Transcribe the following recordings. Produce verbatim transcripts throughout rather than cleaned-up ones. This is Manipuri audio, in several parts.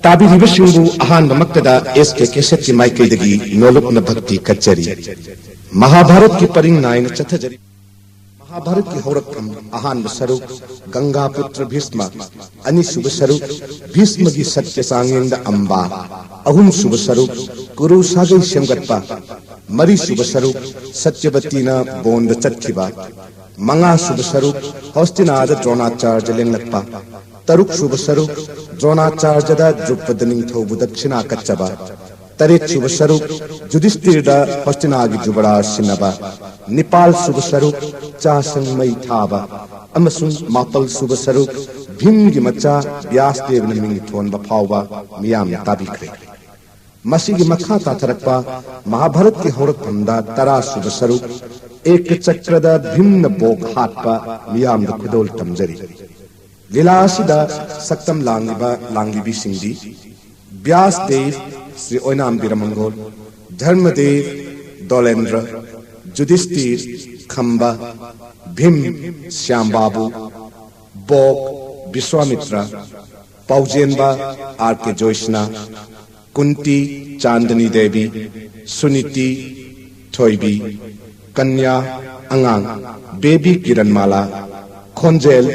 ꯇꯥꯕꯤꯔꯤꯕꯁꯤꯡꯕꯨ ꯑꯍꯥꯟꯕꯃꯛꯇꯗ ꯑꯦꯁ ꯀꯦ ꯀꯦꯁꯦꯠꯀꯤ ꯃꯥꯏꯀꯩꯗꯒꯤ ꯅꯣꯂꯨꯛꯅ ꯚꯛꯇꯤ ꯀꯠꯆꯔꯤ꯫ ꯃꯍꯥꯚꯥꯔꯠꯀꯤ ꯄꯔꯤꯡ ꯅꯥꯏꯅ ꯆꯠꯊꯖꯔꯤ꯫ ꯃꯍꯥꯚꯥꯔꯠꯀꯤ ꯍꯧꯔꯛꯐꯝ ꯑꯍꯥꯟꯕ ꯁꯔꯨꯛ ꯒꯪꯒꯥ ꯄꯨꯇ꯭ꯔ ꯚꯤꯁꯃ, ꯑꯅꯤꯁꯨꯕ ꯁꯔꯨꯛ ꯚꯤꯁꯃꯒꯤ ꯁꯠꯌ ꯆꯥꯡꯌꯦꯡꯗ ꯑꯝꯕꯥ, ꯑꯍꯨꯝꯁꯨꯕ ꯁꯔꯨꯛ ꯀꯨꯔꯨ ꯁꯥꯒꯩ ꯁꯦꯝꯒꯠꯄ, ꯃꯔꯤꯁꯨꯕ ꯁꯔꯨꯛ ꯁꯠꯌꯕꯇꯤꯅ ꯕꯣꯟꯗ ꯆꯠꯈꯤꯕ, ꯃꯉꯥꯁꯨꯕ ꯁꯔꯨꯛ ꯍꯣꯁꯇꯤꯅꯥꯗ ꯗ꯭ꯔꯣꯅꯥꯆꯥꯔꯖ ꯂꯦꯡꯂꯛꯄ, ꯇꯔꯨꯛꯁꯨꯕ ꯁꯔꯨꯛ ꯗ꯭ꯔꯣꯅꯥꯆꯥꯔꯖꯗ ꯗ꯭ꯔꯨꯄꯗ ꯅꯤꯡꯊꯧꯕꯨ ꯗꯛꯁꯤꯅꯥ ꯀꯠꯆꯕ, ꯇꯔꯦꯠꯁꯨꯕ ꯁꯔꯨꯛ ꯖꯨꯗꯤꯁꯇꯤꯔꯗ ꯍꯣꯁꯇꯤꯅꯥꯒꯤ ꯖꯨꯕꯔꯥꯖ ꯁꯤꯟꯅꯕ, ꯅꯤꯄꯥꯜꯁꯨꯕ ꯁꯔꯨꯛ ꯆꯥꯁꯪ ꯃꯩ ꯊꯥꯕ, ꯑꯃꯁꯨꯡ ꯃꯥꯄꯜꯁꯨꯕ ꯁꯔꯨꯛ ꯚꯤꯝꯒꯤ ꯃꯆꯥ ꯕ꯭ꯌꯥꯁꯗꯦꯕꯅ ꯃꯤꯡ ꯊꯣꯟꯕ ꯐꯥꯎꯕ ꯃꯤꯌꯥꯝꯅ ꯇꯥꯕꯤꯈ꯭ꯔꯦ꯫ ꯃꯁꯤꯒꯤ ꯃꯈꯥ ꯇꯥꯊꯔꯛꯄ ꯃꯍꯥꯚꯥꯔꯠꯀꯤ ꯍꯧꯔꯛꯐꯝꯗ ꯇꯔꯥꯁꯨꯕ ꯁꯔꯨꯛ ꯑꯦꯀꯆꯀ꯭ꯔꯗ ꯚꯤꯝꯅ ꯕꯣꯛ ꯍꯥꯠꯄ ꯃꯤꯌꯥꯝꯗ ꯈꯨꯗꯣꯜ ꯇꯝꯖꯔꯤ꯫ ꯂꯤꯂꯥ ꯑꯁꯤꯗ ꯁꯛꯇꯝ ꯂꯥꯡꯂꯤꯕ ꯂꯥꯡꯂꯤꯕꯤꯁꯤꯡꯗꯤ ꯕ꯭ꯌꯥꯁꯗꯦꯕ, ꯁ꯭ꯔꯤ ꯑꯣꯏꯅꯥꯝ ꯕꯤꯔꯃꯪꯒꯣꯜ, ꯙꯔꯃꯗꯦꯕ, ꯗꯣꯂꯦꯟꯗ꯭ꯔ, ꯖꯨꯗꯤꯁꯇꯤꯔ, ꯈꯝꯕ, ꯚꯤꯝ, ꯁ꯭ꯌꯥꯝꯕꯥꯕꯨ, ꯕꯣꯛ, ꯕꯤꯁ꯭ꯋꯥꯃꯤꯇ꯭ꯔ, ꯄꯥꯎꯖꯦꯟꯕ, ꯑꯥꯔ ꯀꯦ ꯖꯣꯏꯁꯅꯥ, ꯀꯨꯟꯇꯤ, ꯆꯥꯟꯗꯅꯤ ꯗꯦꯕꯤ, ꯁꯨꯅꯤꯇꯤ, ꯊꯣꯏꯕꯤ, ꯀꯟꯌꯥ, ꯑꯉꯥꯡ, ꯕꯦꯕꯤ ꯀꯤꯔꯟꯃꯥꯂꯥ, ꯈꯣꯟꯖꯦꯜ,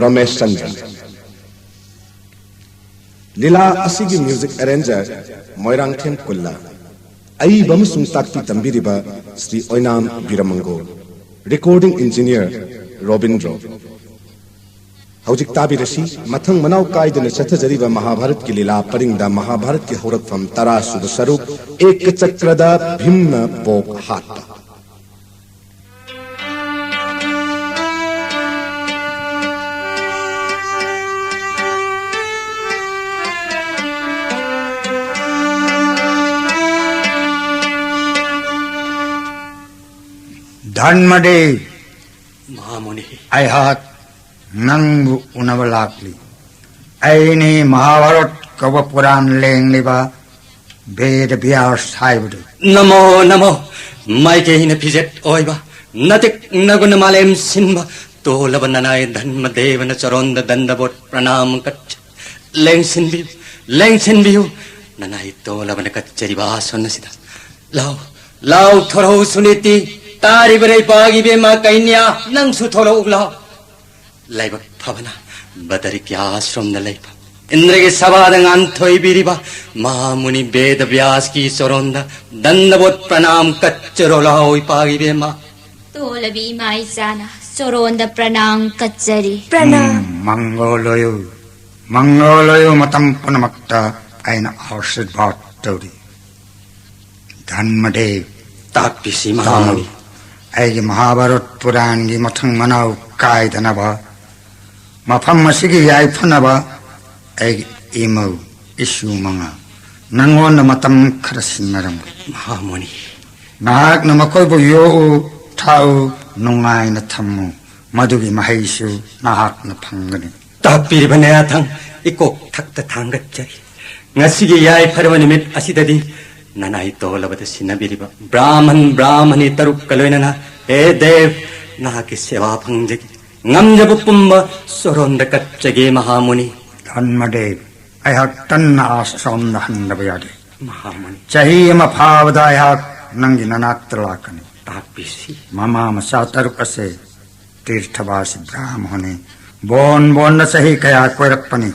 ꯔꯣꯃꯦꯁ ꯆꯟꯗ꯭ꯔ꯫ ꯂꯤꯂꯥ ꯑꯁꯤꯒꯤ ꯃ꯭ꯌꯨꯖꯤꯛ ꯑꯦꯔꯦꯟꯖꯔ ꯃꯣꯏꯔꯥꯡꯊꯦꯝ ꯀꯨꯜꯂ, ꯑꯏꯕ ꯑꯃꯁꯨꯡ ꯇꯥꯛꯄꯤ ꯇꯝꯕꯤꯔꯤꯕ ꯁ꯭ꯔꯤ ꯑꯣꯏꯅꯥꯝ ꯕꯤꯔꯃꯪꯒꯣꯜ, ꯔꯦꯀꯣꯔꯗꯤꯡ ꯏꯟꯖꯤꯅꯤꯌꯔ ꯔꯣꯕꯤꯟꯗ꯭ꯔꯣ꯫ ꯍꯧꯖꯤꯛ ꯇꯥꯕꯤꯔꯁꯤ, ꯃꯊꯪ ꯃꯅꯥꯎ ꯀꯥꯏꯗꯅ ꯆꯠꯊꯖꯔꯤꯕ ꯃꯍꯥꯚꯥꯔꯠꯀꯤ ꯂꯤꯂꯥ ꯄꯔꯤꯡꯗ ꯃꯍꯥꯚꯥꯔꯠꯀꯤ ꯍꯧꯔꯛꯐꯝ ꯇꯔꯥꯁꯨꯕ ꯁꯔꯨꯛ ꯑꯦꯀꯆꯀ꯭ꯔꯗ ꯚꯤꯝꯅ ꯕꯣꯛ ꯍꯥꯠꯄ꯫ ꯙꯔꯃꯗꯦꯕ, ꯃꯍꯥꯃꯨꯅꯤ꯫ ꯑꯩꯍꯥꯛ ꯅꯪꯕꯨ ꯎꯅꯕ ꯂꯥꯛꯂꯤ꯫ ꯑꯩꯅꯤ ꯃꯍꯥꯚꯥꯔꯠ ꯀꯧꯕ ꯄꯨꯔꯥꯟ ꯂꯦꯡꯂꯤꯕ ꯕꯦꯗ ꯕ꯭ꯌꯥꯁ ꯍꯥꯏꯕꯗꯨ꯫ ꯅꯃꯣ ꯅꯃꯣ꯫ ꯃꯥꯏꯀꯩꯅ ꯐꯤꯖꯦꯠ ꯑꯣꯏꯕ, ꯅꯇꯤꯛ ꯅꯒꯨꯅ ꯃꯥꯂꯦꯝ ꯁꯤꯟꯕ, ꯇꯣꯜꯂꯕ ꯅꯅꯥꯏ ꯙꯔꯃꯗꯦꯕꯅ ꯆꯔꯣꯟꯗ ꯗꯟꯗꯕꯣꯠ ꯄ꯭ꯔꯅꯥꯝ ꯀꯠ ꯂꯦꯡꯁꯤꯟꯕꯤꯌꯨ꯫ ꯂꯦꯡꯁꯤꯟꯕꯤꯌꯨ꯫ ꯅꯅꯥꯏ ꯇꯣꯜꯂꯕꯅ ꯀꯠꯆꯔꯤꯕ ꯑꯥꯁꯣꯟ ꯑꯁꯤꯗ꯫ ꯂꯥꯎ, ꯂꯥꯎ, ꯊꯣꯔꯛꯎ ꯁꯨꯅꯤꯇꯤ꯫ ꯇꯥꯔꯤꯕ ꯂꯩꯄꯥꯛ ꯏꯕꯦꯝꯃ ꯀꯩꯅ꯭ꯌꯥ, ꯅꯪꯁꯨ ꯊꯣꯔꯛꯎ ꯂꯥꯎ꯫ ꯂꯥꯏꯕꯛ ꯐꯕꯅ ꯕꯗꯔꯤꯀꯤ ꯑꯥꯁ꯭ꯔꯝꯗ ꯂꯩꯕ, ꯏꯟꯗ꯭ꯔꯒꯤ ꯁꯚꯥꯗ ꯉꯥꯟꯊꯣꯏꯕꯤꯔꯤꯕ ꯃꯍꯥꯃꯨꯅꯤ ꯕꯦꯗ ꯕ꯭ꯌꯥꯁꯀꯤ ꯆꯣꯔꯣꯟꯗ ꯗꯟꯗꯕꯣꯠ ꯄ꯭ꯔꯅꯥꯝ ꯀꯠꯆꯔꯣ ꯂꯥꯎ ꯏꯄꯥ ꯏꯕꯦꯝꯃ꯫ ꯇꯣꯜꯂꯕꯤ ꯏꯃꯥ ꯏꯆꯥꯅ ꯆꯣꯔꯣꯟꯗ ꯄ꯭ꯔꯅꯥꯝ ꯀꯠꯆꯔꯤ꯫ ꯄ꯭ꯔꯅꯥꯝ꯫ ꯎꯝ, ꯃꯪꯒꯣꯜ ꯑꯣꯏꯌꯨ, ꯃꯪꯒꯣꯜ ꯑꯣꯏꯌꯨ, ꯃꯇꯝ ꯄꯨꯝꯅꯃꯛꯇ ꯑꯩꯅ ꯑꯥꯁꯤꯔꯕꯥꯗ ꯇꯧꯔꯤ꯫ ꯙꯟꯃꯗꯦꯕ, ꯇꯥꯛꯄꯤꯁꯤ ꯃꯍꯥꯃꯨꯅꯤ꯫ ꯇꯥꯎ꯫ ꯑꯩꯒꯤ ꯃꯍꯥꯚꯥꯔꯠ ꯄꯨꯔꯥꯟꯒꯤ ꯃꯊꯪ ꯃꯅꯥꯎ ꯀꯥꯏꯗꯅꯕ, ꯃꯐꯝ ꯑꯁꯤꯒꯤ ꯌꯥꯏꯐꯅꯕ ꯑꯩꯒꯤ ꯏꯃꯧ ꯏꯁꯨ ꯃꯉꯥ ꯅꯪꯉꯣꯟꯗ ꯃꯇꯝ ꯈꯔ ꯁꯤꯟꯅꯔꯝꯒꯦ꯫ ꯃꯍꯥꯃꯨꯅꯤ꯫ ꯅꯍꯥꯛꯅ ꯃꯈꯣꯏꯕꯨ ꯌꯣꯛꯎ, ꯊꯥꯛꯎ, ꯅꯨꯡꯉꯥꯏꯅ ꯊꯝꯃꯨ꯫ ꯃꯗꯨꯒꯤ ꯃꯍꯩꯁꯨ ꯅꯍꯥꯛꯅ ꯐꯪꯒꯅꯤ꯫ ꯇꯥꯛꯄꯤꯔꯤꯕ ꯅꯌꯥꯊꯪ ꯏꯀꯣꯛ ꯊꯛꯇ ꯊꯥꯡꯒꯠꯆꯔꯤ꯫ ꯉꯁꯤꯒꯤ ꯌꯥꯏꯐꯔꯕ ꯅꯨꯃꯤꯠ ꯑꯁꯤꯗꯗꯤ ꯅꯅꯥꯏ ꯇꯣꯜꯂꯕꯗ ꯁꯤꯟꯅꯕꯤꯔꯤꯕ ꯕ꯭ꯔꯥꯍꯃꯟ, ꯕ꯭ꯔꯥꯍꯃꯅꯤ ꯇꯔꯨꯛꯀ ꯂꯣꯏꯅꯅ, ꯍꯦ ꯗꯦꯕ, ꯅꯍꯥꯛꯀꯤ ꯁꯦꯕꯥ ꯐꯪꯖꯒꯦ꯫ ꯉꯝꯖꯕ ꯄꯨꯝꯕ ꯆꯣꯔꯣꯟꯗ ꯀꯠꯆꯒꯦ ꯃꯍꯥꯃꯨꯅꯤ꯫ ꯙꯟꯃꯗꯦꯕ, ꯑꯩꯍꯥꯛ ꯇꯟꯅ ꯑꯥꯁ꯭ꯔꯝꯗ ꯍꯟꯗꯕ ꯌꯥꯗꯦ꯫ ꯃꯍꯥꯃꯨꯅꯤ꯫ ꯆꯍꯤ ꯑꯃ ꯐꯥꯕꯗ ꯑꯩꯍꯥꯛ ꯅꯪꯒꯤ ꯅꯅꯥꯛꯇ ꯂꯥꯛꯀꯅꯤ꯫ ꯇꯥꯛꯄꯤꯁꯤ꯫ ꯃꯃꯥ ꯃꯆꯥ ꯇꯔꯨꯛ ꯑꯁꯦ ꯇꯤꯔꯊꯕꯥꯁꯤ ꯕ꯭ꯔꯥꯍꯃꯣꯍꯣꯟꯅꯤ꯫ ꯕꯣꯟ ꯕꯣꯟꯗ ꯆꯍꯤ ꯀꯌꯥ ꯀꯣꯏꯔꯛꯄꯅꯤ꯫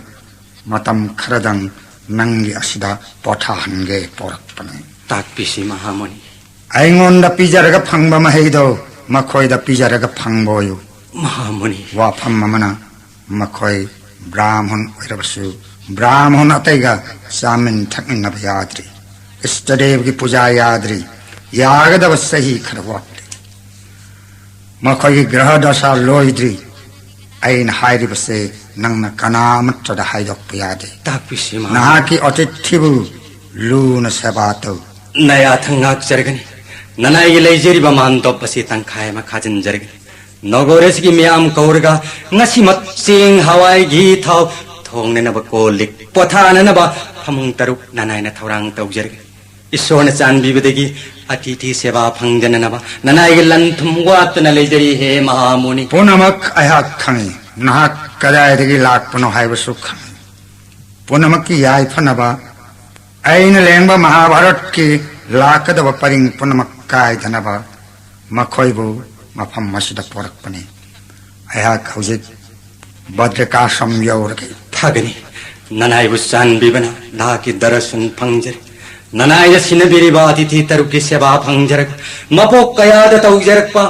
ꯃꯇꯝ ꯈꯔꯗꯪ ꯅꯪꯒꯤ ꯑꯁꯤꯗ ꯄꯣꯊꯥꯍꯟꯒꯦ ꯄꯣꯔꯛꯄꯅꯤ꯫ ꯇꯥꯛꯄꯤꯁꯤ ꯃꯍꯥꯃꯨꯅꯤ꯫ ꯑꯩꯉꯣꯟꯗ ꯄꯤꯖꯔꯒ ꯐꯪꯕ ꯃꯍꯩꯗꯣ ꯃꯈꯣꯏꯗ ꯄꯤꯖꯔꯒ ꯐꯪꯕ ꯑꯣꯏꯌꯨ꯫ ꯃꯍꯥꯃꯨꯅꯤ꯫ ꯋꯥꯐꯝ ꯑꯃꯅ, ꯃꯈꯣꯏ ꯕ꯭ꯔꯥꯍꯃꯟ ꯑꯣꯏꯔꯕꯁꯨ ꯕ꯭ꯔꯥꯍꯃꯟ ꯑꯇꯩꯒ ꯆꯥꯃꯤꯟ ꯊꯛꯃꯤꯟꯅꯕ ꯌꯥꯗ꯭ꯔꯤ꯫ ꯏꯁꯇꯗꯦꯕꯒꯤ ꯄꯨꯖꯥ ꯌꯥꯗ꯭ꯔꯤ꯫ ꯌꯥꯒꯗꯕ ꯆꯍꯤ ꯈꯔ ꯋꯥꯠꯂꯤ꯫ ꯃꯈꯣꯏꯒꯤ ꯒ꯭ꯔꯍ ꯗꯁꯥ ꯂꯣꯏꯗ꯭ꯔꯤ꯫ ꯑꯩꯅ ꯍꯥꯏꯔꯤꯕꯁꯦ ꯅꯪꯅ ꯀꯅꯥ ꯑꯃꯠꯇꯗ ꯍꯥꯏꯗꯣꯛꯄ ꯌꯥꯗꯦ꯫ ꯇꯥꯛꯄꯤꯁꯤ ꯃꯍꯥꯃꯨꯅꯤ꯫ ꯅꯍꯥꯛꯀꯤ ꯑꯇꯤꯊꯤꯕꯨ ꯂꯨꯅ ꯁꯦꯕꯥ ꯇꯧ꯫ ꯅꯌꯥꯊꯪ ꯉꯥꯛꯆꯔꯒꯅꯤ꯫ ꯅꯅꯥꯏꯒꯤ ꯂꯩꯖꯔꯤꯕ ꯃꯥꯟꯗꯣꯞ ꯑꯁꯤ ꯇꯪꯈꯥꯏ ꯑꯃ ꯈꯥꯖꯤꯟꯖꯔꯒꯅꯤ꯫ ꯅꯒꯣꯔ ꯑꯁꯤꯒꯤ ꯃꯤꯌꯥꯝ ꯀꯧꯔꯒ ꯉꯁꯤꯃꯛ ꯆꯦꯡ, ꯍꯋꯥꯏ, ꯘꯤ, ꯊꯥꯎ, ꯊꯣꯡꯅꯅꯕ ꯀꯣꯜ ꯂꯤꯛ, ꯄꯣꯊꯥꯅꯅꯕ ꯐꯃꯨꯡ ꯇꯔꯨꯛ ꯅꯅꯥꯏꯅ ꯊꯧꯔꯥꯡ ꯇꯧꯖꯔꯒꯅꯤ꯫ ꯏꯁꯣꯔꯅ ꯆꯥꯟꯕꯤꯕꯗꯒꯤ ꯑꯇꯤꯊꯤ ꯁꯦꯕꯥ ꯐꯪꯖꯅꯅꯕ ꯅꯅꯥꯏꯒꯤ ꯂꯟ ꯊꯨꯝ ꯋꯥꯠꯇꯅ ꯂꯩꯖꯔꯤ, ꯍꯦ ꯃꯍꯥꯃꯨꯅꯤ꯫ ꯄꯨꯝꯅꯃꯛ ꯑꯩꯍꯥꯛ ꯈꯪꯏ꯫ ꯅꯍꯥꯛ ꯀꯗꯥꯏꯗꯒꯤ ꯂꯥꯛꯄꯅꯣ ꯍꯥꯏꯕꯁꯨ ꯈꯪꯏ꯫ ꯄꯨꯝꯅꯃꯛꯀꯤ ꯌꯥꯏꯐꯅꯕ, ꯑꯩꯅ ꯂꯦꯡꯕ ꯃꯍꯥꯚꯥꯔꯠꯀꯤ ꯂꯥꯛꯀꯗꯕ ꯄꯔꯤꯡ ꯄꯨꯝꯅꯃꯛ ꯀꯥꯏꯗꯅꯕ ꯃꯈꯣꯏꯕꯨ ꯃꯐꯝ ꯑꯁꯤꯗ ꯄꯣꯔꯛꯄꯅꯤ꯫ ꯑꯩꯍꯥꯛ ꯍꯧꯖꯤꯛ ꯕꯗ꯭ꯔꯤꯀꯥꯁ꯭ꯔꯝ ꯌꯧꯔꯒꯦ꯫ ꯐꯒꯅꯤ꯫ ꯅꯅꯥꯏꯕꯨ ꯆꯥꯟꯕꯤꯕꯅ ꯅꯍꯥꯛꯀꯤ ꯗꯔꯁꯟ ꯐꯪꯖꯔꯦ꯫ ꯅꯅꯥꯏꯗ ꯁꯤꯟꯅꯕꯤꯔꯤꯕ ꯑꯇꯤꯊꯤ ꯇꯔꯨꯛꯀꯤ ꯁꯦꯕꯥ ꯐꯪꯖꯔꯛ, ꯃꯄꯣꯛ ꯀꯌꯥꯗ ꯇꯧꯖꯔꯛꯄ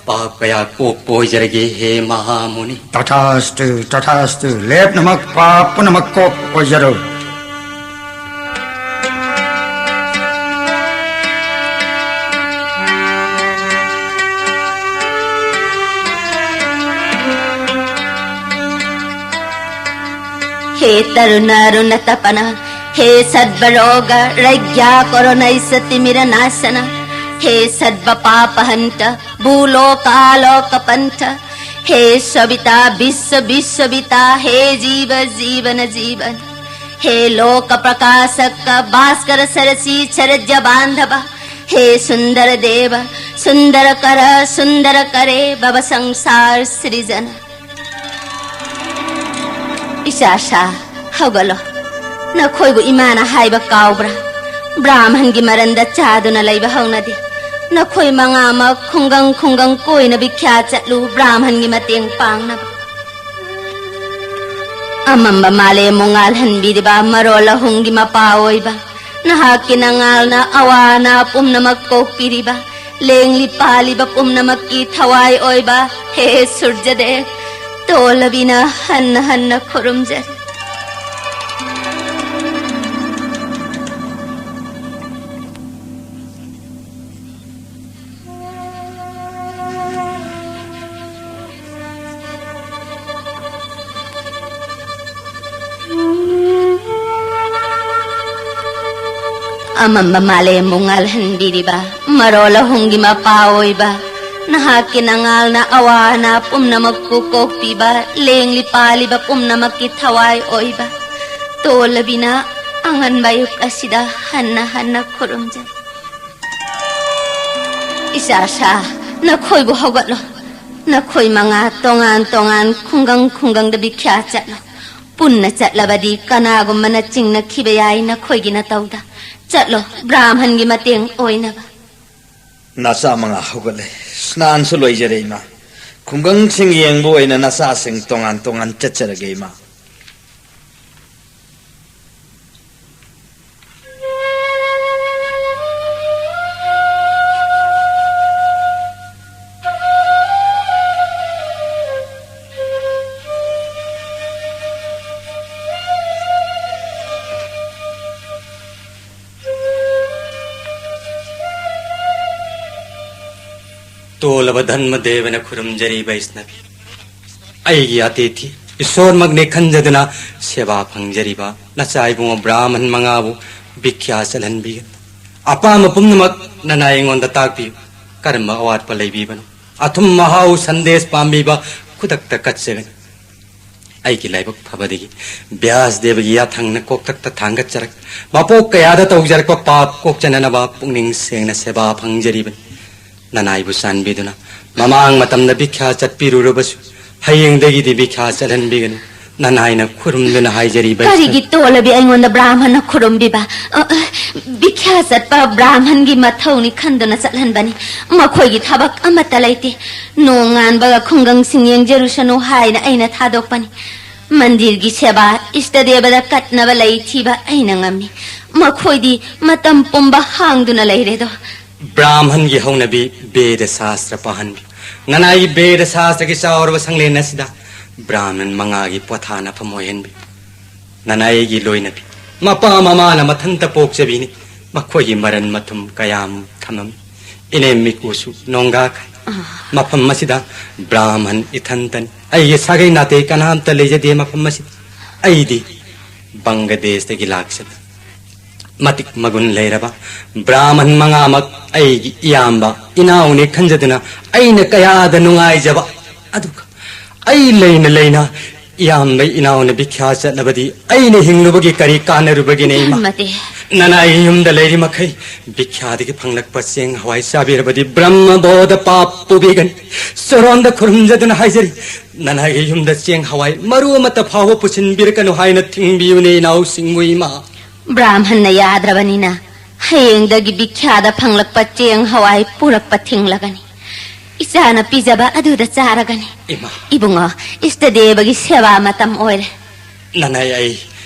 ꯄꯥꯞ ꯀꯌꯥ ꯀꯣꯛꯄ ꯑꯣꯏꯖꯔꯒꯦ, ꯍꯦ ꯃꯍꯥꯃꯨꯅꯤ꯫ ꯇꯊꯥꯁꯇꯨ, ꯇꯊꯥꯁꯇꯨ, ꯂꯦꯞꯅꯃꯛ ꯄꯥꯞ ꯄꯨꯝꯅꯃꯛ ꯀꯣꯛꯄ ꯑꯣꯏꯖꯔꯣ꯫ हे तरुण अरुण तपन, हे सर्वरोग रज्ञा करुण तिमिर नाशन, हे सर्व पाप हंट भूलोक आलोक पंथ, हे सविता विश्व विश्वविता, हे जीव जीवन जीवन, हे लोक प्रकाशक भास्कर सरसी चरज बांधव, हे सुंदर देव, सुंदर कर सुंदर करे भव संसार सृजन। ꯏꯆꯥ ꯁꯥ, ꯍꯧꯒꯠꯂꯣ꯫ ꯅꯈꯣꯏꯕꯨ ꯏꯃꯥꯅ ꯍꯥꯏꯕ ꯀꯥꯎꯕ꯭ꯔꯥ? ꯕ꯭ꯔꯥꯍꯃꯟꯒꯤ ꯃꯔꯟꯗ ꯆꯥꯗꯨꯅ ꯂꯩꯕ ꯍꯧꯅꯗꯦ꯫ ꯅꯈꯣꯏ ꯃꯉꯥꯃꯛ ꯈꯨꯡꯒꯪ ꯈꯨꯡꯒꯪ ꯀꯣꯏꯅ ꯚꯤꯈ꯭ꯌꯥ ꯆꯠꯂꯨ, ꯕ꯭ꯔꯥꯍꯃꯟꯒꯤ ꯃꯇꯦꯡ ꯄꯥꯡꯅꯕ꯫ ꯑꯃꯝꯕ ꯃꯥꯂꯦꯝꯕꯨ ꯉꯥꯜꯍꯟꯕꯤꯔꯤꯕ ꯃꯔꯣꯜ ꯑꯍꯨꯝꯒꯤ ꯃꯄꯥ ꯑꯣꯏꯕ, ꯅꯍꯥꯛꯀꯤ ꯅꯉꯥꯜꯅ ꯑꯋꯥ ꯑꯅꯥ ꯄꯨꯝꯅꯃꯛ ꯀꯣꯛꯄꯤꯔꯤꯕ, ꯂꯦꯡꯂꯤ ꯄꯥꯜꯂꯤꯕ ꯄꯨꯝꯅꯃꯛꯀꯤ ꯊꯋꯥꯏ ꯑꯣꯏꯕ ꯍꯦ ꯁꯨꯔꯖꯗꯦꯕ, ꯇꯣꯜꯂꯕꯤꯅ ꯍꯟꯅ ꯍꯟꯅ ꯈꯨꯔꯨꯝꯖꯔꯤ꯫ ꯑꯃꯝꯕ ꯃꯥꯂꯦꯝꯕꯨ ꯉꯥꯜꯍꯟꯕꯤꯔꯤꯕ, ꯃꯔꯣꯜ ꯑꯍꯨꯝꯒꯤ ꯃꯄꯥ ꯑꯣꯏꯕ, ꯅꯍꯥꯛꯀꯤ ꯅꯉꯥꯜꯅ ꯑꯋꯥ ꯑꯅꯥ ꯄꯨꯝꯅꯃꯛꯄꯨ ꯀꯣꯛꯄꯤꯕ, ꯂꯦꯡꯂꯤ ꯄꯥꯜꯂꯤꯕ ꯄꯨꯝꯅꯃꯛꯀꯤ ꯊꯋꯥꯏ ꯑꯣꯏꯕ, ꯇꯣꯜꯂꯕꯤꯅ ꯑꯉꯟꯕ ꯑꯌꯨꯛ ꯑꯁꯤꯗ ꯍꯟꯅ ꯍꯟꯅ ꯈꯨꯔꯨꯝꯖꯔꯤ꯫ ꯏꯆꯥ ꯁꯥ, ꯅꯈꯣꯏꯕꯨ ꯍꯧꯒꯠꯂꯣ꯫ ꯅꯈꯣꯏ ꯃꯉꯥ ꯇꯣꯉꯥꯟ ꯇꯣꯉꯥꯟ ꯈꯨꯡꯒꯪ ꯈꯨꯡꯒꯪꯗ ꯚꯤꯈ꯭ꯌꯥ ꯆꯠꯂꯣ꯫ ꯄꯨꯟꯅ ꯆꯠꯂꯕꯗꯤ ꯀꯅꯥꯒꯨꯝꯕꯅ ꯆꯤꯡꯅꯈꯤꯕ ꯌꯥꯏ ꯅꯈꯣꯏꯒꯤ ꯅꯇꯧꯗ꯫ ꯆꯠꯂꯣ, ꯕ꯭ꯔꯥꯍꯃꯟꯒꯤ ꯃꯇꯦꯡ ꯑꯣꯏꯅꯕ꯫ ꯅꯆꯥ ꯃꯉꯥ ꯍꯧꯒꯠꯂꯦ, ꯁ꯭ꯅꯥꯟꯁꯨ ꯂꯣꯏꯖꯔꯦ ꯏꯃꯥ꯫ ꯈꯨꯡꯒꯪꯁꯤꯡ ꯌꯦꯡꯕ ꯑꯣꯏꯅ ꯅꯆꯥꯁꯤꯡ ꯇꯣꯉꯥꯟ ꯇꯣꯉꯥꯟ ꯆꯠꯆꯔꯒꯦ ꯏꯃꯥ꯫ ꯇꯣꯜꯂꯕ ꯙꯔꯃꯗꯦꯕꯅ ꯈꯨꯔꯨꯝꯖꯔꯤ ꯕꯩꯁꯅꯕꯤ꯫ ꯑꯩꯒꯤ ꯑꯇꯤꯊꯤ ꯏꯁꯣꯔꯃꯛꯅꯤ ꯈꯟꯖꯗꯨꯅ ꯁꯦꯕꯥ ꯐꯪꯖꯔꯤꯕ ꯅꯆꯥ ꯏꯕꯨꯡꯉꯣ ꯕ꯭ꯔꯥꯍꯃꯟ ꯃꯉꯥꯕꯨ ꯚꯤꯈ꯭ꯌꯥ ꯆꯠꯍꯟꯕꯤꯒꯅꯨ꯫ ꯑꯄꯥꯝꯕ ꯄꯨꯝꯅꯃꯛ ꯅꯅꯥꯏ ꯑꯩꯉꯣꯟꯗ ꯇꯥꯛꯄꯤꯌꯨ꯫ ꯀꯔꯝꯕ ꯑꯋꯥꯠꯄ ꯂꯩꯕꯤꯕꯅꯣ? ꯑꯊꯨꯝ ꯑꯍꯥꯎ ꯁꯟꯗꯦꯁ ꯄꯥꯝꯕꯤꯕ ꯈꯨꯗꯛꯇ ꯀꯠꯆꯒꯅꯤ꯫ ꯑꯩꯒꯤ ꯂꯥꯏꯕꯛ ꯐꯕꯗꯒꯤ ꯕ꯭ꯌꯥꯁ ꯗꯦꯕꯒꯤ ꯌꯥꯊꯪꯅ ꯀꯣꯛꯇꯛꯇ ꯊꯥꯡꯒꯠꯆꯔꯛ, ꯃꯄꯣꯛ ꯀꯌꯥꯗ ꯇꯧꯖꯔꯛꯄ ꯄꯥꯞ ꯀꯣꯛꯆꯅꯅꯕ ꯄꯨꯛꯅꯤꯡ ꯁꯦꯡꯅ ꯁꯦꯕꯥ ꯐꯪꯖꯔꯤꯕꯅꯤ꯫ ꯅꯅꯥꯏꯕꯨ ꯆꯥꯟꯕꯤꯗꯨꯅ ꯃꯃꯥꯡ ꯃꯇꯝꯗ ꯚꯤꯈ꯭ꯌꯥ ꯆꯠꯄꯤꯔꯨꯔꯕꯁꯨ ꯍꯌꯦꯡꯗꯒꯤꯗꯤ ꯚꯤꯈ꯭ꯌꯥ ꯆꯠꯍꯟꯕꯤꯒꯅꯨ꯫ ꯅꯅꯥꯏꯅ ꯈꯨꯔꯨꯝꯗꯨꯅ ꯍꯥꯏꯖꯔꯤꯕ ꯀꯔꯤꯒꯤ ꯇꯣꯜꯂꯕꯤ ꯑꯩꯉꯣꯟꯗ ꯕ꯭ꯔꯥꯍꯃꯟꯅ ꯈꯨꯔꯨꯝꯕꯤꯕ? ꯑ, ꯑ, ꯚꯤꯈ꯭ꯌꯥ ꯆꯠꯄ ꯕ꯭ꯔꯥꯍꯃꯟꯒꯤ ꯃꯊꯧꯅꯤ ꯈꯟꯗꯨꯅ ꯆꯠꯍꯟꯕꯅꯤ꯫ ꯃꯈꯣꯏꯒꯤ ꯊꯕꯛ ꯑꯃꯠꯇ ꯂꯩꯇꯦ꯫ ꯅꯣꯡꯉꯥꯟꯕꯒ ꯈꯨꯡꯒꯪꯁꯤꯡ ꯌꯦꯡꯖꯔꯨꯁꯅꯨ ꯍꯥꯏꯅ ꯑꯩꯅ ꯊꯥꯗꯣꯛꯄꯅꯤ꯫ ꯃꯟꯗꯤꯔꯒꯤ ꯁꯦꯕꯥ, ꯏꯁꯇ ꯗꯦꯕꯗ ꯀꯠꯅꯕ ꯂꯩ ꯊꯤꯕ ꯑꯩꯅ ꯉꯝꯃꯤ꯫ ꯃꯈꯣꯏꯗꯤ ꯃꯇꯝ ꯄꯨꯝꯕ ꯍꯥꯡꯗꯨꯅ ꯂꯩꯔꯦꯗꯣ꯫ ꯕ꯭ꯔꯥꯍꯃꯟꯒꯤ ꯍꯧꯅꯕꯤ ꯚꯦꯗ ꯁꯥꯁꯇ꯭ꯔ ꯄꯥꯍꯟꯕꯤ꯫ ꯅꯅꯥꯏꯒꯤ ꯚꯦꯗ ꯁꯥꯁꯇ꯭ꯔꯒꯤ ꯆꯥꯎꯔꯕ ꯁꯪꯂꯦꯟ ꯑꯁꯤꯗ ꯕ꯭ꯔꯥꯍꯃꯟ ꯃꯉꯥꯒꯤ ꯄꯣꯊꯥꯅꯐꯝ ꯑꯣꯏꯍꯟꯕꯤ꯫ ꯅꯅꯥꯏꯒꯤ ꯂꯣꯏꯅꯕꯤ꯫ ꯃꯄꯥ ꯃꯃꯥꯅ ꯃꯊꯟꯇ ꯄꯣꯛꯆꯕꯤꯅꯤ꯫ ꯃꯈꯣꯏꯒꯤ ꯃꯔꯟ ꯃꯊꯨꯝ ꯀꯌꯥꯝ ꯊꯝꯃꯝꯃꯤ꯫ ꯏꯅꯦꯝ ꯃꯤꯀꯨꯁꯨ ꯅꯣꯡꯒꯥꯈꯩ꯫ ꯑꯥ꯫ ꯃꯐꯝ ꯑꯁꯤꯗ ꯕ꯭ꯔꯥꯍꯃꯟ ꯏꯊꯟꯇꯅꯤ꯫ ꯑꯩꯒꯤ ꯁꯥꯒꯩ ꯅꯥꯇꯩ ꯀꯅꯥꯝꯇ ꯂꯩꯖꯗꯦ ꯃꯐꯝ ꯑꯁꯤꯗ꯫ ꯑꯩꯗꯤ ꯕꯪꯒꯗꯦꯁꯇꯒꯤ ꯂꯥꯛꯆꯕ ꯃꯇꯤꯛ ꯃꯒꯨꯟ ꯂꯩꯔꯕ ꯕ꯭ꯔꯥꯍꯃꯟ ꯃꯉꯥꯃꯛ ꯑꯩꯒꯤ ꯏꯌꯥꯝꯕ ꯏꯅꯥꯎꯅꯤ ꯈꯟꯖꯗꯨꯅ ꯑꯩꯅ ꯀꯌꯥꯗ ꯅꯨꯡꯉꯥꯏꯖꯕ꯫ ꯑꯗꯨꯒ ꯑꯩ ꯂꯩꯅ ꯂꯩꯅ ꯏꯌꯥꯝꯕ ꯏꯅꯥꯎꯅ ꯚꯤꯈ꯭ꯌꯥ ꯆꯠꯂꯕꯗꯤ ꯑꯩꯅ ꯍꯤꯡꯂꯨꯕꯒꯤ ꯀꯔꯤ ꯀꯥꯟꯅꯔꯨꯕꯒꯤꯅꯦ, ꯏꯃꯥ? ꯙꯔꯃꯗꯦ, ꯅꯅꯥꯏꯒꯤ ꯌꯨꯝꯗ ꯂꯩꯔꯤ ꯃꯈꯩ ꯕꯤꯈ꯭ꯌꯥꯗꯒꯤ ꯐꯪꯂꯛꯄ ꯆꯦꯡ ꯍꯋꯥꯏ ꯆꯥꯕꯤꯔꯕꯗꯤ ꯕ꯭ꯔꯍ꯭ꯃꯕꯣꯙ ꯄꯥꯞ ꯄꯨꯕꯤꯒꯅꯤ꯫ ꯆꯣꯔꯣꯟꯗ ꯈꯨꯔꯨꯝꯖꯗꯨꯅ ꯍꯥꯏꯖꯔꯤ, ꯅꯅꯥꯏꯒꯤ ꯌꯨꯝꯗ ꯆꯦꯡ ꯍꯋꯥꯏ ꯃꯔꯨ ꯑꯃꯠꯇ ꯐꯥꯎꯕ ꯄꯨꯁꯤꯟꯕꯤꯔꯛꯀꯅꯨ ꯍꯥꯏꯅ ꯊꯤꯡꯕꯤꯌꯨꯅꯦ ꯏꯅꯥꯎꯁꯤꯡꯕꯨ ꯏꯃꯥ꯫ ꯕ꯭ꯔꯥꯍꯃꯟꯅ ꯌꯥꯗ꯭ꯔꯕꯅꯤꯅ ꯍꯌꯦꯡꯗꯒꯤ ꯕꯤꯈ꯭ꯌꯥꯗ ꯐꯪꯂꯛꯄ ꯆꯦꯡ ꯍꯋꯥꯏ ꯄꯨꯔꯛꯄ ꯊꯤꯡꯂꯒꯅꯤ꯫ ꯏꯆꯥꯅ ꯄꯤꯖꯕ ꯑꯗꯨꯗ ꯆꯥꯔꯒꯅꯤ꯫ ꯏꯃꯥ꯫ ꯏꯕꯨꯡꯉꯣ, ꯏꯁꯇꯗꯦꯕꯒꯤ ꯁꯦꯕꯥ ꯃꯇꯝ ꯑꯣꯏꯔꯦ꯫ ꯅꯅꯥꯏ, ꯑꯩ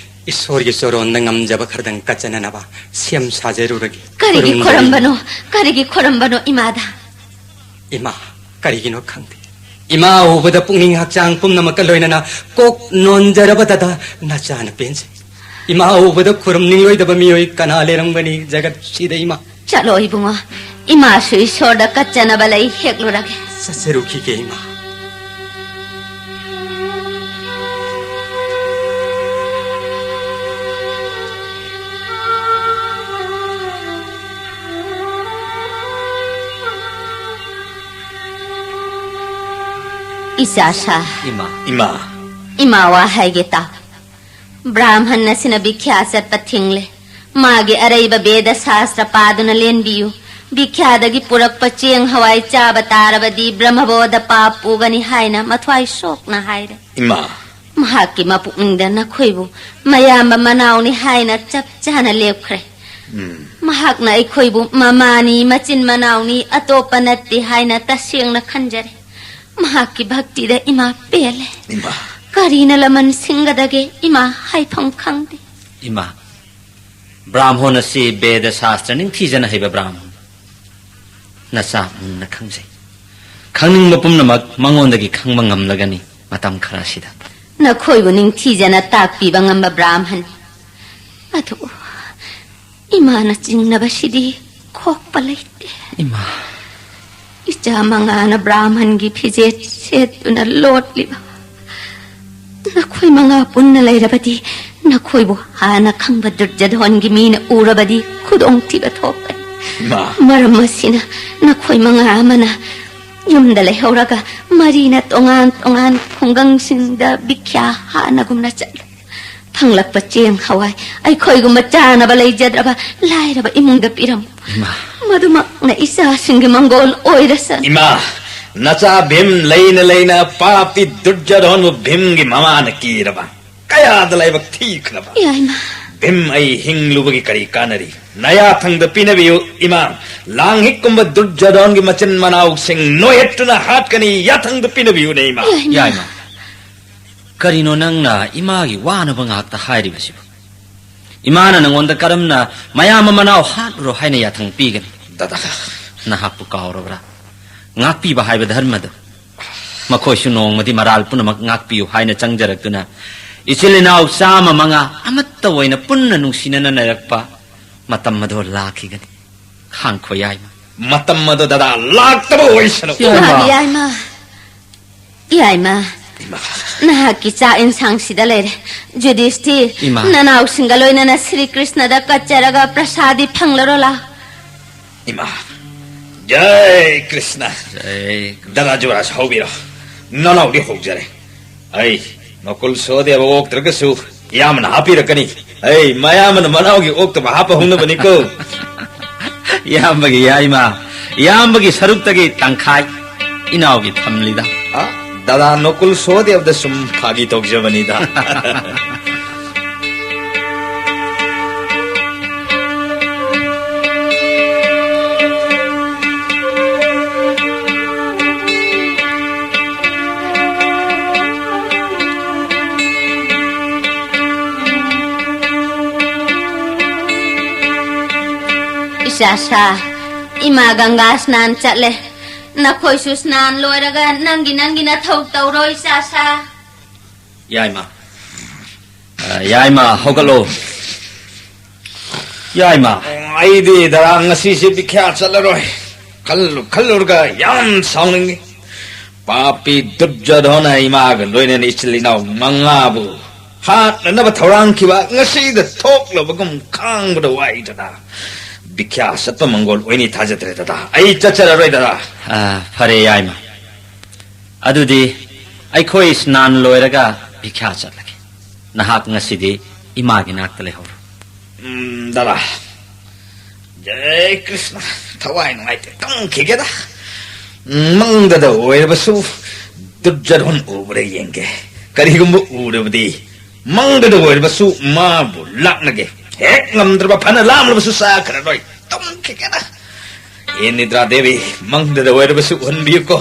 ꯏꯁꯣꯔꯒꯤ ꯆꯣꯔꯣꯟꯗ ꯉꯝꯖꯕ ꯈꯔꯗꯪ ꯀꯠꯆꯅꯅꯕ ꯁꯦꯝ ꯁꯥꯖꯔꯨꯔꯒꯦ꯫ ꯀꯔꯤꯒꯤ ꯈꯨꯔꯨꯝꯖꯔꯤ꯫ ꯈꯣꯔꯝꯕꯅꯣ? ꯀꯔꯤꯒꯤ ꯈꯣꯔꯝꯕꯅꯣ ꯏꯃꯥꯗ? ꯏꯃꯥ, ꯀꯔꯤꯒꯤꯅꯣ ꯈꯪꯗꯦ, ꯏꯃꯥ ꯎꯕꯗ ꯄꯨꯛꯅꯤꯡ ꯍꯛꯆꯥꯡ ꯄꯨꯝꯅꯃꯛꯀ ꯂꯣꯏꯅꯅ ꯀꯣꯛ ꯅꯣꯟꯖꯔꯕꯗꯗ ꯅꯆꯥꯅ ꯄꯦꯟꯖꯩ꯫ ꯏꯃꯥ ꯎꯕꯗ ꯈꯨꯔꯨꯝꯅꯤꯡꯂꯣꯏꯗꯕ ꯃꯤꯑꯣꯏ ꯀꯅꯥ ꯂꯩꯔꯝꯒꯅꯤ ꯖꯒꯠꯁꯤꯗ ꯏꯃꯥ? ꯆꯠꯂꯣ ꯏꯕꯨꯡꯉꯣ, ꯏꯃꯥꯁꯨ ꯏꯁꯣꯔꯗ ꯀꯠꯆꯅꯕ ꯂꯩ ꯍꯦꯛꯂꯨꯔꯒꯦ꯫ ꯆꯠꯆꯔꯨꯈꯤꯒꯦ ꯏꯃꯥ꯫ ꯏꯆꯥ ꯁꯥ꯫ ꯏꯃꯥ꯫ ꯏꯃꯥ꯫ ꯏꯃꯥ ꯋꯥ ꯍꯥꯏꯒꯦ ꯇꯥꯎ꯫ ꯕ꯭ꯔꯥꯍꯃꯟ ꯑꯁꯤꯅ ꯕꯤꯈ꯭ꯌꯥ ꯆꯠꯄ ꯊꯤꯡꯂꯦ꯫ ꯃꯥꯒꯤ ꯑꯔꯩꯕ ꯕꯦꯗ ꯁꯥꯁꯇ꯭ꯔ ꯄꯥꯗꯨꯅ ꯂꯦꯟꯕꯤꯌꯨ꯫ ꯕꯤꯈ꯭ꯌꯥꯗꯒꯤ ꯄꯨꯔꯛꯄ ꯆꯦꯡ ꯍꯋꯥꯏ ꯆꯥꯕ ꯇꯥꯔꯕꯗꯤ ꯕ꯭ꯔꯍ꯭ꯃꯕꯣꯙ ꯄꯥꯞ ꯄꯨꯒꯅꯤ ꯍꯥꯏꯅ ꯃꯊ꯭ꯋꯥꯏ ꯁꯣꯛꯅ ꯍꯥꯏꯔꯦ꯫ ꯏꯃꯥ꯫ ꯃꯍꯥꯛꯀꯤ ꯃꯄꯨꯛꯅꯤꯡꯗ ꯅꯈꯣꯏꯕꯨ ꯃꯌꯥꯝꯕ ꯃꯅꯥꯎꯅꯤ ꯍꯥꯏꯅ ꯆꯞ ꯆꯥꯅ ꯂꯦꯞꯈ꯭ꯔꯦ꯫ ꯎꯝ꯫ ꯃꯍꯥꯛꯅ ꯑꯩꯈꯣꯏꯕꯨ ꯃꯃꯥꯅꯤ, ꯃꯆꯤꯟ ꯃꯅꯥꯎꯅꯤ, ꯑꯇꯣꯞꯄ ꯅꯠꯇꯦ ꯍꯥꯏꯅ ꯇꯁꯦꯡꯅ ꯈꯟꯖꯔꯦ꯫ ꯃꯍꯥꯛꯀꯤ ꯚꯛꯇꯤꯗ ꯏꯃꯥ ꯄꯦꯜꯂꯦ꯫ ꯏꯃꯥ꯫ ꯀꯔꯤꯅ ꯂꯃꯟ ꯁꯤꯡꯒꯗꯒꯦ ꯏꯃꯥ, ꯍꯥꯏꯐꯝ ꯈꯪꯗꯦ꯫ ꯏꯃꯥ, ꯕ꯭ꯔꯥꯍꯃꯣꯟ ꯑꯁꯤ ꯕꯦꯗ ꯁꯥꯁꯇ꯭ꯔ ꯅꯤꯡꯊꯤꯖꯅ ꯍꯩꯕ ꯕ꯭ꯔꯥꯍꯃꯣꯟ꯫ ꯅꯆꯥ ꯃꯨꯟꯅ ꯈꯪꯖꯩ꯫ ꯈꯪꯅꯤꯡꯕ ꯄꯨꯝꯅꯃꯛ ꯃꯉꯣꯟꯗꯒꯤ ꯈꯪꯕ ꯉꯝꯂꯒꯅꯤ ꯃꯇꯝ ꯈꯔꯁꯤꯗ꯫ ꯅꯈꯣꯏꯕꯨ ꯅꯤꯡꯊꯤꯖꯅ ꯇꯥꯛꯄꯤꯕ ꯉꯝꯕ ꯕ꯭ꯔꯥꯍꯃꯟ꯫ ꯑꯗꯨꯕꯨ ꯏꯃꯥꯅ ꯆꯤꯡꯅꯕꯁꯤꯗꯤ ꯈꯣꯛꯄ ꯂꯩꯇꯦ꯫ ꯏꯃꯥ꯫ ꯏꯆꯥ ꯃꯉꯥꯅ ꯕ꯭ꯔꯥꯍꯃꯟꯒꯤ ꯐꯤꯖꯦꯠ ꯁꯦꯠꯇꯨꯅ ꯂꯣꯠꯂꯤꯕ ꯅꯈꯣꯏ ꯃꯉꯥ ꯄꯨꯟꯅ ꯂꯩꯔꯕꯗꯤ, ꯅꯈꯣꯏꯕꯨ ꯍꯥꯟꯅ ꯈꯪꯕ ꯗꯨꯔꯖꯙꯣꯟꯒꯤ ꯃꯤꯅ ꯎꯔꯕꯗꯤ ꯈꯨꯗꯣꯡꯊꯤꯕ ꯊꯣꯛꯀꯅꯤ꯫ ꯏꯃꯥ꯫ ꯃꯔꯝ ꯑꯁꯤꯅ ꯅꯈꯣꯏ ꯃꯉꯥ ꯑꯃꯅ ꯌꯨꯝꯗ ꯂꯩꯍꯧꯔꯒ ꯃꯔꯤꯅ ꯇꯣꯉꯥꯟ ꯇꯣꯉꯥꯟ ꯈꯨꯡꯒꯪꯁꯤꯡꯗ ꯕꯤꯈ꯭ꯌꯥ ꯍꯥꯟꯅꯒꯨꯝꯅ ꯆꯠꯂꯨ꯫ ꯐꯪꯂꯛꯄ ꯆꯦꯡ ꯍꯋꯥꯏ ꯑꯩꯈꯣꯏꯒꯨꯝꯕ ꯆꯥꯅꯕ ꯂꯩꯖꯗ꯭ꯔꯕ ꯂꯥꯏꯔꯕ ꯏꯃꯨꯡꯗ ꯄꯤꯔꯝꯃꯨ꯫ ꯏꯃꯥ꯫ ꯃꯗꯨꯃꯛꯅ ꯏꯆꯥꯁꯤꯡꯒꯤ ꯃꯪꯒꯣꯜ ꯑꯣꯏꯔꯁꯅꯨ꯫ ꯏꯃꯥ, ꯅꯆꯥ ꯚꯤꯝ ꯂꯩꯅ ꯂꯩꯅ ꯄꯥꯄꯤ ꯗꯨꯔꯖꯣꯙꯟꯕꯨ ꯚꯤꯝꯒꯤ ꯃꯃꯥꯅ ꯀꯤꯔꯕ꯫ ꯀꯌꯥꯗ ꯂꯥꯏꯕꯛ ꯊꯤꯈ꯭ꯔꯕ꯫ ꯌꯥꯏꯃ꯫ ꯚꯤꯝ, ꯑꯩ ꯍꯤꯡꯂꯨꯕꯒꯤ ꯀꯔꯤ ꯀꯥꯟꯅꯔꯤ? ꯅꯌꯥꯊꯪꯗ ꯄꯤꯅꯕꯤꯌꯨ ꯏꯃꯥ꯫ ꯂꯥꯡꯍꯤꯛꯀꯨꯝꯕ ꯗꯨꯔꯖꯣꯙꯟꯒꯤ ꯃꯆꯤꯟ ꯃꯅꯥꯎꯁꯤꯡ ꯅꯣꯏꯍꯠꯇꯨꯅ ꯍꯥꯠꯀꯅꯤ꯫ ꯌꯥꯊꯪꯗ ꯄꯤꯅꯕꯤꯌꯨꯅꯦ ꯏꯃꯥ꯫ ꯌꯥꯏꯃ꯫ ꯌꯥꯏꯃ꯫ ꯀꯔꯤꯅꯣ ꯅꯪꯅ ꯏꯃꯥꯒꯤ ꯋꯥꯅꯕ ꯉꯥꯛꯇ ꯍꯥꯏꯔꯤꯕꯁꯤꯕꯨ? ꯏꯃꯥꯅ ꯅꯪꯉꯣꯟꯗ ꯀꯔꯝꯅ ꯃꯌꯥꯝ ꯑꯃ ꯃꯅꯥꯎ ꯍꯥꯠꯂꯨꯔꯣ ꯍꯥꯏꯅ ꯌꯥꯊꯪ ꯄꯤꯒꯅꯤ? ꯗꯗꯥ꯫ ꯅꯍꯥꯛꯄꯨ ꯀꯥꯎꯔꯕ꯭ꯔꯥ? ꯉꯥꯛꯄꯤꯕ ꯍꯥꯏꯕ ꯙꯔꯃꯗꯨ꯫ ꯃꯈꯣꯏꯁꯨ ꯅꯣꯡꯃꯗꯤ ꯃꯔꯥꯜ ꯄꯨꯝꯅꯃꯛ ꯉꯥꯛꯄꯤꯌꯨ ꯍꯥꯏꯅ ꯆꯪꯖꯔꯛꯇꯨꯅ ꯏꯆꯤꯜ ꯏꯅꯥꯎ ꯆꯥꯝꯃ ꯃꯉꯥ ꯑꯃꯠꯇ ꯑꯣꯏꯅ ꯄꯨꯟꯅ ꯅꯨꯡꯁꯤꯅꯅ ꯂꯩꯔꯛꯄ ꯃꯇꯝ ꯑꯗꯣ ꯂꯥꯛꯈꯤꯒꯅꯤ꯫ ꯈꯥꯡꯈꯣ ꯌꯥꯏꯃ꯫ ꯃꯇꯝ ꯑꯗꯣ ꯗꯗꯥ ꯂꯥꯛꯇꯕ ꯑꯣꯏꯁꯅꯨ꯫ ꯌꯥꯏꯃ꯫ ꯏꯃꯥ, ꯌꯥꯏꯃ꯫ ꯌꯥꯏꯃ꯫ ꯏꯃꯥ꯫ ꯅꯍꯥꯛꯀꯤ ꯆꯥꯛ ꯏꯟꯁꯥꯡꯁꯤꯗ ꯂꯩꯔꯦ꯫ ꯌꯨꯙꯤꯁꯇꯤꯔ, ꯏꯃꯥ꯫ ꯅꯅꯥꯎꯁꯤꯡꯒ ꯂꯣꯏꯅꯅ ꯁ꯭ꯔꯤ ꯀ꯭ꯔꯤꯁꯅꯗ ꯀꯠꯆꯔꯒ ꯄ꯭ꯔꯁꯥꯗꯤ ꯐꯪꯂꯔꯣ ꯂꯥꯎ꯫ ꯏꯃꯥ꯫ ꯖꯩ ꯀ꯭ꯔꯤꯁꯅ꯫ ꯖꯩ ꯀ꯭ꯔꯤꯁꯅ꯫ ꯗꯗꯥ ꯖꯨꯔꯥꯖ ꯍꯧꯕꯤꯔꯣ꯫ ꯅꯅꯥꯎꯗꯤ ꯍꯧꯖꯔꯦ꯫ ꯑꯩ ꯅꯀꯨꯜ ꯁꯣꯗꯦꯕ ꯑꯣꯛꯇ꯭ꯔꯒꯁꯨ ꯏꯌꯥꯝꯕꯅ ꯍꯥꯞꯄꯤꯔꯛꯀꯅꯤ꯫ ꯑꯩ ꯃꯌꯥꯝꯕꯅ ꯃꯅꯥꯎꯒꯤ ꯑꯣꯛꯇꯕ ꯍꯥꯞꯄ ꯍꯧꯅꯕꯅꯤꯀꯣ꯫ ꯏꯌꯥꯝꯕꯒꯤ ꯌꯥꯏꯃ, ꯏꯌꯥꯝꯕꯒꯤ ꯁꯔꯨꯛꯇꯒꯤ ꯇꯪꯈꯥꯏ ꯏꯅꯥꯎꯒꯤ ꯊꯝꯂꯤꯗ꯫ ꯑ, ꯗꯗꯥ ꯅꯀꯨꯜ ꯁꯣꯗꯦꯕꯗ ꯁꯨꯝ ꯐꯥꯒꯤ ꯇꯧꯖꯕꯅꯤꯗ꯫ ꯏꯆꯥꯁꯥ, ꯏꯃꯥ ꯒꯪꯒꯥ ꯁ꯭ꯅꯥꯟ ꯆꯠꯂꯦ꯫ ꯅꯈꯣꯏꯁꯨ ꯁ꯭ꯅꯥꯟ ꯂꯣꯏꯔꯒ ꯅꯪꯒꯤ ꯅꯪꯒꯤ ꯅꯊꯧ ꯇꯧꯔꯣ, ꯏꯆꯥꯁꯥ꯫ ꯌꯥꯏꯃ꯫ ꯑ, ꯌꯥꯏꯃ, ꯍꯧꯒꯠꯂꯣ꯫ ꯌꯥꯏꯃ꯫ ꯑꯩꯗꯤ ꯗꯗꯥ ꯉꯁꯤꯁꯦ ꯕꯤꯈ꯭ꯌꯥ ꯆꯠꯂꯔꯣꯏ꯫ ꯈꯜꯂꯨ ꯈꯜꯂꯨꯔꯒ ꯌꯥꯝ ꯁꯥꯎꯅꯤꯡꯉꯤ꯫ ꯄꯥꯄꯤ ꯗꯨꯔꯖꯣꯙꯅ ꯏꯃꯥꯒ ꯂꯣꯏꯅꯅ ꯏꯆꯤꯜ ꯏꯅꯥꯎ ꯃꯉꯥꯕꯨ ꯍꯥꯠꯅꯅꯕ ꯊꯧꯔꯥꯡꯈꯤꯕ ꯉꯁꯤꯗ ꯊꯣꯛꯂꯕꯒꯨꯝ ꯈꯥꯡꯕꯗ ꯋꯥꯏꯗꯅ꯫ ꯕꯤꯈ꯭ꯌꯥ ꯆꯠꯄ ꯃꯪꯒꯣꯜ ꯑꯣꯏꯅꯤ ꯊꯥꯖꯗ꯭ꯔꯦ ꯗꯗꯥ꯫ ꯑꯩ ꯆꯠꯆꯔꯔꯣꯏ ꯗꯗꯥ꯫ ꯑ, ꯐꯔꯦ ꯌꯥꯏꯃ꯫ ꯑꯗꯨꯗꯤ ꯑꯩꯈꯣꯏ ꯁ꯭ꯅꯥꯟ ꯂꯣꯏꯔꯒ ꯕꯤꯈ꯭ꯌꯥ ꯆꯠꯂꯒꯦ꯫ ꯅꯍꯥꯛ ꯉꯁꯤꯗꯤ ꯏꯃꯥꯒꯤ ꯅꯥꯛꯇ ꯂꯩꯍꯧꯔꯣ꯫ ꯎꯝ, ꯗꯥꯗꯥ꯫ ꯖꯦ ꯀ꯭ꯔꯤꯁꯅ, ꯊꯋꯥꯏ ꯅꯨꯡꯉꯥꯏꯇꯦ, ꯇꯨꯝꯈꯤꯒꯦꯗ꯫ ꯎꯝ, ꯃꯪꯗꯗ ꯑꯣꯏꯔꯕꯁꯨ ꯗꯨꯔꯖꯣꯙꯟ ꯎꯕ꯭ꯔꯥ ꯌꯦꯡꯒꯦ꯫ ꯀꯔꯤꯒꯨꯝꯕ ꯎꯔꯕꯗꯤ ꯃꯪꯗꯗ ꯑꯣꯏꯔꯕꯁꯨ ꯃꯥꯕꯨ ꯂꯥꯛꯅꯒꯦ꯫ ꯍꯦꯛ ꯉꯝꯗ꯭ꯔꯕ ꯐꯅ ꯂꯥꯝꯂꯕꯁꯨ ꯆꯥꯈ꯭ꯔꯔꯣꯏ꯫ ꯇꯨꯝꯈꯤꯒꯦꯗ꯫ ꯑꯦ ꯅꯤꯗ꯭ꯔꯥ ꯗꯦꯕꯤ, ꯃꯪꯗꯗ ꯑꯣꯏꯔꯕꯁꯨ ꯎꯍꯟꯕꯤꯌꯨꯀꯣ꯫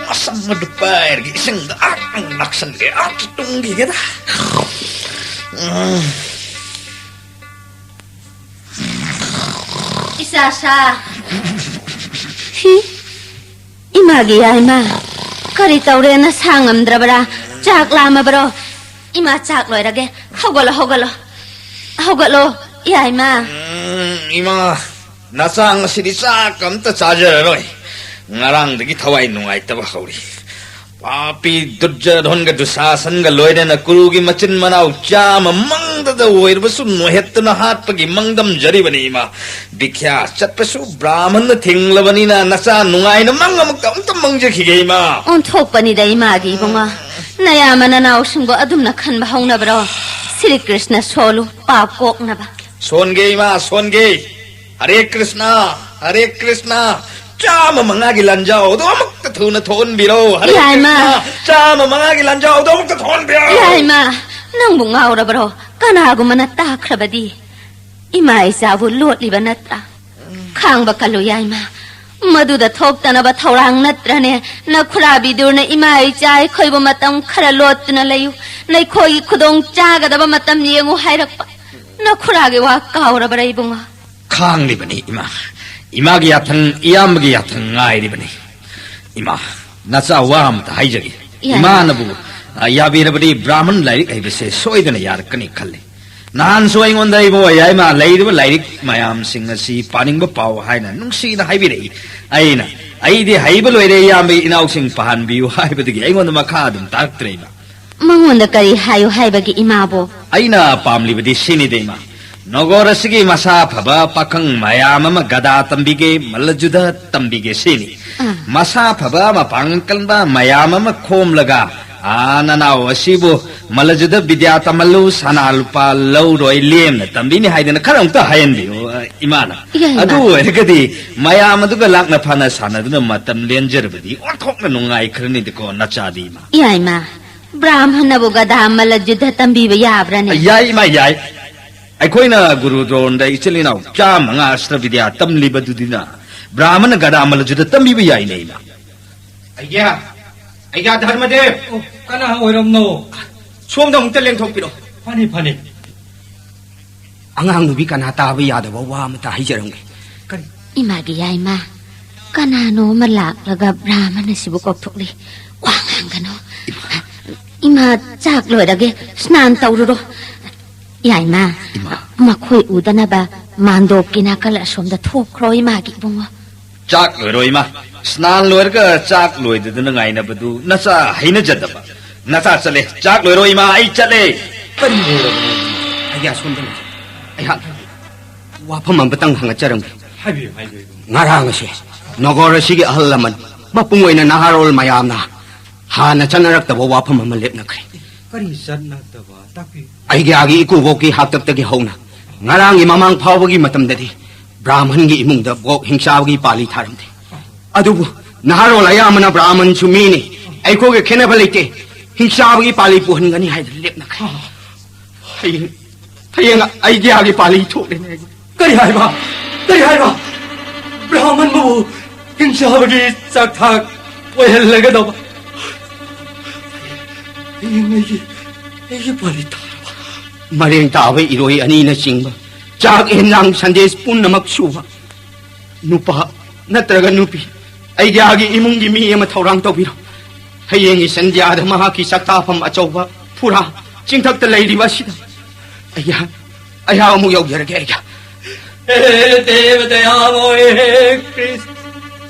ꯃꯁꯝ ꯑꯗꯨ ꯄꯥꯏꯔꯒ ꯏꯁꯤꯡꯗ ꯑꯥ ꯅꯥꯛꯁꯟꯒꯦ, ꯑꯥ ꯇꯨꯝꯈꯤꯒꯦꯗ꯫ ꯎꯝ꯫ ꯏꯆꯥꯁꯥ꯫ ꯍꯤ, ꯏꯃꯥꯒꯤ ꯌꯥꯏꯃ, ꯀꯔꯤ ꯇꯧꯔꯦ? ꯅꯁꯥ ꯉꯝꯗ꯭ꯔꯕꯔꯥ? ꯆꯥꯛ ꯂꯥꯝꯃꯕꯔꯣ? ꯏꯃꯥ, ꯆꯥꯛ ꯂꯣꯏꯔꯒꯦ꯫ ꯍꯧꯒꯠꯂꯣ, ꯍꯧꯒꯠꯂꯣ꯫ ꯍꯧꯒꯠꯂꯣ, ꯌꯥꯏꯃ꯫ ꯎꯝ, ꯏꯃꯥ, ꯅꯆꯥ ꯉꯁꯤꯗꯤ ꯆꯥꯛ ꯑꯝꯇ ꯆꯥꯖꯔꯔꯣꯏ꯫ ꯉꯔꯥꯡꯗꯒꯤ ꯊꯋꯥꯏ ꯅꯨꯡꯉꯥꯏꯇꯕ ꯍꯧꯔꯤ꯫ ꯄꯥꯄꯤ ꯗꯨꯔꯖꯣꯙꯟꯒ ꯗꯨꯁꯥꯁꯟꯒ ꯂꯣꯏꯅꯅ ꯀꯨꯔꯨꯒꯤ ꯃꯆꯤꯟ ꯃꯅꯥꯎ ꯆꯥꯝꯃ ꯃꯪꯗꯗ ꯑꯣꯏꯔꯕꯁꯨ ꯅꯣꯏꯍꯠꯇꯨꯅ ꯍꯥꯠꯄꯒꯤ ꯃꯪꯗꯝꯖꯔꯤꯕꯅꯤ, ꯏꯃꯥ꯫ ꯚꯤꯈ꯭ꯌꯥ ꯆꯠꯄꯁꯨ ꯕ꯭ꯔꯥꯍꯃꯟꯅ ꯊꯤꯡꯂꯕꯅꯤꯅ ꯅꯆꯥ ꯅꯨꯡꯉꯥꯏꯅ ꯃꯪ ꯑꯃꯨꯛꯇ, ꯑꯃꯨꯛꯇ ꯃꯪꯖꯈꯤꯒꯦ, ꯏꯃꯥ꯫ ꯑꯣꯟꯊꯣꯛꯄꯅꯤꯗ ꯏꯃꯥꯒꯤ ꯏꯕꯨꯡꯉꯣ꯫ ꯅꯌꯥꯝꯕ ꯅꯅꯥꯎꯁꯤꯡꯕꯨ ꯑꯗꯨꯝꯅ ꯈꯟꯕ ꯍꯧꯅꯕ꯭ꯔꯣ? ꯁ꯭ꯔꯤ ꯀ꯭ꯔꯤꯁꯅ ꯁꯣꯜꯂꯨ, ꯄꯥꯞ ꯀꯣꯛꯅꯕ꯫ ꯁꯣꯟꯒꯦ, ꯏꯃꯥ, ꯁꯣꯟꯒꯦ꯫ ꯍꯔꯦ ꯀ꯭ꯔꯤꯁꯅ, ꯍꯔꯦ ꯀ꯭ꯔꯤꯁꯅ꯫ ꯆꯥꯝꯃ ꯃꯉꯥꯒꯤ ꯂꯥꯟꯖꯥꯎꯗꯣ ꯑꯃꯨꯛꯇ ꯊꯨꯅ ꯊꯣꯛꯍꯟꯕꯤꯔꯣ꯫ ꯍꯔꯦ ꯌꯥꯏꯃ꯫ ꯀ꯭ꯔꯤꯁꯅ, ꯆꯥꯝꯃ ꯃꯉꯥꯒꯤ ꯂꯥꯟꯖꯥꯎꯗꯣ ꯑꯃꯨꯛꯇ ꯊꯣꯛꯍꯟꯕꯤꯔꯣ꯫ ꯌꯥꯏꯃ, ꯅꯪꯕꯨ ꯉꯥꯎꯔꯕ꯭ꯔꯣ? ꯀꯅꯥꯒꯨꯝꯕꯅ ꯇꯥꯈ꯭ꯔꯕꯗꯤ? ꯏꯃꯥ ꯏꯆꯥꯕꯨ ꯂꯣꯠꯂꯤꯕ ꯅꯠꯇ꯭ꯔꯥ? ꯈꯥꯡꯕ ꯀꯜꯂꯨ ꯌꯥꯏꯃ꯫ ꯃꯗꯨꯗ ꯊꯣꯛꯇꯅꯕ ꯊꯧꯔꯥꯡ ꯅꯠꯇ꯭ꯔꯅꯦ ꯅꯈꯨꯔꯥꯕꯤꯗꯨꯅ ꯏꯃꯥ ꯏꯆꯥ ꯑꯩꯈꯣꯏꯕꯨ ꯃꯇꯝ ꯈꯔ ꯂꯣꯠꯇꯨꯅ ꯂꯩꯌꯨ, ꯅꯈꯣꯏꯒꯤ ꯈꯨꯗꯣꯡ ꯆꯥꯒꯗꯕ ꯃꯇꯝ ꯌꯦꯡꯉꯨ ꯍꯥꯏꯔꯛꯄ? ꯅꯈꯨꯔꯥꯒꯤ ꯋꯥ ꯀꯥꯎꯔꯕ꯭ꯔꯥ ꯏꯕꯨꯡꯉꯣ? ꯈꯥꯡꯂꯤꯕꯅꯤ ꯏꯃꯥ꯫ ꯏꯃꯥꯒꯤ ꯌꯥꯊꯪ, ꯏꯌꯥꯝꯕꯒꯤ ꯌꯥꯊꯪ ꯉꯥꯏꯔꯤꯕꯅꯤ꯫ ꯏꯃꯥ, ꯅꯆꯥ ꯋꯥ ꯑꯃꯇ ꯍꯥꯏꯖꯒꯦ꯫ ꯌꯥꯏ꯫ ꯏꯃꯥꯅꯕꯨ, ꯑ, ꯌꯥꯕꯤꯔꯕꯗꯤ ꯕ꯭ꯔꯥꯍꯃꯟ ꯂꯥꯏꯔꯤꯛ ꯍꯩꯕꯁꯦ ꯁꯣꯏꯗꯅ ꯌꯥꯔꯛꯀꯅꯤ ꯈꯜꯂꯤ꯫ ꯅꯍꯥꯟꯁꯨ ꯑꯩꯉꯣꯟꯗ, "ꯏꯕꯣ, ꯌꯥꯏꯃ, ꯂꯩꯔꯤꯕ ꯂꯥꯏꯔꯤꯛ ꯃꯌꯥꯝꯁꯤꯡ ꯑꯁꯤ ꯄꯥꯅꯤꯡꯕ ꯄꯥꯎ" ꯍꯥꯏꯅ ꯅꯨꯡꯁꯤꯅ ꯍꯥꯏꯕꯤꯔꯛꯏ꯫ ꯑꯩꯅ, "ꯑꯩꯗꯤ ꯍꯩꯕ ꯂꯣꯏꯔꯦ, ꯏꯌꯥꯝꯕ ꯏꯅꯥꯎꯁꯤꯡ ꯄꯥꯍꯟꯕꯤꯌꯨ" ꯍꯥꯏꯕꯗꯒꯤ ꯑꯩꯉꯣꯟꯗ ꯃꯈꯥ ꯑꯗꯨꯝ ꯇꯥꯔꯛꯇ꯭ꯔꯦ, ꯏꯃꯥ꯫ ꯃꯉꯣꯟꯗ ꯀꯔꯤ ꯍꯥꯏꯌꯨ ꯍꯥꯏꯕꯒꯤ, ꯏꯃꯥꯕꯣ? ꯑꯩꯅ ꯄꯥꯝꯂꯤꯕꯗꯤ ꯁꯤꯅꯤꯗ, ꯏꯃꯥ꯫ ꯅꯒꯣꯔ ꯑꯁꯤꯒꯤ ꯃꯁꯥ ꯐꯕ ꯄꯥꯈꯪ ꯃꯌꯥꯝ ꯑꯃ ꯒꯗꯥ ꯇꯝꯕꯤꯒꯦ, ꯃꯜꯂꯖꯨꯗ ꯇꯝꯕꯤꯒꯦ ꯁꯤꯅꯤ꯫ ꯑꯥ꯫ ꯃꯁꯥ ꯐꯕ, ꯃꯄꯥꯡꯒꯜ ꯀꯟꯕ ꯃꯌꯥꯝ ꯑꯃ ꯈꯣꯝꯂꯒ, ꯑꯥ, ꯅꯅꯥꯎ ꯑꯁꯤꯕꯨ ꯃꯂꯖꯨꯗ ꯕꯤꯗ꯭ꯌꯥ ꯇꯝꯍꯜꯂꯨ, ꯁꯅꯥ ꯂꯨꯄꯥ ꯂꯧꯔꯣꯏ, ꯂꯦꯝꯅ ꯇꯝꯕꯤꯅꯤ ꯍꯥꯏꯗꯅ ꯈꯔ ꯑꯃꯨꯛꯇ ꯍꯥꯏꯍꯟꯕꯤꯌꯨ, ꯑ, ꯏꯃꯥꯅ꯫ ꯌꯥꯏ, ꯏꯃꯥ꯫ ꯑꯗꯨ ꯑꯣꯏꯔꯒꯗꯤ ꯃꯌꯥꯝ ꯑꯗꯨꯒ ꯂꯥꯛꯅ ꯐꯥꯅ ꯁꯥꯟꯅꯗꯨꯅ ꯃꯇꯝ ꯂꯦꯟꯖꯔꯕꯗꯤ ꯑꯣꯟꯊꯣꯛꯅ ꯅꯨꯡꯉꯥꯏꯈ꯭ꯔꯅꯤꯗꯀꯣ, ꯅꯆꯥꯗꯤ, ꯏꯃꯥ꯫ ꯌꯥꯏ, ꯏꯃꯥ꯫ ꯕ꯭ꯔꯥꯍꯃꯟꯅꯕꯨ ꯒꯗꯥ ꯃꯂꯖꯨꯗ ꯇꯝꯕꯤꯕ ꯌꯥꯕ꯭ꯔꯅꯦ? ꯌꯥꯏ, ꯏꯃꯥ, ꯌꯥꯏ꯫ ꯑꯩꯈꯣꯏꯅ ꯒꯨꯔꯨ ꯗ꯭ꯔꯣꯟꯗ ꯏꯆꯤꯜ ꯏꯅꯥꯎ ꯆꯥꯝꯃꯉꯥ ꯑꯁꯇ꯭ꯔ ꯕꯤꯗ꯭ꯌꯥ ꯇꯝꯂꯤꯕꯗꯨꯗꯤꯅ ꯕ꯭ꯔꯥꯍꯃꯟꯅ ꯒꯗꯥ ꯃꯂꯖꯨꯗ ꯇꯝꯕꯤꯕ ꯌꯥꯏꯅꯦ, ꯏꯃꯥ꯫ ꯑꯩꯒ꯭ꯌꯥ, ꯑꯩꯒ꯭ꯌꯥ ꯙꯔꯃꯗꯦꯕ! ꯑꯣ, ꯀꯅꯥ ꯑꯣꯏꯔꯝꯅꯣ? ꯁꯣꯝꯗ ꯑꯃꯨꯛꯇ ꯂꯦꯡꯊꯣꯛꯄꯤꯔꯣ꯫ ꯐꯅꯤ, ꯐꯅꯤ꯫ ꯑꯉꯥꯡ ꯅꯨꯄꯤ ꯀꯅꯥ ꯇꯥꯕ ꯌꯥꯗꯕ ꯋꯥ ꯑꯃꯇ ꯍꯥꯏꯖꯔꯝꯒꯦ꯫ ꯀꯔꯤ? ꯏꯃꯥꯒꯤ ꯌꯥꯏꯃ, ꯀꯅꯥꯅꯣ ꯑꯃ ꯂꯥꯛꯂꯒ ꯕ꯭ꯔꯥꯍꯃꯟ ꯑꯁꯤꯕꯨ ꯀꯧꯊꯣꯛꯂꯤ꯫ ꯋꯥ ꯉꯥꯡꯒꯅꯨ꯫ ꯏꯃꯥ꯫ ꯏꯃꯥ, ꯆꯥꯛ ꯂꯣꯏꯔꯒꯦ, ꯁ꯭ꯅꯥꯟ ꯇꯧꯔꯨꯔꯣ꯫ ꯌꯥꯏꯃ, ꯏꯃꯥ꯫ ꯃꯈꯣꯏ ꯎꯗꯅꯕ ꯃꯥꯟꯗꯣꯞꯀꯤ ꯅꯥꯀꯜ ꯑꯁꯣꯝꯗ ꯊꯣꯛꯈ꯭ꯔꯣ, ꯏꯃꯥꯒꯤ ꯏꯕꯨꯡꯉꯣ꯫ ꯆꯥꯛ ꯂꯣꯏꯔꯣ, ꯏꯃꯥ꯫ ꯁ꯭ꯅꯥꯟ ꯂꯣꯏꯔꯒ ꯆꯥꯛ ꯂꯣꯏꯗꯗꯅ ꯉꯥꯏꯅꯕꯗꯨ ꯅꯆꯥ ꯍꯩꯅꯖꯗꯕ꯫ ꯅꯆꯥ ꯆꯠꯂꯦ꯫ ꯆꯥꯛ ꯂꯣꯏꯔꯣ, ꯏꯃꯥ, ꯑꯩ ꯆꯠꯂꯦ꯫ ꯀꯔꯤ ꯑꯣꯏꯔꯕꯅꯣ? ꯑꯩꯒꯤ ꯑꯁꯣꯝꯗ ꯂꯩ꯫ ꯑꯩꯍꯥꯛ ꯋꯥꯐꯝ ꯑꯃꯇꯪ ꯍꯪꯉꯠꯆꯔꯝꯒꯦ꯫ ꯍꯥꯏꯕꯤꯌꯨ, ꯍꯥꯏꯕꯤꯌꯨ, ꯏꯕꯨꯡ꯫ ꯉꯔꯥꯡ ꯑꯁꯦ ꯅꯒꯔ ꯑꯁꯤꯒꯤ ꯑꯍꯜ ꯂꯃꯟ, ꯃꯄꯨꯡ ꯑꯣꯏꯅ ꯅꯍꯥꯔꯣꯜ ꯃꯌꯥꯝꯅ ꯍꯥꯟꯅ ꯆꯠꯅꯔꯛꯇꯕ ꯋꯥꯐꯝ ꯑꯃ ꯂꯦꯞꯅꯈ꯭ꯔꯦ꯫ ꯀꯔꯤ ꯆꯠꯅꯗꯕ? ꯇꯥꯛꯄꯤꯌꯨ꯫ ꯑꯩꯒꯤ ꯑꯥꯒꯤ ꯏꯀꯨꯕꯣꯛꯀꯤ ꯍꯥꯛꯇꯛꯇꯒꯤ ꯍꯧꯅ ꯉꯔꯥꯡꯒꯤ ꯃꯃꯥꯡ ꯐꯥꯎꯕꯒꯤ ꯃꯇꯝꯗꯗꯤ ꯕ꯭ꯔꯥꯍꯃꯟꯒꯤ ꯏꯃꯨꯡꯗ ꯕꯣꯛ ꯍꯤꯡꯁꯥꯕꯒꯤ ꯄꯥꯜꯂꯤ ꯊꯥꯔꯝꯗꯦ꯫ ꯑꯗꯨꯕꯨ ꯅꯍꯥꯔꯣꯜ ꯑꯌꯥꯝꯕꯅ ꯕ꯭ꯔꯥꯍꯃꯟꯁꯨ ꯃꯤꯅꯤ, ꯑꯩꯈꯣꯏꯒ ꯈꯦꯠꯅꯕ ꯂꯩꯇꯦ, ꯍꯤꯡꯁꯥꯕꯒꯤ ꯄꯥꯜꯂꯤ ꯄꯨꯍꯟꯒꯅꯤ ꯍꯥꯏꯗꯨꯅ ꯂꯦꯞꯅꯈ꯭ꯔꯦ꯫ ꯍꯌꯦꯡ, ꯍꯌꯦꯡ ꯑꯩꯒꯤ ꯑꯥꯒꯤ ꯄꯥꯜꯂꯤ ꯊꯣꯛꯂꯦꯅꯦ꯫ ꯀꯔꯤ ꯍꯥꯏꯕ? ꯀꯔꯤ ꯍꯥꯏꯕ? ꯕ꯭ꯔꯥꯍꯃꯟꯕꯨ ꯍꯤꯡꯁꯥꯕꯒꯤ ꯆꯥꯛꯊꯥꯛ ꯑꯣꯏꯍꯜꯂꯒꯗꯧꯕ? ꯍꯌꯦꯡ ꯑꯩꯒꯤ, ꯑꯩꯒꯤ ꯄꯥꯜꯂꯤ ꯇꯥꯔꯕ? ꯃꯔꯦꯡ ꯇꯥꯕ ꯏꯔꯣꯏ ꯑꯅꯤꯅꯆꯤꯡꯕ, ꯆꯥꯛ ꯌꯦꯟꯖꯥꯡ ꯁꯟꯗꯦꯁ ꯄꯨꯝꯅꯃꯛ ꯁꯨꯕ ꯅꯨꯄꯥ ꯅꯠꯇ꯭ꯔꯒ ꯅꯨꯄꯤ, ꯑꯩꯒꯤ ꯑꯥꯒꯤ ꯏꯃꯨꯡꯒꯤ ꯃꯤ ꯑꯃ ꯊꯧꯔꯥꯡ ꯇꯧꯕꯤꯔꯣ꯫ ꯍꯌꯦꯡꯒꯤ ꯁꯟꯙ꯭ꯌꯥꯗ ꯃꯍꯥꯛꯀꯤ ꯆꯥꯛꯇꯥꯐꯝ ꯑꯆꯧꯕ ꯐꯨꯔꯥ ꯆꯤꯡꯊꯛꯇ ꯂꯩꯔꯤꯕ ꯑꯁꯤꯗ ꯑꯩꯍꯥꯛ, ꯑꯩꯍꯥꯛ ꯑꯃꯨꯛ ꯌꯧꯖꯔꯒꯦ꯫ ꯑꯩꯒ ꯍꯦ ꯗꯦꯕ ꯗꯌꯥꯃꯣꯏ, ꯍꯦ ꯀ꯭ꯔꯤꯁ,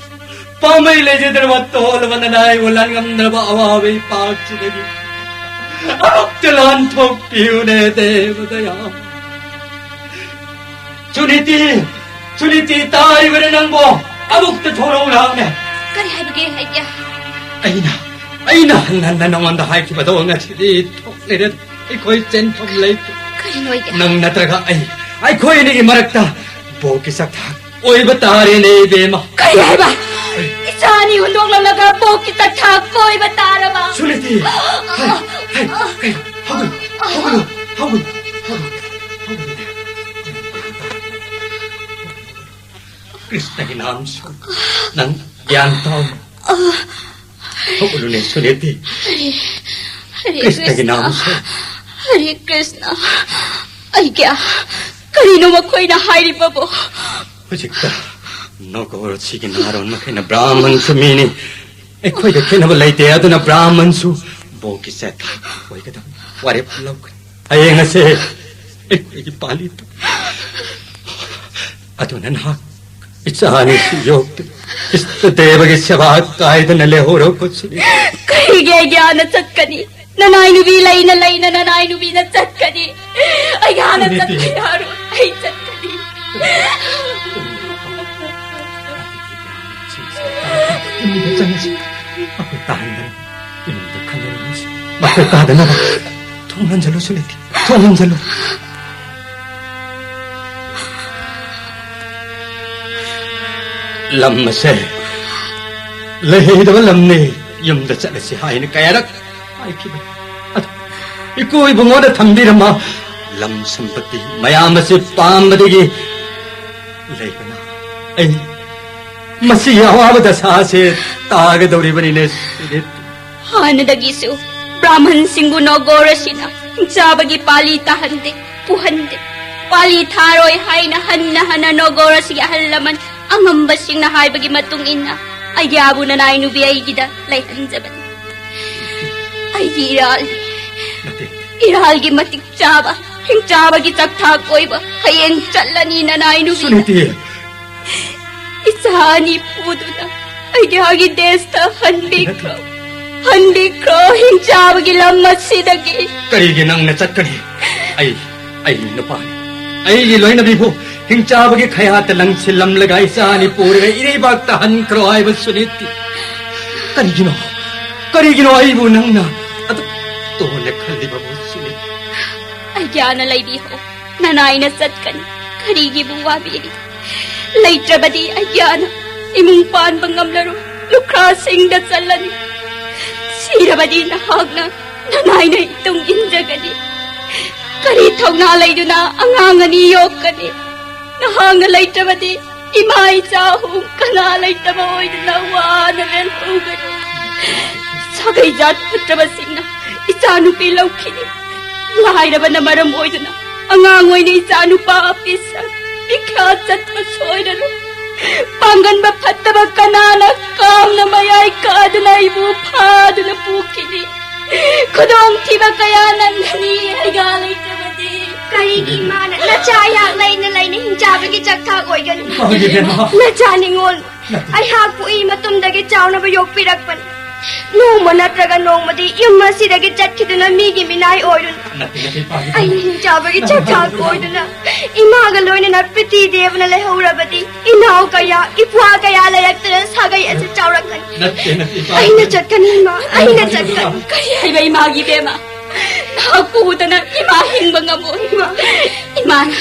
ꯄꯥꯝꯕꯩ ꯂꯩꯖꯗ꯭ꯔꯕ ꯇꯣꯜꯂꯕ ꯅꯅꯥꯏꯕꯨ ꯂꯥꯟꯉꯝꯗ꯭ꯔꯕ ꯑꯋꯥꯕ ꯏꯄꯥꯛꯁꯤꯗꯒꯤ ꯑꯃꯨꯛꯇ ꯂꯥꯟꯊꯣꯛꯄꯤꯌꯨꯅꯦ, ꯗꯦꯕ ꯗꯌꯥ꯫ ꯁꯨꯅꯤꯇꯤ, ꯁꯨꯅꯤꯇꯤ, ꯇꯥꯔꯤꯕꯅꯦ ꯅꯪꯕꯣ? ꯑꯃꯨꯛꯇ ꯊꯣꯔꯛꯎ ꯂꯥꯛꯅꯦ꯫ ꯀꯔꯤ ꯍꯥꯏꯕꯒꯦ, ꯑꯩꯒꯤ? ꯑꯩꯅ ꯑꯩꯅ ꯍꯟꯅ ꯍꯟꯅ ꯅꯉꯣꯟꯗ ꯍꯥꯏꯈꯤꯕꯗꯣ ꯉꯁꯤꯗꯤ ꯊꯣꯛꯂꯦꯗ꯫ ꯑꯩꯈꯣꯏ ꯆꯦꯟꯐꯝ ꯂꯩꯇꯦ꯫ ꯀꯔꯤꯅꯣ ꯑꯩꯒꯤ? ꯅꯪ ꯅꯠꯇ꯭ꯔꯒ ꯑꯩ, ꯑꯩꯈꯣꯏ ꯑꯅꯤꯒꯤ ꯃꯔꯛꯇ ꯕꯣꯛꯀꯤ ꯆꯥꯛꯊꯥꯛ ꯑꯣꯏꯕ ꯇꯥꯔꯦꯅꯦ, ꯏꯕꯦꯝꯃ꯫ ꯀꯔꯤ ꯍꯥꯏꯕ? ꯏꯆꯥ ꯑꯅꯤ ꯍꯨꯟꯗꯣꯛꯂꯝꯂꯒ ꯕꯣꯛꯀꯤ ꯆꯥꯛꯊꯥꯛ ꯑꯣꯏꯕ ꯇꯥꯔꯕ? ꯁꯨꯅꯤꯇꯤ! ꯍꯩ, ꯍꯩ, ꯍꯩ, ꯍꯧꯒꯠꯂꯨ, ꯍꯧꯒꯠꯂꯨ, ꯍꯧꯒꯠꯂꯨ, ꯍꯧꯒꯠꯂꯨ, ꯍꯧꯒꯠꯂꯨ꯫ ꯀ꯭ꯔꯤꯁꯅꯒꯤ ꯅꯥꯝꯁꯨ ꯅꯪ ꯒ꯭ꯌꯥꯟ ꯇꯥꯎ꯫ ꯍꯧꯒꯠꯂꯨꯅꯦ, ꯁꯨꯅꯤꯇꯤ꯫ ꯍꯔꯦ, ꯍꯔꯦ ꯀ꯭ꯔꯤꯁꯅꯒꯤ ꯀ꯭ꯔꯤꯁꯅ꯫ ꯅꯥꯝꯁꯨ꯫ ꯍꯔꯦ ꯀ꯭ꯔꯤꯁꯅ꯫ ꯑꯩ ꯀꯌꯥ, ꯀꯔꯤꯅꯣ ꯃꯈꯣꯏꯅ ꯍꯥꯏꯔꯤꯕꯕꯨ? ꯍꯧꯖꯤꯛꯇ ꯅꯣꯒꯣꯔꯁꯤꯒꯤ ꯅꯍꯥꯔꯣꯟ ꯃꯈꯩꯅ ꯕ꯭ꯔꯥꯍꯃꯟꯁꯨ ꯃꯤꯅꯤ꯫ ꯑꯩꯈꯣꯏꯒ ꯈꯦꯠꯅꯕ ꯂꯩꯇꯦ, ꯑꯗꯨꯅ ꯕ꯭ꯔꯥꯍꯃꯟꯁꯨ ꯕꯣꯛꯀꯤ ꯆꯦꯊꯥ ꯑꯣꯏꯒꯗꯕ ꯋꯥꯔꯦꯞ ꯂꯧꯒꯅꯤ꯫ ꯍꯌꯦꯡ ꯑꯁꯦ ꯑꯩꯈꯣꯏꯒꯤ ꯄꯥꯂꯤ ꯇꯥ-, ꯑꯗꯨꯅ ꯅꯍꯥꯛ ꯏꯆꯥ ꯑꯅꯤꯁꯤ ꯌꯣꯛꯇꯨꯅ ꯏꯁꯇ ꯗꯦꯕꯒꯤ ꯁꯦꯕꯥ ꯀꯥꯏꯗꯅ ꯂꯩꯍꯧꯔꯣ, ꯀꯨꯁꯨꯅꯤ꯫ ꯀꯔꯤꯒꯤ ꯑꯩꯒꯤ ꯍꯥꯟꯅ ꯆꯠꯀꯅꯤ? ꯅꯅꯥꯏ ꯅꯨꯄꯤ ꯂꯩꯅ ꯂꯩꯅ ꯅꯅꯥꯏ ꯅꯨꯄꯤꯅ ꯆꯠꯀꯅꯤ꯫ ꯑꯩꯒꯤ ꯍꯥꯟꯅ ꯁꯨꯅꯤꯇꯤ꯫ ꯆꯠꯄ ꯌꯥꯔꯣꯏ꯫ ꯑꯩ ꯆꯠꯀꯅꯤ꯫ ꯏꯃꯨꯡꯗ ꯆꯪꯉꯁꯤ꯫ ꯃꯈꯣꯏ ꯇꯥꯍꯟꯗꯅ ꯏꯃꯨꯡꯗ ꯈꯟꯅꯔꯝꯃꯁꯤ꯫ ꯃꯈꯣꯏ ꯇꯥꯗꯅꯕ ꯊꯣꯡ ꯂꯣꯟꯖꯜꯂꯨ, ꯁꯨꯅꯤꯇꯤ꯫ ꯊꯣꯡ ꯂꯣꯟꯖꯜꯂꯨ꯫ ꯂꯝ ꯑꯁꯦ ꯂꯩꯍꯩꯗꯕ ꯂꯝꯅꯤ, ꯌꯨꯝꯗ ꯆꯠꯂꯁꯤ ꯍꯥꯏꯅ ꯀꯌꯥꯔꯛ ꯍꯥꯏꯈꯤꯕꯅꯤ꯫ ꯑꯗꯨ ꯏꯀꯨ ꯏꯕꯨꯡꯉꯣꯅ ꯊꯝꯕꯤꯔꯝꯕ ꯂꯝ ꯁꯝꯄꯇꯤ ꯃꯌꯥꯝ ꯑꯁꯤ ꯄꯥꯝꯕꯗꯒꯤ ꯂꯩꯕꯅ ꯑꯩ ꯃꯁꯤꯒꯤ ꯑꯋꯥꯕ ꯗꯁꯥ ꯑꯁꯤ ꯇꯥꯒꯗꯧꯔꯤꯕꯅꯤꯅꯦ, ꯁꯨꯅꯤꯇꯤ꯫ ꯍꯥꯟꯅꯗꯒꯤꯁꯨ ꯕ꯭ꯔꯥꯍꯃꯟꯁꯤꯡꯕꯨ ꯅꯣꯒꯣꯔ ꯑꯁꯤꯅ ꯍꯤꯡꯆꯥꯕꯒꯤ ꯄꯥꯂꯤ ꯇꯥꯍꯟꯗꯦ, ꯄꯨꯍꯟꯗꯦ꯫ ꯄꯥꯂꯤ ꯊꯥꯔꯣꯏ ꯍꯥꯏꯅ ꯍꯟꯅ ꯍꯟꯅ ꯅꯣꯒꯣꯔ ꯑꯁꯤꯒꯤ ꯑꯍꯜ ꯂꯃꯟ ꯑꯉꯝꯕꯁꯤꯡꯅ ꯍꯥꯏꯕꯒꯤ ꯃꯇꯨꯡ ꯏꯟꯅ ꯑꯩꯒꯤ ꯑꯥꯕꯨ ꯅꯅꯥꯏ ꯅꯨꯄꯤ ꯑꯩꯒꯤꯗ ꯂꯩꯍꯟꯖꯕꯅꯤ꯫ ꯑꯩꯒꯤ ꯏꯔꯥꯜ, ꯅꯠꯇꯦ꯫ ꯏꯔꯥꯜꯒꯤ ꯃꯇꯤꯛ ꯆꯥꯕ ꯍꯤꯡꯆꯥꯕꯒꯤ ꯆꯥꯛꯊꯥꯛ ꯑꯣꯏꯕ ꯍꯌꯦꯡ ꯆꯠꯂꯅꯤ ꯅꯅꯥꯏ ꯅꯨꯄꯤ꯫ ꯁꯨꯅꯤꯇꯤ꯫ ꯏꯆꯥ ꯑꯅꯤ ꯄꯨꯗꯨꯅ ꯑꯩꯒꯤ ꯍꯥꯒꯤ ꯗꯦꯁꯇ ꯍꯟꯕꯤꯈ꯭ꯔꯣ꯫ ꯍꯟꯕꯤꯈ꯭ꯔꯣ ꯍꯤꯡꯆꯥꯕꯒꯤ ꯂꯝ ꯑꯁꯤꯗꯒꯤ꯫ ꯀꯔꯤꯒꯤ ꯅꯪꯅ ꯆꯠꯀꯅꯤ? ꯑꯩ, ꯑꯩ ꯅꯨꯄꯥꯅꯤ꯫ ꯑꯩꯒꯤ ꯂꯣꯏꯅꯕꯤꯕꯨ ꯍꯤꯡꯆꯥꯕꯒꯤ ꯈꯌꯥꯠꯇ ꯂꯪꯁꯤꯜꯂꯝꯂꯒ ꯏꯆꯥ ꯑꯅꯤ ꯄꯨꯔꯒ ꯏꯔꯩꯕꯥꯛꯇ ꯍꯟꯈ꯭ꯔꯣ ꯍꯥꯏꯕ, ꯁꯨꯅꯤꯇꯤ꯫ ꯀꯔꯤꯒꯤꯅꯣ? ꯀꯔꯤꯒꯤꯅꯣ ꯑꯩꯕꯨ ꯅꯪꯅ ꯑꯗꯨꯛ ꯇꯣꯟꯅ ꯈꯜꯂꯤꯕꯕꯨ ꯁꯤꯅꯤ? ꯑꯩꯒ꯭ꯌꯥꯅ ꯂꯩꯕꯤꯍꯧ, ꯅꯅꯥꯏꯅ ꯆꯠꯀꯅꯤ꯫ ꯀꯔꯤꯒꯤꯕꯨ ꯋꯥꯕꯤꯔꯤ? ꯂꯩꯇ꯭ꯔꯕꯗꯤ ꯑꯩꯒ꯭ꯌꯥꯅ ꯏꯃꯨꯡ ꯄꯥꯟꯕ ꯉꯝꯂꯔꯣꯏ, ꯂꯨꯈ꯭ꯔꯥꯁꯤꯡꯗ ꯆꯠꯂꯅꯤ꯫ ꯁꯤꯔꯕꯗꯤ ꯅꯍꯥꯛꯅ ꯅꯅꯥꯏꯅ ꯏꯇꯨꯡ ꯏꯟꯖꯒꯅꯤ꯫ ꯀꯔꯤ ꯊꯧꯅꯥ ꯂꯩꯗꯨꯅ ꯑꯉꯥꯡ ꯑꯅꯤ ꯌꯣꯛꯀꯅꯤ? ꯅꯍꯥꯛꯅ ꯂꯩꯇ꯭ꯔꯕꯗꯤ ꯏꯃꯥ ꯏꯆꯥ ꯑꯍꯨꯝ ꯀꯅꯥ ꯂꯩꯇꯕ ꯑꯣꯏꯗꯨꯅ ꯋꯥꯅ ꯂꯦꯜꯍꯧꯒꯅꯤ? ꯁꯥꯒꯩ ꯖꯥꯠ ꯐꯠꯇ꯭ꯔꯕꯁꯤꯡꯅ ꯏꯆꯥꯅꯨꯄꯤ ꯂꯧꯈꯤꯅꯤ꯫ ꯂꯥꯏꯔꯕꯅ ꯃꯔꯝ ꯑꯣꯏꯗꯨꯅ ꯑꯉꯥꯡ ꯑꯣꯏꯅ ꯏꯆꯥꯅꯨꯄꯥ ꯄꯤꯁꯛ ꯄꯤꯈ꯭ꯌꯥ ꯆꯠꯄ ꯁꯣꯏꯔꯔꯣꯏ꯫ ꯄꯥꯡꯒꯟꯕ ꯐꯠꯇꯕ ꯀꯅꯥꯅ ꯀꯥꯝꯅ ꯃꯌꯥꯏ ꯀꯥꯗꯨꯅ ꯑꯩꯕꯨ ꯐꯥꯗꯨꯅ ꯄꯨꯈꯤꯅꯤ? ꯈꯨꯗꯣꯡꯊꯤꯕ ꯀꯌꯥ ꯅꯪꯒꯅꯤ ꯑꯩꯒ꯭ꯌꯥ ꯂꯩꯇ꯭ꯔꯕꯗꯤ꯫ ꯀꯔꯤꯒꯤ ꯏꯃꯥꯅ ꯅꯆꯥ ꯑꯩꯍꯥꯛ ꯂꯩꯅ ꯂꯩꯅ ꯍꯤꯡꯆꯥꯕꯒꯤ ꯆꯥꯛꯊꯥꯛ ꯑꯣꯏꯒꯅꯤ? ꯏꯃꯥꯒꯤ ꯏꯕꯦꯝꯃ꯫ ꯅꯆꯥ ꯅꯤꯉꯣꯜ ꯑꯩꯍꯥꯛꯄꯨ ꯏ ꯃꯇꯨꯝꯗꯒꯤ ꯆꯥꯎꯅꯕ ꯌꯣꯛꯄꯤꯔꯛꯄꯅꯤ꯫ ꯅꯣꯡꯃ ꯅꯠꯇ꯭ꯔꯒ ꯅꯣꯡꯃꯗꯤ ꯌꯨꯝ ꯑꯁꯤꯗꯒꯤ ꯆꯠꯈꯤꯗꯨꯅ ꯃꯤꯒꯤ ꯃꯤꯅꯥꯏ ꯑꯣꯏꯔꯨꯅꯨ꯫ ꯅꯠꯇꯦ, ꯅꯠꯇꯦ, ꯏꯄꯥꯒꯤ ꯑꯩ ꯍꯤꯡꯆꯥꯕꯒꯤ ꯆꯥꯛꯊꯥꯛ ꯑꯣꯏꯗꯨꯅ ꯏꯃꯥꯒ ꯂꯣꯏꯅꯅ ꯄ꯭ꯔꯤꯊꯤ ꯗꯦꯕꯅ ꯂꯩꯍꯧꯔꯕꯗꯤ ꯏꯅꯥꯎ ꯀꯌꯥ, ꯏꯄ꯭ꯋꯥ ꯀꯌꯥ ꯂꯩꯔꯛꯇꯅ ꯁꯥꯒꯩ ꯑꯁꯤ ꯆꯥꯎꯔꯛꯀꯅꯤ꯫ ꯅꯠꯇꯦ, ꯅꯠꯇꯦ, ꯏꯄꯥꯒꯤ ꯑꯩꯅ ꯆꯠꯀꯅꯤ ꯏꯃꯥ, ꯑꯩꯅ ꯆꯠꯀꯅꯤ꯫ ꯀꯔꯤ ꯍꯥꯏꯕ ꯏꯃꯥꯒꯤ ꯏꯕꯦꯝꯃ? ꯅꯍꯥꯛ ꯎꯗꯅ ꯏꯃꯥ ꯍꯤꯡꯕ ꯉꯝꯃꯣꯏ꯫ ꯏꯃꯥꯅ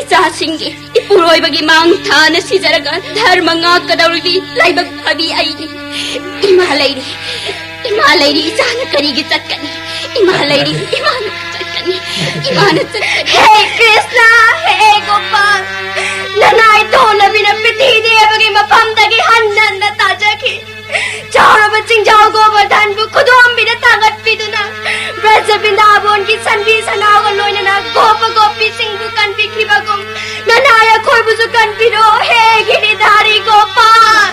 ꯏꯆꯥꯁꯤꯡꯒꯤ ꯏꯄꯨꯔꯣꯏꯕꯒꯤ ꯃꯥꯡ ꯊꯥꯅ ꯁꯤꯖꯔꯒ ꯙꯔꯃ ꯉꯥꯛꯀꯗꯧꯔꯤꯕꯤ ꯂꯥꯏꯕꯛ ꯐꯕꯤ ꯑꯩꯅꯤ꯫ ꯏꯃꯥ ꯂꯩꯔꯤ, ꯏꯃꯥ ꯂꯩꯔꯤ, ꯏꯆꯥꯅ ꯀꯔꯤꯒꯤ ꯆꯠꯀꯅꯤ? ꯏꯃꯥ ꯂꯩꯔꯤ, ꯏꯃꯥꯅ ꯆꯠꯀꯅꯤ, ꯏꯃꯥꯅ ꯆꯠꯀꯅꯤ꯫ ꯍꯦ ꯀ꯭ꯔꯤꯁꯅ, ꯍꯦ ꯒꯣꯄꯥꯜ, ꯅꯅꯥꯏ ꯇꯣꯟꯅꯕꯤꯅ ꯄ꯭ꯔꯤꯊꯤ ꯗꯦꯕꯒꯤ ꯃꯐꯝꯗꯒꯤ ꯍꯟꯅ ꯍꯟꯅ ꯇꯥꯖꯈꯤ꯫ ꯆꯥꯎꯔꯕ ꯆꯤꯡꯖꯥꯎ ꯒꯣꯕꯔꯙꯟꯕꯨ ꯈꯨꯗꯣꯝꯕꯤꯅ ꯊꯥꯡꯒꯠꯄꯤꯗꯨꯅ ꯕ꯭ꯔꯖ ꯕ꯭ꯔꯤꯟꯗꯥꯕꯣꯟꯒꯤ ꯁꯟꯕꯤ ꯁꯅꯥꯎꯒ ꯂꯣꯏꯅꯅ ꯒꯣꯄ ꯒꯣꯄꯤꯁꯤꯡꯕꯨ ꯀꯟꯕꯤꯈꯤꯕꯒꯨꯝ ꯅꯅꯥꯏ ꯑꯩꯈꯣꯏꯕꯨꯁꯨ ꯀꯟꯕꯤꯔꯣ, ꯍꯦ ꯒꯤꯔꯤꯙꯥꯔꯤ ꯒꯣꯄꯥꯜ꯫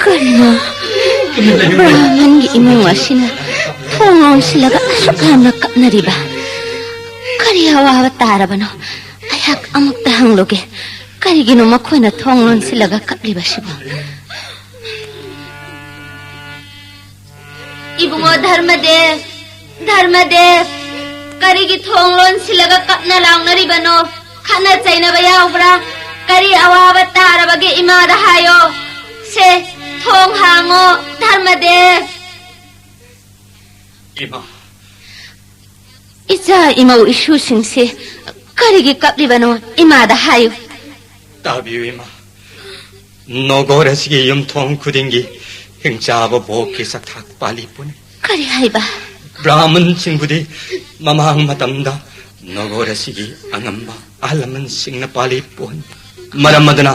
ꯀꯔꯤꯅꯣ? ꯕ꯭ꯔꯥꯍꯃꯟꯒꯤ ꯏꯃꯨꯡ ꯑꯁꯤꯅ ꯊꯣꯡ ꯂꯣꯟꯁꯤꯜꯂꯒ ꯑꯁꯨꯛ ꯌꯥꯝꯅ ꯀꯞꯅꯔꯤꯕ? ꯀꯔꯤ ꯑꯋꯥꯕ ꯇꯥꯔꯕꯅꯣ? ꯑꯩꯍꯥꯛ ꯑꯃꯨꯛꯇ ꯍꯪꯂꯨꯒꯦ꯫ ꯀꯔꯤꯒꯤꯅꯣ ꯃꯈꯣꯏꯅ ꯊꯣꯡ ꯂꯣꯟꯁꯤꯜꯂꯒ ꯀꯞꯂꯤꯕꯁꯤꯕꯨ? ꯏꯕꯨꯡꯉꯣ ꯙꯔꯃꯗꯦꯕ, ꯙꯔꯃꯗꯦꯕ, ꯀꯔꯤꯒꯤ ꯊꯣꯡ ꯂꯣꯟꯁꯤꯜꯂꯒ ꯀꯞꯅ ꯂꯥꯎꯅꯔꯤꯕꯅꯣ? ꯈꯠꯅ ꯆꯩꯅꯕ ꯌꯥꯎꯕ꯭ꯔꯥ? ꯀꯔꯤ ꯑꯋꯥꯕ ꯇꯥꯔꯕꯒꯦ? ꯏꯃꯥꯗ ꯍꯥꯏꯌꯣ꯫ ꯁꯦ, ꯊꯣꯡ ꯍꯥꯡꯉꯣ, ꯙꯔꯃꯗꯦꯕ꯫ ꯏꯃꯥ꯫ ꯏꯆꯥ ꯏꯃꯧ ꯏꯁꯨꯁꯤꯡꯁꯦ ꯀꯔꯤꯒꯤ ꯀꯞꯂꯤꯕꯅꯣ? ꯏꯃꯥꯗ ꯍꯥꯏꯌꯨ꯫ ꯇꯥꯕꯤꯌꯨ, ꯏꯃꯥ꯫ ꯅꯣꯒꯣꯔ ꯑꯁꯤꯒꯤ ꯌꯨꯝꯊꯣꯡ ꯈꯨꯗꯤꯡꯒꯤ ꯍꯤꯡꯆꯥꯕ ꯚꯣꯒꯀꯤ ꯆꯥꯛꯊꯥꯛ ꯄꯥꯜꯂꯤ ꯄꯣꯠꯅꯤ꯫ ꯀꯔꯤ ꯍꯥꯏꯕ? ꯕ꯭ꯔꯥꯍꯃꯟꯁꯤꯡꯕꯨꯗꯤ ꯃꯃꯥꯡ ꯃꯇꯝꯗ ꯅꯣꯒꯣꯔ ꯑꯁꯤꯒꯤ ꯑꯉꯝꯕ ꯑꯍꯜ ꯂꯃꯟꯁꯤꯡꯅ ꯄꯥꯜꯂꯤ ꯄꯣꯠꯅꯤ꯫ ꯃꯔꯝ ꯑꯗꯨꯅ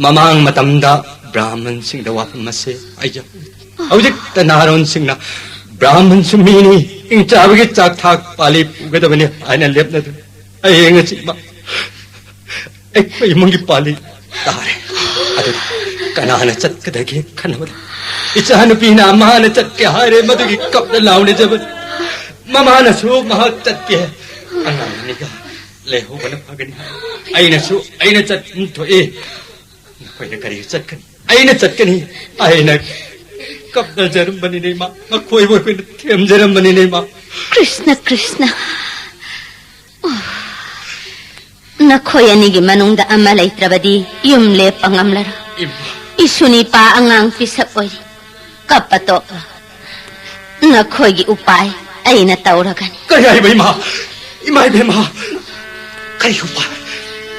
ꯃꯃꯥꯡ ꯃꯇꯝꯗ ꯕ꯭ꯔꯥꯍꯃꯟꯁꯤꯡꯗ ꯋꯥꯐꯝ ꯑꯁꯦ ꯍꯥꯏꯖꯕꯅꯤ꯫ ꯍꯧꯖꯤꯛꯇ ꯅꯍꯥꯔꯣꯟꯁꯤꯡꯅ ꯕ꯭ꯔꯥꯍꯃꯟꯁꯨ ꯃꯤꯅꯤ, ꯍꯤꯡꯆꯥꯕꯒꯤ ꯆꯥꯛꯊꯥꯛ ꯄꯥꯜꯂꯤ ꯄꯨꯒꯗꯕꯅꯤ ꯍꯥꯏꯅ ꯂꯦꯞꯅꯗꯨꯅ ꯍꯌꯦꯡ ꯑꯁꯤ ꯃ-, ꯑꯩꯈꯣꯏ ꯏꯃꯨꯡꯒꯤ ꯄꯥꯜꯂꯤ ꯇꯥꯔꯦ꯫ ꯑꯗꯨꯗ ꯀꯅꯥꯅ ꯆꯠꯀꯗꯒꯦ ꯈꯟꯅꯕꯗ ꯏꯆꯥꯅꯨꯄꯤꯅ ꯃꯥꯅ ꯆꯠꯀꯦ ꯍꯥꯏꯔꯦ, ꯃꯗꯨꯒꯤ ꯀꯞꯅ ꯂꯥꯎꯅꯖꯕꯅꯤ꯫ ꯃꯃꯥꯅꯁꯨ ꯃꯍꯥꯛ ꯆꯠꯀꯦ, ꯑꯉꯥꯡ ꯑꯅꯤꯒ ꯂꯩꯍꯧꯕꯅ ꯐꯒꯅꯤ ꯍꯥꯏ꯫ ꯑꯩꯅꯁꯨ, "ꯑꯩꯅ ꯆꯠꯐꯝ ꯊꯣꯛꯏ, ꯅꯈꯣꯏꯅ ꯀꯔꯤ ꯆꯠꯀꯅꯤ?" "ꯑꯩꯅ ꯆꯠꯀꯅꯤ" ꯍꯥꯏꯅ ꯀꯞꯅꯖꯔꯝꯕꯅꯤꯅꯦ ꯏꯃꯥ, ꯃꯈꯣꯏꯕꯨ ꯑꯩꯈꯣꯏꯅ ꯊꯦꯝꯖꯔꯝꯕꯅꯤꯅꯦ ꯏꯃꯥ꯫ ꯀ꯭ꯔꯤꯁꯅ, ꯀ꯭ꯔꯤꯁꯅ꯫ ꯑꯣ, ꯅꯈꯣꯏ ꯑꯅꯤꯒꯤ ꯃꯅꯨꯡꯗ ꯑꯃ ꯂꯩꯇ꯭ꯔꯕꯗꯤ ꯌꯨꯝ ꯂꯦꯞꯄ ꯉꯝꯂꯔꯣꯏ꯫ ꯏꯃꯥ꯫ ꯏꯁꯨ ꯅꯤꯄꯥ ꯑꯉꯥꯡ ꯄꯤꯁꯛ ꯑꯣꯏꯔꯤ꯫ ꯀꯞꯄ ꯇꯣꯛꯂꯣ꯫ ꯅꯈꯣꯏꯒꯤ ꯎꯄꯥꯏ ꯑꯩꯅ ꯇꯧꯔꯒꯅꯤ꯫ ꯀꯔꯤ ꯍꯥꯏꯕ ꯏꯃꯥ? ꯏꯃꯥ ꯏꯕꯦꯝꯃ, ꯀꯔꯤ ꯎꯄꯥꯏ?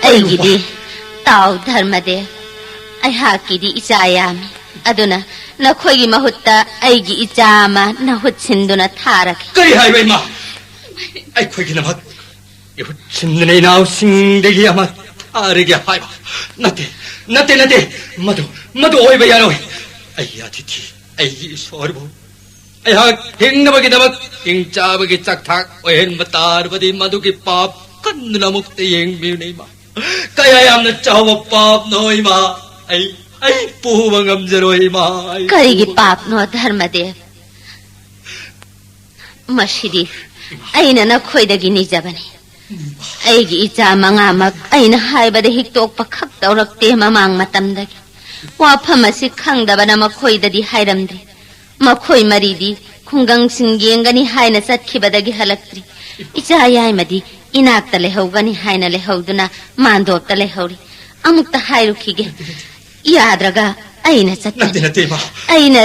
ꯀꯔꯤ ꯑꯩꯒꯤꯗꯤ ꯎꯄꯥꯏ? ꯇꯥꯎ ꯙꯔꯃꯗꯦꯕ, ꯑꯩꯍꯥꯛꯀꯤꯗꯤ ꯏꯆꯥ ꯌꯥꯝꯃꯤ꯫ ꯑꯗꯨꯅ ꯅꯈꯣꯏꯒꯤ ꯃꯍꯨꯠꯇ ꯑꯩꯒꯤ ꯏꯆꯥ ꯑꯃ ꯅꯍꯨꯠ ꯁꯤꯟꯗꯨꯅ ꯊꯥꯔꯒꯦ꯫ ꯀꯔꯤ ꯍꯥꯏꯕ ꯏꯃꯥ? ꯑꯩꯈꯣꯏꯒꯤꯗꯃꯛ ꯏꯍꯨꯠ ꯁꯤꯟꯗꯨꯅ ꯏꯅꯥꯎꯁꯤꯡꯗꯒꯤ ꯑꯃ ꯊꯥꯔꯒꯦ ꯍꯥꯏꯕ? ꯅꯠꯇꯦ, ꯅꯠꯇꯦ, ꯅꯠꯇꯦ꯫ ꯃꯗꯨ, ꯃꯗꯨ ꯑꯣꯏꯕ ꯌꯥꯔꯣꯏ꯫ ꯑꯩꯒꯤ ꯑꯇꯤꯊꯤ, ꯑꯩꯒꯤ ꯏꯁꯣꯔꯕꯨ ꯑꯩꯍꯥꯛ ꯍꯤꯡꯅꯕꯒꯤꯗꯃꯛ ꯍꯤꯡꯆꯥꯕꯒꯤ ꯆꯥꯛꯊꯥꯛ ꯑꯣꯏꯍꯟꯕ ꯇꯥꯔꯕꯗꯤ ꯃꯗꯨꯒꯤ ꯄꯥꯞ ꯀꯟꯗꯨꯅ ꯑꯃꯨꯛꯇ ꯌꯦꯡꯕꯤꯌꯨꯅꯦ ꯏꯃꯥ꯫ ꯀꯌꯥ ꯌꯥꯝꯅ ꯆꯥꯎꯕ ꯄꯥꯞꯅꯣ ꯏꯃꯥ꯫ ꯑꯩ, ꯑꯩ ꯄꯨꯕ ꯉꯝꯖꯔꯣꯏ ꯏꯃꯥ꯫ ꯑꯩ ꯀꯔꯤꯒꯤ ꯄꯨꯕ ꯄꯥꯞꯅꯣ ꯙꯔꯃꯗꯦꯕ? ꯃꯁꯤꯗꯤ ꯑꯩꯅ ꯅꯈꯣꯏꯗꯒꯤ ꯅꯤꯖꯕꯅꯤ꯫ ꯑꯩꯒꯤ ꯏꯆꯥ ꯃꯉꯥꯃꯛ ꯑꯩꯅ ꯍꯥꯏꯕꯗ ꯍꯤꯛꯇꯣꯛꯄ ꯈꯛ ꯇꯧꯔꯛꯇꯦ ꯃꯃꯥꯡ ꯃꯇꯝꯗꯒꯤ꯫ ꯋꯥꯐꯝ ꯑꯁꯤ ꯈꯪꯗꯕꯅ ꯃꯈꯣꯏꯗꯗꯤ ꯍꯥꯏꯔꯝꯗ꯭ꯔꯤ꯫ ꯃꯈꯣꯏ ꯃꯔꯤꯗꯤ ꯈꯨꯡꯒꯪꯁꯤꯡ ꯌꯦꯡꯒꯅꯤ ꯍꯥꯏꯅ ꯆꯠꯈꯤꯕꯗꯒꯤ ꯍꯜꯂꯛꯇ꯭ꯔꯤ꯫ ꯏꯆꯥ ꯌꯥꯏꯃꯗꯤ ꯏꯅꯥꯛꯇ ꯂꯩꯍꯧꯒꯅꯤ ꯍꯥꯏꯅ ꯂꯩꯍꯧꯗꯨꯅ ꯃꯥꯟꯗꯣꯞꯇ ꯂꯩꯍꯧꯔꯤ꯫ ꯑꯃꯨꯛꯇ ꯍꯥꯏꯔꯨꯈꯤꯒꯦ꯫ ꯌꯥꯗ꯭ꯔꯒ ꯑꯩꯅ ꯆꯠꯀꯅꯤ꯫ ꯅꯠꯇꯦ, ꯅꯠꯇꯦ, ꯏꯃꯥ꯫ ꯑꯩꯅ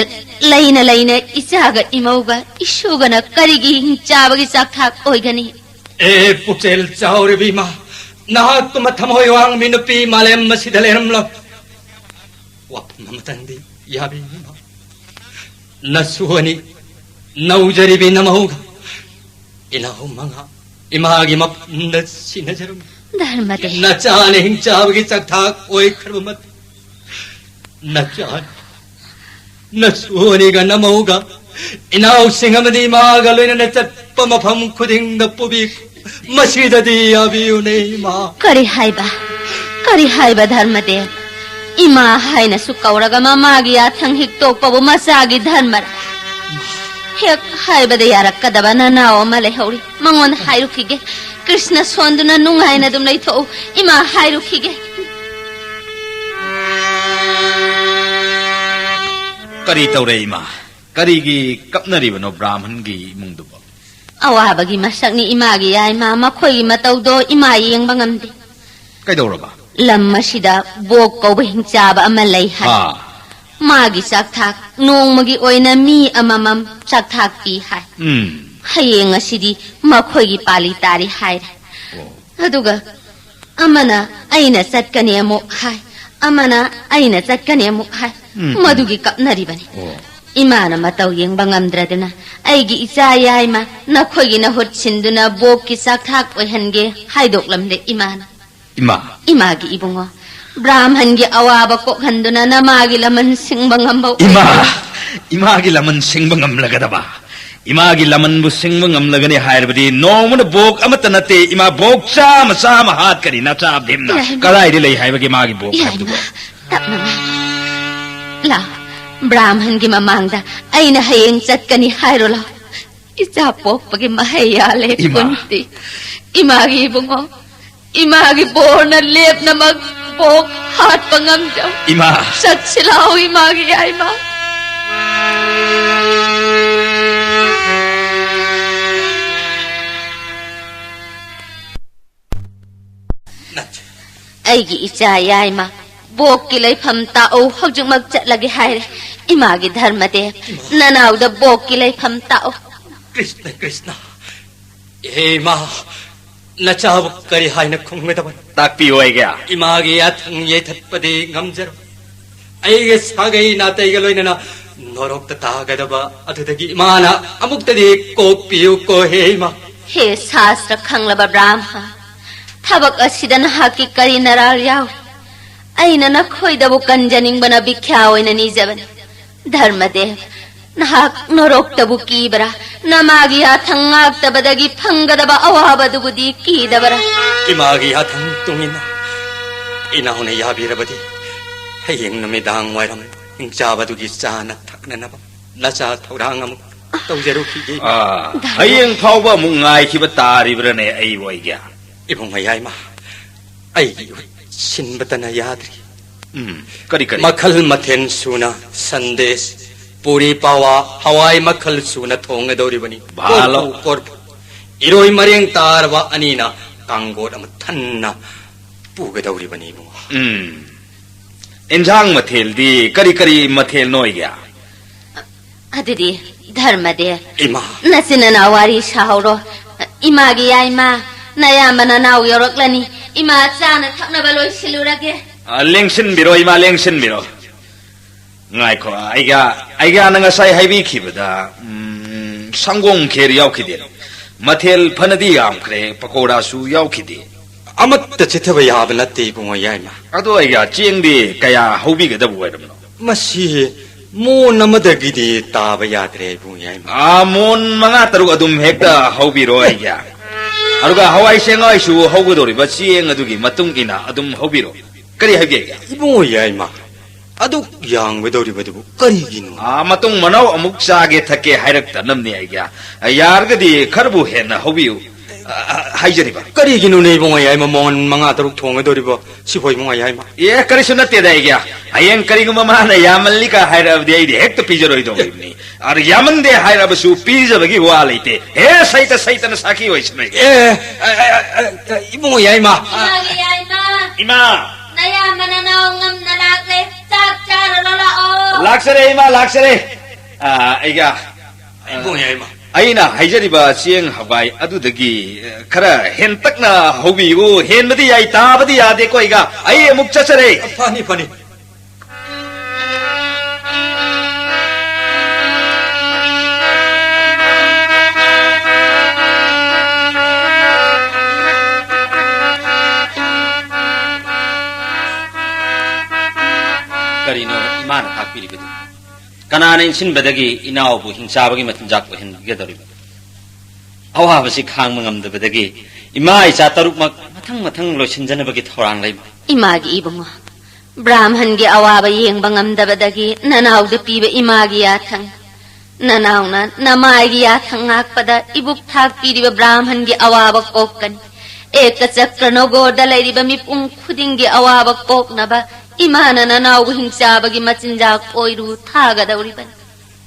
ꯂꯩꯅ ꯂꯩꯅ ꯏꯆꯥꯒ ꯏꯃꯧꯒ ꯏꯁꯨꯒꯅ ꯀꯔꯤꯒꯤ ꯍꯤꯡꯆꯥꯕꯒꯤ ꯆꯥꯛꯊꯥꯛ ꯑꯣꯏꯒꯅꯤ? ꯑꯦ, ꯄꯨꯛꯆꯦꯜ ꯆꯥꯎꯔꯤꯕ ꯏꯃꯥ, ꯅꯍꯥꯛꯇꯨꯃ ꯊꯃꯣꯏ ꯋꯥꯡꯕꯤ ꯅꯨꯄꯤ ꯃꯥꯂꯦꯝ ꯑꯁꯤꯗ ꯂꯩꯔꯝꯂꯣꯏ꯫ ꯋꯥꯐꯝ ꯑꯃꯇꯪꯗꯤ ꯌꯥꯕꯤꯌꯨ ꯏꯃꯥ꯫ ꯅꯁꯨ ꯑꯅꯤ ꯅꯧꯖꯔꯤꯕꯤ ꯅꯃꯧꯒ ꯏꯅꯥꯎ ꯃꯉꯥ ꯏꯃꯥꯒꯤ ꯃꯐꯝꯗ ꯁꯤꯟꯅꯖꯔꯝꯃꯤ꯫ ꯙꯔꯃꯗꯦ꯫ ꯅꯆꯥꯅ ꯍꯤꯡꯆꯥꯕꯒꯤ ꯆꯥꯛꯊꯥꯛ ꯑꯣꯏꯈ꯭ꯔꯕ ꯃꯇꯨꯡ, ꯅꯆꯥꯅ ꯅꯁꯨ ꯑꯅꯤꯒ ꯅꯃꯧꯒ ꯏꯅꯥꯎꯁꯤꯡ ꯑꯃꯗꯤ ꯏꯃꯥꯒ ꯂꯣꯏꯅꯅ ꯆꯠꯄ ꯃꯐꯝ ꯈꯨꯗꯤꯡꯗ ꯄꯨꯕꯤ꯫ ꯃꯁꯤꯗꯗꯤ ꯌꯥꯕꯤꯌꯨꯅꯦ, ꯏꯃꯥ꯫ ꯀꯔꯤ ꯍꯥꯏꯕ? ꯀꯔꯤ ꯍꯥꯏꯕ, ꯙꯔꯃꯗꯦꯕ? ꯏꯃꯥ ꯍꯥꯏꯅꯁꯨ ꯀꯧꯔꯒ ꯃꯃꯥꯒꯤ ꯌꯥꯊꯪ ꯍꯤꯛꯇꯣꯛꯄꯕꯨ ꯃꯆꯥꯒꯤ ꯙꯔꯃꯔ? ꯍꯦꯛ ꯍꯥꯏꯕꯗ ꯌꯥꯔꯛꯀꯗꯕ ꯅꯅꯥꯎ ꯑꯃ ꯂꯩꯍꯧꯔꯤ꯫ ꯃꯉꯣꯟꯗ ꯍꯥꯏꯔꯨꯈꯤꯒꯦ꯫ ꯀ꯭ꯔꯤꯁꯅ ꯁꯣꯟꯗꯨꯅ ꯅꯨꯡꯉꯥꯏꯅ ꯑꯗꯨꯝ ꯂꯩꯊꯣꯛꯎ꯫ ꯏꯃꯥ ꯍꯥꯏꯔꯨꯈꯤꯒꯦ꯫ ꯀꯔꯤ ꯇꯧꯔꯦ, ꯏꯃꯥ? ꯀꯔꯤꯒꯤ ꯀꯞꯅꯔꯤꯕꯅꯣ ꯕ꯭ꯔꯥꯍꯃꯟꯒꯤ ꯏꯃꯨꯡꯗꯨꯕꯣ? ꯑꯋꯥꯕꯒꯤ ꯃꯁꯛꯅꯤ ꯏꯃꯥꯒꯤ ꯌꯥꯏꯃ꯫ ꯃꯈꯣꯏꯒꯤ ꯃꯇꯧꯗꯣ ꯏꯃꯥ ꯌꯦꯡꯕ ꯉꯝꯗꯦ꯫ ꯀꯩꯗꯧꯔꯕ? ꯂꯝ ꯑꯁꯤꯗ ꯕꯣꯛ ꯀꯧꯕ ꯍꯤꯡꯆꯥꯕ ꯑꯃ ꯂꯩ ꯍꯥꯏ꯫ ꯍꯥ꯫ ꯃꯥꯒꯤ ꯆꯥꯛꯊꯥꯛ ꯅꯣꯡꯃꯒꯤ ꯑꯣꯏꯅ ꯃꯤ ꯑꯃꯃꯝ ꯆꯥꯛꯊꯥꯛ ꯄꯤ ꯍꯥꯏ꯫ ꯎꯝ꯫ ꯍꯌꯦꯡ ꯑꯁꯤꯗꯤ ꯃꯈꯣꯏꯒꯤ ꯄꯥꯂꯤ ꯇꯥꯔꯤ ꯍꯥꯏꯔꯦ꯫ ꯑꯣ꯫ ꯑꯗꯨꯒ ꯑꯃꯅ ꯑꯩꯅ ꯆꯠꯀꯅꯤ ꯑꯃꯨꯛ ꯍꯥꯏ, ꯑꯃꯅ ꯑꯩꯅ ꯆꯠꯀꯅꯤ ꯑꯃꯨꯛ ꯍꯥꯏ꯫ ꯎꯝ, ꯎꯝ꯫ ꯃꯗꯨꯒꯤ ꯀꯞꯅꯔꯤꯕꯅꯤ꯫ ꯑꯣ꯫ ꯏꯃꯥꯅ ꯃꯇꯧ ꯌꯦꯡꯕ ꯉꯝꯗ꯭ꯔꯗꯨꯅ ꯑꯩꯒꯤ ꯏꯆꯥ ꯌꯥꯏꯃ ꯅꯈꯣꯏꯒꯤ ꯅꯍꯨꯠ ꯁꯤꯟꯗꯨꯅ ꯕꯣꯛꯀꯤ ꯆꯥꯛꯊꯥꯛ ꯑꯣꯏꯍꯟꯒꯦ ꯍꯥꯏꯗꯣꯛꯂꯝꯂꯦ ꯏꯃꯥꯅ꯫ ꯏꯃꯥ꯫ ꯏꯃꯥꯒꯤ ꯏꯕꯨꯡꯉꯣ, ꯕ꯭ꯔꯥꯍꯃꯟꯒꯤ ꯑꯋꯥꯕ ꯀꯣꯛꯍꯟꯗꯨꯅ ꯅꯃꯥꯒꯤ ꯂꯃꯟ ꯁꯤꯡꯕ ꯉꯝꯕ ꯏꯃꯥ, ꯑꯣꯏꯍꯟ- ꯏꯃꯥꯒꯤ ꯂꯃꯟ ꯁꯤꯡꯕ ꯉꯝꯂꯒꯗꯕ, ꯏꯃꯥꯒꯤ ꯂꯃꯟꯕꯨ ꯁꯤꯡꯕ ꯉꯝꯂꯒꯅꯤ ꯍꯥꯏꯔꯕꯗꯤ ꯅꯣꯡꯃꯅ ꯕꯣꯛ ꯑꯃꯠꯇ ꯅꯠꯇꯦ, ꯏꯃꯥ, ꯕꯣꯛ ꯆꯥꯝꯃ, ꯆꯥꯝꯃ ꯍꯥꯠꯀꯅꯤ ꯅꯆꯥ ꯚꯤꯝꯅ꯫ ꯌꯥꯏꯃ꯫ ꯀꯗꯥꯏꯗ ꯂꯩ ꯍꯥꯏꯕꯒꯦ ꯃꯥꯒꯤ ꯕꯣꯛ ꯌꯥꯏꯃ, ꯍꯥꯏꯕꯗꯨꯕꯨ? ꯇꯞꯅ ꯉꯥꯡ-, ꯂꯥꯎ, ꯕ꯭ꯔꯥꯍꯃꯟꯒꯤ ꯃꯃꯥꯡꯗ ꯑꯩꯅ ꯍꯌꯦꯡ ꯆꯠꯀꯅꯤ ꯍꯥꯏꯔꯣ ꯂꯥꯎ꯫ ꯏꯆꯥ ꯄꯣꯛꯄꯒꯤ ꯃꯍꯩ ꯌꯥꯜꯂꯦ ꯏꯃꯥ꯫ ꯀꯨꯟꯇꯤ꯫ ꯏꯃꯥꯒꯤ ꯏꯕꯨꯡꯉꯣ, ꯏꯃꯥꯒꯤ ꯕꯣꯔꯅ ꯂꯦꯞꯅꯃꯛ ꯕꯣꯛ ꯍꯥꯠꯄ ꯉꯝꯖꯧ꯫ ꯏꯃꯥ꯫ ꯆꯠꯁꯤ ꯂꯥꯎ ꯏꯃꯥꯒꯤ ꯌꯥꯏꯃ꯫ ꯑꯩꯒꯤ ꯏꯆꯥ ꯌꯥꯏꯃ, ꯕꯣꯛꯀꯤ ꯂꯩꯐꯝ ꯇꯥꯛꯎ, ꯍꯧꯖꯤꯛꯃꯛ ꯆꯠꯂꯒꯦ ꯍꯥꯏꯔꯦ꯫ ꯏꯃꯥꯒꯤ ꯙꯔꯃꯗꯦꯕ, ꯅꯅꯥꯎꯗ ꯕꯣꯛꯀꯤ ꯂꯩꯐꯝ ꯇꯥꯛꯎ꯫ ꯀ꯭ꯔꯤꯁꯅ, ꯀ꯭ꯔꯤꯁꯅ, ꯍꯦ ꯏꯃꯥ, ꯅꯆꯥꯕꯨ ꯀꯔꯤ ꯍꯥꯏꯅ ꯈꯨꯝꯒꯗꯕꯅꯣ? ꯇꯥꯛꯄꯤꯌꯨ ꯑꯩꯒꯤ꯫ ꯏꯃꯥꯒꯤ ꯌꯥꯊꯪ ꯌꯩꯊꯠꯄꯗꯤ ꯉꯝꯖꯔꯣꯏ꯫ ꯑꯩꯒꯤ ꯁꯥꯒꯩ ꯅꯥꯇꯩꯒ ꯂꯣꯏꯅꯅ ꯅꯣꯔꯣꯛꯇ ꯇꯥꯒꯗꯕ ꯑꯗꯨꯗꯒꯤ ꯏꯃꯥꯅ ꯑꯃꯨꯛꯇꯗꯤ ꯀꯣꯛꯄꯤꯌꯨꯀꯣ, ꯍꯦ ꯏꯃꯥ꯫ ꯍꯦ ꯁꯥꯁꯇ꯭ꯔ ꯈꯪꯂꯕ ꯕ꯭ꯔꯥꯍꯃ, ꯊꯕꯛ ꯑꯁꯤꯗ ꯅꯍꯥꯛꯀꯤ ꯀꯔꯤ ꯅꯔꯥꯜ ꯌꯥꯎꯏ? ꯑꯩꯅ ꯅꯈꯣꯏꯗꯕꯨ ꯀꯟꯖꯅꯤꯡꯕꯅ ꯚꯤꯈ꯭ꯌꯥ ꯑꯣꯏꯅ ꯅꯤꯖꯕꯅꯤ꯫ ꯙꯔꯃꯗꯦꯕ, ꯅꯍꯥꯛ ꯅꯣꯔꯣꯛꯇꯕꯨ ꯀꯤꯕ꯭ꯔꯥ? ꯅꯃꯥꯒꯤ ꯌꯥꯊꯪ ꯉꯥꯛꯇꯕꯗꯒꯤ ꯐꯪꯒꯗꯕ ꯑꯋꯥꯕꯗꯨꯕꯨꯗꯤ ꯀꯤꯗꯕ꯭ꯔꯥ? ꯏꯃꯥꯒꯤ ꯌꯥꯊꯪ ꯇꯨꯡꯏꯟꯅ ꯏꯅꯥꯎꯅ ꯌꯥꯕꯤꯔꯕꯗꯤ, ꯍꯌꯦꯡ ꯅꯨꯃꯤꯗꯥꯡ ꯋꯥꯏꯔꯝ ꯍꯤꯡꯆꯥꯕꯗꯨꯒꯤ ꯆꯥꯅ ꯊꯛꯅꯅꯕ ꯅꯆꯥ ꯊꯧꯔꯥꯡ ꯑꯃꯨꯛ ꯇꯧꯖꯔꯨꯈꯤꯒꯦ꯫ ꯑꯥ, ꯍꯌꯦꯡ ꯐꯥꯎꯕ ꯑꯃꯨꯛ ꯉꯥꯏꯈꯤꯕ ꯇꯥꯔꯤꯕ꯭ꯔꯥꯅꯦ ꯑꯩꯕꯨ ꯑꯩꯒꯤ? ꯏꯕꯨꯡ ꯃꯌꯥꯏꯃ, ꯑꯩꯒꯤ ꯏꯍꯨꯠ ꯁꯤꯟꯕꯇꯅ ꯌꯥꯗ꯭ꯔꯤ꯫ ꯎꯝ, ꯀꯔꯤ, ꯀꯔꯤ? ꯃꯈꯜ ꯃꯊꯦꯜ ꯁꯨꯅ ꯁꯟꯗꯦꯁ, ꯄꯨꯔꯤ, ꯄꯥꯋꯥ, ꯍꯋꯥꯏ ꯃꯈꯜ ꯁꯨꯅ ꯊꯣꯡꯒꯗꯧꯔꯤꯕꯅꯤ꯫ ꯚꯥꯂꯣ꯫ ꯀꯣꯔꯐꯨ, ꯀꯣꯔꯐꯨ꯫ ꯏꯔꯣꯏ ꯃꯔꯦꯡ ꯇꯥꯔꯕ ꯑꯅꯤꯅ ꯀꯥꯡꯒꯣꯠ ꯑꯃ ꯊꯟꯅ ꯄꯨꯒꯗꯧꯔꯤꯕꯅꯤ, ꯏꯕꯨꯡꯉꯣ꯫ ꯎꯝ꯫ ꯏꯟꯖꯥꯡ ꯃꯊꯦꯜꯗꯤ ꯀꯔꯤ ꯀꯔꯤ ꯃꯊꯦꯜꯅꯣ ꯑꯣꯏꯒꯦ? ꯑꯗꯨꯗꯤ ꯙꯔꯃꯗꯦ, ꯏꯃꯥ꯫ ꯅꯆꯤꯟ ꯅꯅꯥꯎ ꯋꯥꯔꯤ ꯁꯥꯍꯧꯔꯣ꯫ ꯏꯃꯥꯒꯤ ꯌꯥꯏꯃ, ꯅꯌꯥꯝꯕ ꯅꯅꯥꯎ ꯌꯧꯔꯛꯂꯅꯤ꯫ ꯏꯃꯥ ꯆꯥꯅ ꯊꯛꯅꯕ ꯂꯣꯏꯁꯤꯜꯂꯨꯔꯒꯦ꯫ ꯑ, ꯂꯦꯡꯁꯤꯟꯕꯤꯔꯣ, ꯏꯃꯥ, ꯂꯦꯡꯁꯤꯟꯕꯤꯔꯣ꯫ ꯉꯥꯏꯈꯣ, ꯑꯩꯒ, ꯑꯩꯒ ꯅꯪ ꯉꯁꯥꯏ ꯍꯥꯏꯕꯤꯈꯤꯕꯗ, ꯎꯝ, ꯁꯪꯒꯣꯝ ꯈꯦꯔ ꯌꯥꯎꯈꯤꯗꯦ꯫ ꯃꯊꯦꯜ ꯐꯅꯗꯤ ꯌꯥꯝꯈ꯭ꯔꯦ, ꯄꯀꯧꯔꯥꯁꯨ ꯌꯥꯎꯈꯤꯗꯦ꯫ ꯑꯃꯠꯇ ꯆꯤꯠꯊꯕ ꯌꯥꯕ ꯅꯠꯇꯦ, ꯏꯕꯨꯡꯉꯣ ꯌꯥꯏꯃ꯫ ꯑꯗꯣ ꯑꯩꯒ ꯆꯦꯡꯗꯤ ꯀꯌꯥ ꯍꯧꯕꯤꯒꯗꯕ ꯑꯣꯏꯔꯕꯅꯣ? ꯃꯁꯤ ꯃꯣꯟ ꯑꯃꯗꯒꯤꯗꯤ ꯇꯥꯕ ꯌꯥꯗ꯭ꯔꯦ, ꯏꯕꯨꯡꯉꯣ ꯌꯥꯏꯃ꯫ ꯑꯥ, ꯃꯣꯟ ꯃꯉꯥ ꯇꯔꯨꯛ ꯑꯗꯨꯝ ꯍꯦꯛꯇ ꯍꯧꯕꯤꯔꯣ ꯑꯩꯒꯤ꯫ ꯑꯗꯨꯒ ꯍꯋꯥꯏ ꯆꯦꯡꯋꯥꯏꯁꯨ ꯍꯧꯒꯗꯧꯔꯤꯕ ꯆꯦꯡ ꯑꯗꯨꯒꯤ ꯃꯇꯨꯡ ꯏꯟꯅ ꯑꯗꯨꯝ ꯍꯧꯕꯤꯔꯣ꯫ ꯀꯔꯤ ꯍꯥꯏꯒꯦ? ꯏꯕꯨꯡꯉꯣ ꯌꯥꯏꯃ, ꯑꯗꯨꯛ ꯌꯥꯝꯒꯗꯧꯔꯤꯕꯗꯨꯕꯨ ꯀꯔꯤꯒꯤꯅꯣ? ꯑꯥ, ꯃꯇꯨꯡ ꯃꯅꯥꯎ ꯑꯃꯨꯛ ꯆꯥꯒꯦ ꯊꯛꯀꯦ ꯍꯥꯏꯔꯛꯇꯅꯕꯅꯦ ꯑꯩꯒꯤ꯫ ꯌꯥꯔꯒꯗꯤ ꯈꯔꯕꯨ ꯍꯦꯟꯅ ꯍꯧꯕꯤꯌꯨ꯫ ꯑ, ꯍꯥꯏꯖꯔꯤꯕ꯫ ꯀꯔꯤꯒꯤꯅꯣꯅꯦ ꯏꯕꯨꯡꯉꯣ ꯌꯥꯏꯃ, ꯃꯣꯟ ꯃꯉꯥ ꯇꯔꯨꯛ ꯊꯣꯡꯒꯗꯧꯔꯤꯕꯣ ꯁꯤꯕꯣ ꯏꯕꯨꯡꯉꯣ ꯌꯥꯏꯃ? ꯑꯦ, ꯀꯔꯤꯁꯨ ꯅꯠꯇꯦꯗ ꯑꯩꯒꯤ꯫ ꯍꯌꯦꯡ ꯀꯔꯤꯒꯨꯝꯕ ꯃꯥꯅ ꯌꯥꯝꯃꯜꯂꯤꯀ ꯍꯥꯏꯔꯛꯑꯕꯗꯤ ꯑꯩꯗꯤ ꯍꯦꯛꯇ ꯄꯤꯖꯔꯣꯏꯗꯧꯔꯤꯕꯅꯤ꯫ ꯑꯗ ꯌꯥꯝꯃꯟꯗꯦ ꯍꯥꯏꯔꯕꯁꯨ ꯄꯤꯖꯕꯒꯤ ꯋꯥ ꯂꯩꯇꯦ꯫ ꯍꯦ, ꯁꯩꯇ ꯁꯩꯇꯅ ꯁꯥꯈꯤ ꯑꯣꯏꯁꯅꯨ ꯑꯩꯒꯤ꯫ ꯑꯦ, ꯑ, ꯑ, ꯑ, ꯑ, ꯏꯕꯨꯡꯉꯣ ꯌꯥꯏꯃ꯫ ꯏꯃꯥꯒꯤ ꯌꯥꯏꯃ꯫ ꯏꯃꯥ! ꯅꯌꯥꯝꯕ ꯅꯅꯥꯎ ꯉꯝꯅ ꯂꯥꯛꯂꯦ꯫ ꯆꯥꯛ ꯆꯥꯔꯨꯔꯣ ꯂꯥꯛꯑꯣ꯫ ꯂꯥꯛꯆꯔꯦ, ꯏꯃꯥ, ꯂꯥꯛꯆꯔꯦ꯫ ꯑꯥ, ꯑꯩꯒ, ꯑꯥ, ꯏꯕꯨꯡ ꯌꯥꯏꯃ꯫ ꯑꯩꯅ ꯍꯥꯏꯖꯔꯤꯕ ꯆꯦꯡ ꯍꯋꯥꯏ ꯑꯗꯨꯗꯒꯤ, ꯑ, ꯈꯔ ꯍꯦꯟꯇꯛꯅ ꯍꯧꯕꯤꯌꯨ꯫ ꯍꯦꯟꯕꯗꯤ ꯌꯥꯏ, ꯇꯥꯕꯗꯤ ꯌꯥꯗꯦꯀꯣ, ꯑꯩꯒ꯫ ꯑꯩ ꯑꯃꯨꯛ ꯆꯠꯆꯔꯦ꯫ ꯐꯅꯤ, ꯐꯅꯤ꯫ ꯀꯔꯤꯅꯣ ꯏꯃꯥꯅ ꯇꯥꯛꯄꯤꯔꯤꯕꯗꯨ? ꯀꯅꯥꯅ ꯏꯟꯁꯤꯟꯕꯗꯒꯤ ꯏꯅꯥꯎꯕꯨ ꯍꯤꯡꯆꯥꯕꯒꯤ ꯃꯆꯤꯟꯖꯥꯛ ꯑꯣꯏꯍꯟꯕꯤꯒꯗꯧꯔꯤꯕ? ꯑꯋꯥꯕꯁꯤ ꯈꯥꯡꯕ ꯉꯝꯗꯕꯗꯒꯤ ꯏꯃꯥ ꯏꯆꯥ ꯇꯔꯨꯛꯃꯛ ꯃꯊꯪ ꯃꯊꯪ ꯂꯣꯏꯁꯤꯟꯖꯅꯕꯒꯤ ꯊꯧꯔꯥꯡ ꯂꯩꯕ꯫ ꯏꯃꯥꯒꯤ ꯏꯕꯨꯡꯉꯣ, ꯕ꯭ꯔꯥꯍꯃꯟꯒꯤ ꯑꯋꯥꯕ ꯌꯦꯡꯕ ꯉꯝꯗꯕꯗꯒꯤ ꯅꯅꯥꯎꯗ ꯄꯤꯕ ꯏꯃꯥꯒꯤ ꯌꯥꯊꯪ꯫ ꯅꯅꯥꯎꯅ ꯅꯃꯥꯏꯒꯤ ꯌꯥꯊꯪ ꯉꯥꯛꯄꯗ ꯏꯕꯨꯛ ꯊꯥꯛꯄꯤꯔꯤꯕ ꯕ꯭ꯔꯥꯍꯃꯟꯒꯤ ꯑꯋꯥꯕ ꯀꯣꯛꯀꯅꯤ꯫ ꯑꯦꯀꯆꯀ꯭ꯔ ꯅꯣꯒꯣꯔꯗ ꯂꯩꯔꯤꯕ ꯃꯤꯄꯨꯝ ꯈꯨꯗꯤꯡꯒꯤ ꯑꯋꯥꯕ ꯀꯣꯛꯅꯕ ꯏꯃꯥꯅ ꯅꯅꯥꯎꯕꯨ ꯍꯤꯡꯆꯥꯕꯒꯤ ꯃꯆꯤꯟꯖꯥꯛ ꯑꯣꯏꯔꯨ ꯊꯥꯒꯗꯧꯔꯤꯕꯅꯤ꯫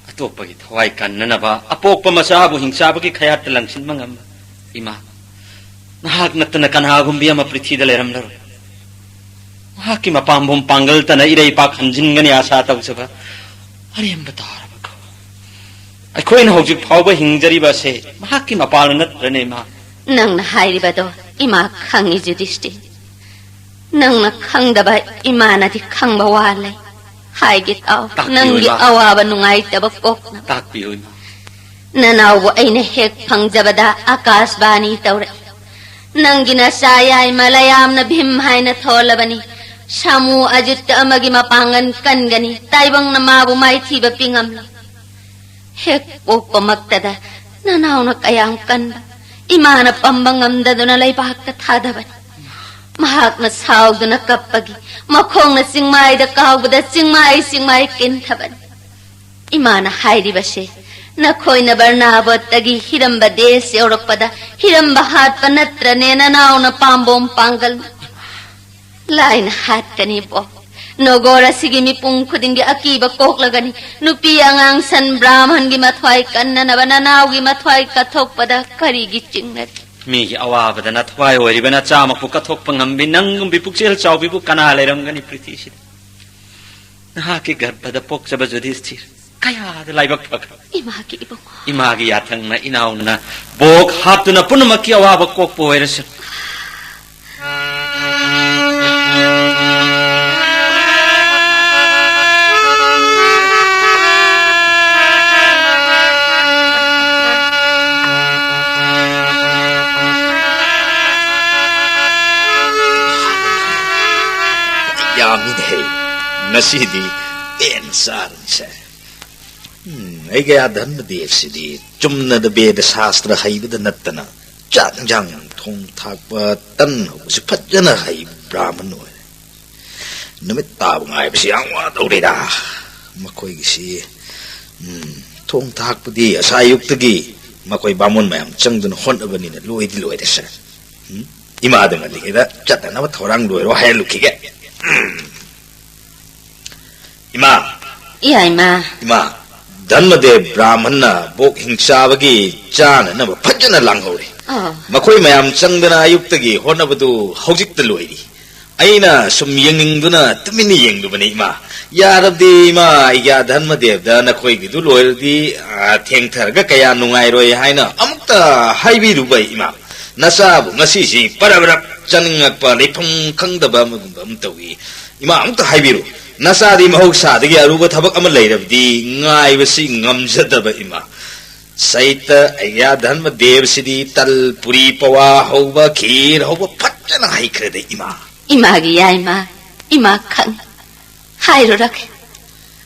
ꯑꯇꯣꯞꯄꯒꯤ ꯊꯋꯥꯏ ꯀꯟꯅꯅꯕ ꯑꯄꯣꯛꯄ ꯃꯆꯥꯕꯨ ꯍꯤꯡꯆꯥꯕꯒꯤ ꯈꯌꯥꯠꯇ ꯂꯪꯁꯤꯟꯕ ꯉꯝꯕ ꯏꯃꯥ, ꯅꯍꯥꯛ ꯅꯠꯇꯅ ꯀꯅꯥꯒꯨꯝꯕꯤ ꯑꯃ ꯄ꯭ꯔꯤꯊꯤꯗ ꯂꯩꯔꯝꯂꯔꯣꯏ꯫ ꯅꯍꯥꯛꯀꯤ ꯃꯄꯥꯝꯕꯣꯝ ꯄꯥꯡꯒꯜꯇꯅ ꯏꯔꯩꯄꯥꯛ ꯍꯟꯖꯤꯟꯒꯅꯤ ꯑꯁꯥ ꯇꯧꯖꯕ ꯑꯔꯦꯝꯕ ꯇꯥꯔꯕ ꯈꯣ꯫ ꯑꯩꯈꯣꯏꯅ ꯍꯧꯖꯤꯛ ꯐꯥꯎꯕ ꯍꯤꯡꯖꯔꯤꯕ ꯑꯁꯦ ꯃꯍꯥꯛꯀꯤ ꯃꯄꯥꯜꯅ ꯅꯠꯇ꯭ꯔꯅꯦ, ꯏꯃꯥ? ꯅꯪꯅ ꯍꯥꯏꯔꯤꯕꯗꯣ ꯏꯃꯥ ꯈꯪꯉꯤ, ꯌꯨꯙꯤꯁꯇꯤꯔ꯫ ꯅꯪꯅ ꯈꯪꯗꯕ ꯏꯃꯥꯅꯗꯤ ꯈꯪꯕ ꯋꯥ ꯂꯩ꯫ ꯍꯥꯏꯒꯦ ꯇꯥꯎ, ꯇꯥꯛꯄꯤꯌꯨ, ꯅꯪꯒꯤ ꯏꯃꯥ꯫ ꯑꯋꯥꯕ ꯅꯨꯡꯉꯥꯏꯇꯕ ꯀꯣꯛꯅꯕ꯫ ꯇꯥꯛꯄꯤꯌꯨ, ꯏꯃꯥ꯫ ꯅꯅꯥꯎꯕꯨ ꯑꯩꯅ ꯍꯦꯛ ꯐꯪꯖꯕꯗ ꯑꯀꯥꯁꯕꯥꯅꯤ ꯇꯧꯔꯛꯏ꯫ ꯅꯪꯒꯤ ꯅꯆꯥ ꯌꯥꯏꯃ ꯂꯌꯥꯝꯅ ꯚꯤꯝ ꯍꯥꯏꯅ ꯊꯣꯜꯂꯕꯅꯤ꯫ ꯁꯥꯃꯨ ꯑꯖꯤꯠ ꯑꯃꯒꯤ ꯃꯄꯥꯡꯒꯜ ꯀꯟꯒꯅꯤ꯫ ꯇꯥꯏꯕꯪꯅ ꯃꯥꯕꯨ ꯃꯥꯏꯊꯤꯕ ꯄꯤꯉꯝꯂꯣꯏ꯫ ꯍꯦꯛ ꯄꯣꯛꯄꯃꯛꯇꯗ ꯅꯅꯥꯎꯅ ꯀꯌꯥꯝ ꯀꯟꯕ, ꯏꯃꯥꯅ ꯄꯝꯕ ꯉꯝꯗꯗꯨꯅ ꯂꯩꯕꯥꯛꯇ ꯊꯥꯗꯕꯅꯤ꯫ ꯃꯍꯥꯛꯅ ꯁꯥꯎꯗꯨꯅ ꯀꯞꯄꯒꯤ ꯃꯈꯣꯡꯅ ꯆꯤꯡꯃꯥꯏꯗ ꯀꯥꯎꯕꯗ ꯆꯤꯡꯃꯥꯏ ꯆꯤꯡꯃꯥꯏ ꯀꯤꯟꯊꯕꯅꯤ꯫ ꯏꯃꯥꯅ ꯍꯥꯏꯔꯤꯕꯁꯦ ꯅꯈꯣꯏꯅ ꯕꯔꯅꯥꯕꯣꯠꯇꯒꯤ ꯍꯤꯔꯝꯕ ꯗꯦꯁ ꯌꯧꯔꯛꯄꯗ ꯍꯤꯔꯝꯕ ꯍꯥꯠꯄ ꯅꯠꯇ꯭ꯔꯅꯦ ꯅꯅꯥꯎꯅ ꯄꯥꯝꯕꯣꯝ ꯄꯥꯡꯒꯜ꯫ ꯂꯥꯏꯅ ꯍꯥꯠꯀꯅꯤꯕꯣ꯫ ꯅꯣꯒꯣꯔ ꯑꯁꯤꯒꯤ ꯃꯤꯄꯨꯝ ꯈꯨꯗꯤꯡꯒꯤ ꯑꯀꯤꯕ ꯀꯣꯛꯂꯒꯅꯤ꯫ ꯅꯨꯄꯤ ꯑꯉꯥꯡ ꯁꯟ ꯕ꯭ꯔꯥꯍꯃꯟꯒꯤ ꯃꯊ꯭ꯋꯥꯏ ꯀꯟꯅꯅꯕ ꯅꯅꯥꯎꯒꯤ ꯃꯊ꯭ꯋꯥꯏ ꯀꯠꯊꯣꯛꯄꯗ ꯀꯔꯤꯒꯤ ꯆꯤꯡꯅꯔꯤ? ꯃꯤꯒꯤ ꯑꯋꯥꯕꯗ ꯅꯊꯋꯥꯏ ꯑꯣꯏꯔꯤꯕ ꯅꯆꯥꯃꯛꯄꯨ ꯀꯠꯊꯣꯛꯄ ꯉꯝꯕꯤ ꯅꯪꯒꯨꯝꯕꯤ ꯄꯨꯛꯆꯦꯜ ꯆꯥꯎꯕꯤꯕꯨ ꯀꯅꯥ ꯂꯩꯔꯝꯒꯅꯤ ꯄ꯭ꯔꯤꯊꯤꯁꯤꯗ? ꯅꯍꯥꯛꯀꯤ ꯒꯔꯚꯗ ꯄꯣꯛꯆꯕ ꯖꯨꯙꯤꯁꯊꯤꯔ ꯀꯌꯥꯗ ꯂꯥꯏꯕꯛ ꯐꯈ꯭ꯔꯕ꯫ ꯏꯃꯥꯒꯤ ꯏꯕꯨꯡꯉꯣ꯫ ꯏꯃꯥꯒꯤ ꯌꯥꯊꯪꯅ ꯏꯅꯥꯎꯅ ꯕꯣꯛ ꯍꯥꯞꯇꯨꯅ ꯄꯨꯝꯅꯃꯛꯀꯤ ꯑꯋꯥꯕ ꯀꯣꯛꯄ ꯑꯣꯏꯔꯁꯅꯨ꯫ ꯌꯥꯝꯃꯤꯅꯦꯍꯦ, ꯉꯁꯤꯗꯤ ꯄꯦꯟꯅ ꯆꯥꯔꯅꯤꯁꯦ꯫ ꯎꯝ, ꯑꯩꯒꯤ ꯑꯥ ꯙꯔꯃꯗꯦꯕꯁꯤꯗꯤ ꯆꯨꯝꯅꯗ ꯕꯦꯗ ꯁꯥꯁꯇ꯭ꯔ ꯍꯩꯕꯗ ꯅꯠꯇꯅ ꯆꯥꯛ ꯏꯟꯖꯥꯡ ꯊꯣꯡ ꯊꯥꯛꯄ, ꯇꯟ ꯍꯧꯕꯁꯨ ꯐꯖꯅ ꯍꯩꯕ ꯕ꯭ꯔꯥꯍꯃꯟ ꯑꯣꯏꯔꯦ꯫ ꯅꯨꯃꯤꯠ ꯇꯥꯕ ꯉꯥꯏꯕꯁꯤ ꯌꯥꯝ ꯋꯥꯗꯧꯔꯤꯗ꯫ ꯃꯈꯣꯏꯒꯤꯁꯤ, ꯎꯝ, ꯊꯣꯡ ꯊꯥꯛꯄꯗꯤ ꯑꯁꯥ ꯑꯌꯨꯛꯇꯒꯤ ꯃꯈꯣꯏ ꯕꯥꯃꯣꯟ ꯃꯌꯥꯝ ꯆꯪꯗꯨꯅ ꯍꯣꯠꯅꯕꯅꯤꯅ ꯂꯣꯏꯗꯤ ꯂꯣꯏꯔꯦ ꯁꯥꯔ꯫ ꯎꯝ? ꯏꯃꯥꯗ ꯉꯜꯂꯤꯉꯩꯗ ꯆꯠꯅꯅꯕ ꯊꯧꯔꯥꯡ ꯂꯣꯏꯔꯣ ꯍꯥꯏꯍꯜꯂꯨꯈꯤꯒꯦ꯫ ꯎꯝ꯫ ꯏꯃꯥ! ꯏꯌꯥ ꯏꯃꯥ! ꯏꯃꯥ, ꯙꯔꯃꯗꯦꯕ ꯕ꯭ꯔꯥꯍꯃꯟꯅ ꯕꯣꯛ ꯍꯤꯡꯆꯥꯕꯒꯤ ꯆꯥꯅꯅꯕ ꯐꯖꯅ ꯂꯥꯡꯍꯧꯔꯦ꯫ ꯑꯥ꯫ ꯃꯈꯣꯏ ꯃꯌꯥꯝ ꯆꯪꯗꯅ ꯑꯌꯨꯛꯇꯒꯤ ꯍꯣꯠꯅꯕꯗꯨ ꯍꯧꯖꯤꯛꯇ ꯂꯣꯏꯔꯤ꯫ ꯑꯩꯅ ꯁꯨꯝ ꯌꯦꯡꯅꯤꯡꯗꯨꯅ ꯇꯨꯃꯤꯟꯅ ꯌꯦꯡꯂꯨꯕꯅꯤ, ꯏꯃꯥ꯫ ꯌꯥꯔꯕꯗꯤ, ꯏꯃꯥ, ꯑꯩꯒꯤ ꯙꯔꯃꯗꯦꯕꯗ ꯅꯈꯣꯏꯒꯤꯗꯨ ꯂꯣꯏꯔꯗꯤ, ꯑꯥ, ꯊꯦꯡꯊꯔꯒ ꯀꯌꯥ ꯅꯨꯡꯉꯥꯏꯔꯣꯏ ꯍꯥꯏꯅ ꯑꯃꯨꯛꯇ ꯍꯥꯏꯕꯤꯔꯨꯕ, ꯏꯃꯥ꯫ ꯅꯆꯥꯕꯨ ꯉꯁꯤꯁꯤ ꯄꯔꯞ ꯄꯔꯞ ꯆꯥꯅꯤꯡꯉꯛꯄ, ꯂꯩꯐꯝ ꯈꯪꯗꯕ ꯑꯃꯒꯨꯝꯕ ꯑꯃ ꯇꯧꯏ꯫ ꯏꯃꯥ, ꯑꯃꯨꯛꯇ ꯍꯥꯏꯕꯤꯔꯨ꯫ ꯅꯆꯥꯗꯤ ꯃꯍꯧꯁꯥꯗꯒꯤ ꯑꯔꯨꯕ ꯊꯕꯛ ꯑꯃ ꯂꯩꯔꯕꯗꯤ ꯉꯥꯏꯕꯁꯤ ꯉꯝꯖꯗꯕ, ꯏꯃꯥ꯫ ꯁꯩꯇ ꯑꯩꯒ꯭ꯌꯥ ꯙꯔꯃ ꯗꯦꯕꯁꯤꯗꯤ ꯇꯜ, ꯄꯨꯔꯤ, ꯄꯋꯥ ꯍꯧꯕ, ꯈꯤꯔ ꯍꯧꯕ ꯐꯖꯅ ꯍꯩꯈ꯭ꯔꯦꯗ, ꯏꯃꯥ꯫ ꯏꯃꯥꯒꯤ ꯌꯥꯏꯃ, ꯏꯃꯥ ꯈꯪ ꯍꯥꯏꯔꯨꯔꯒꯦ꯫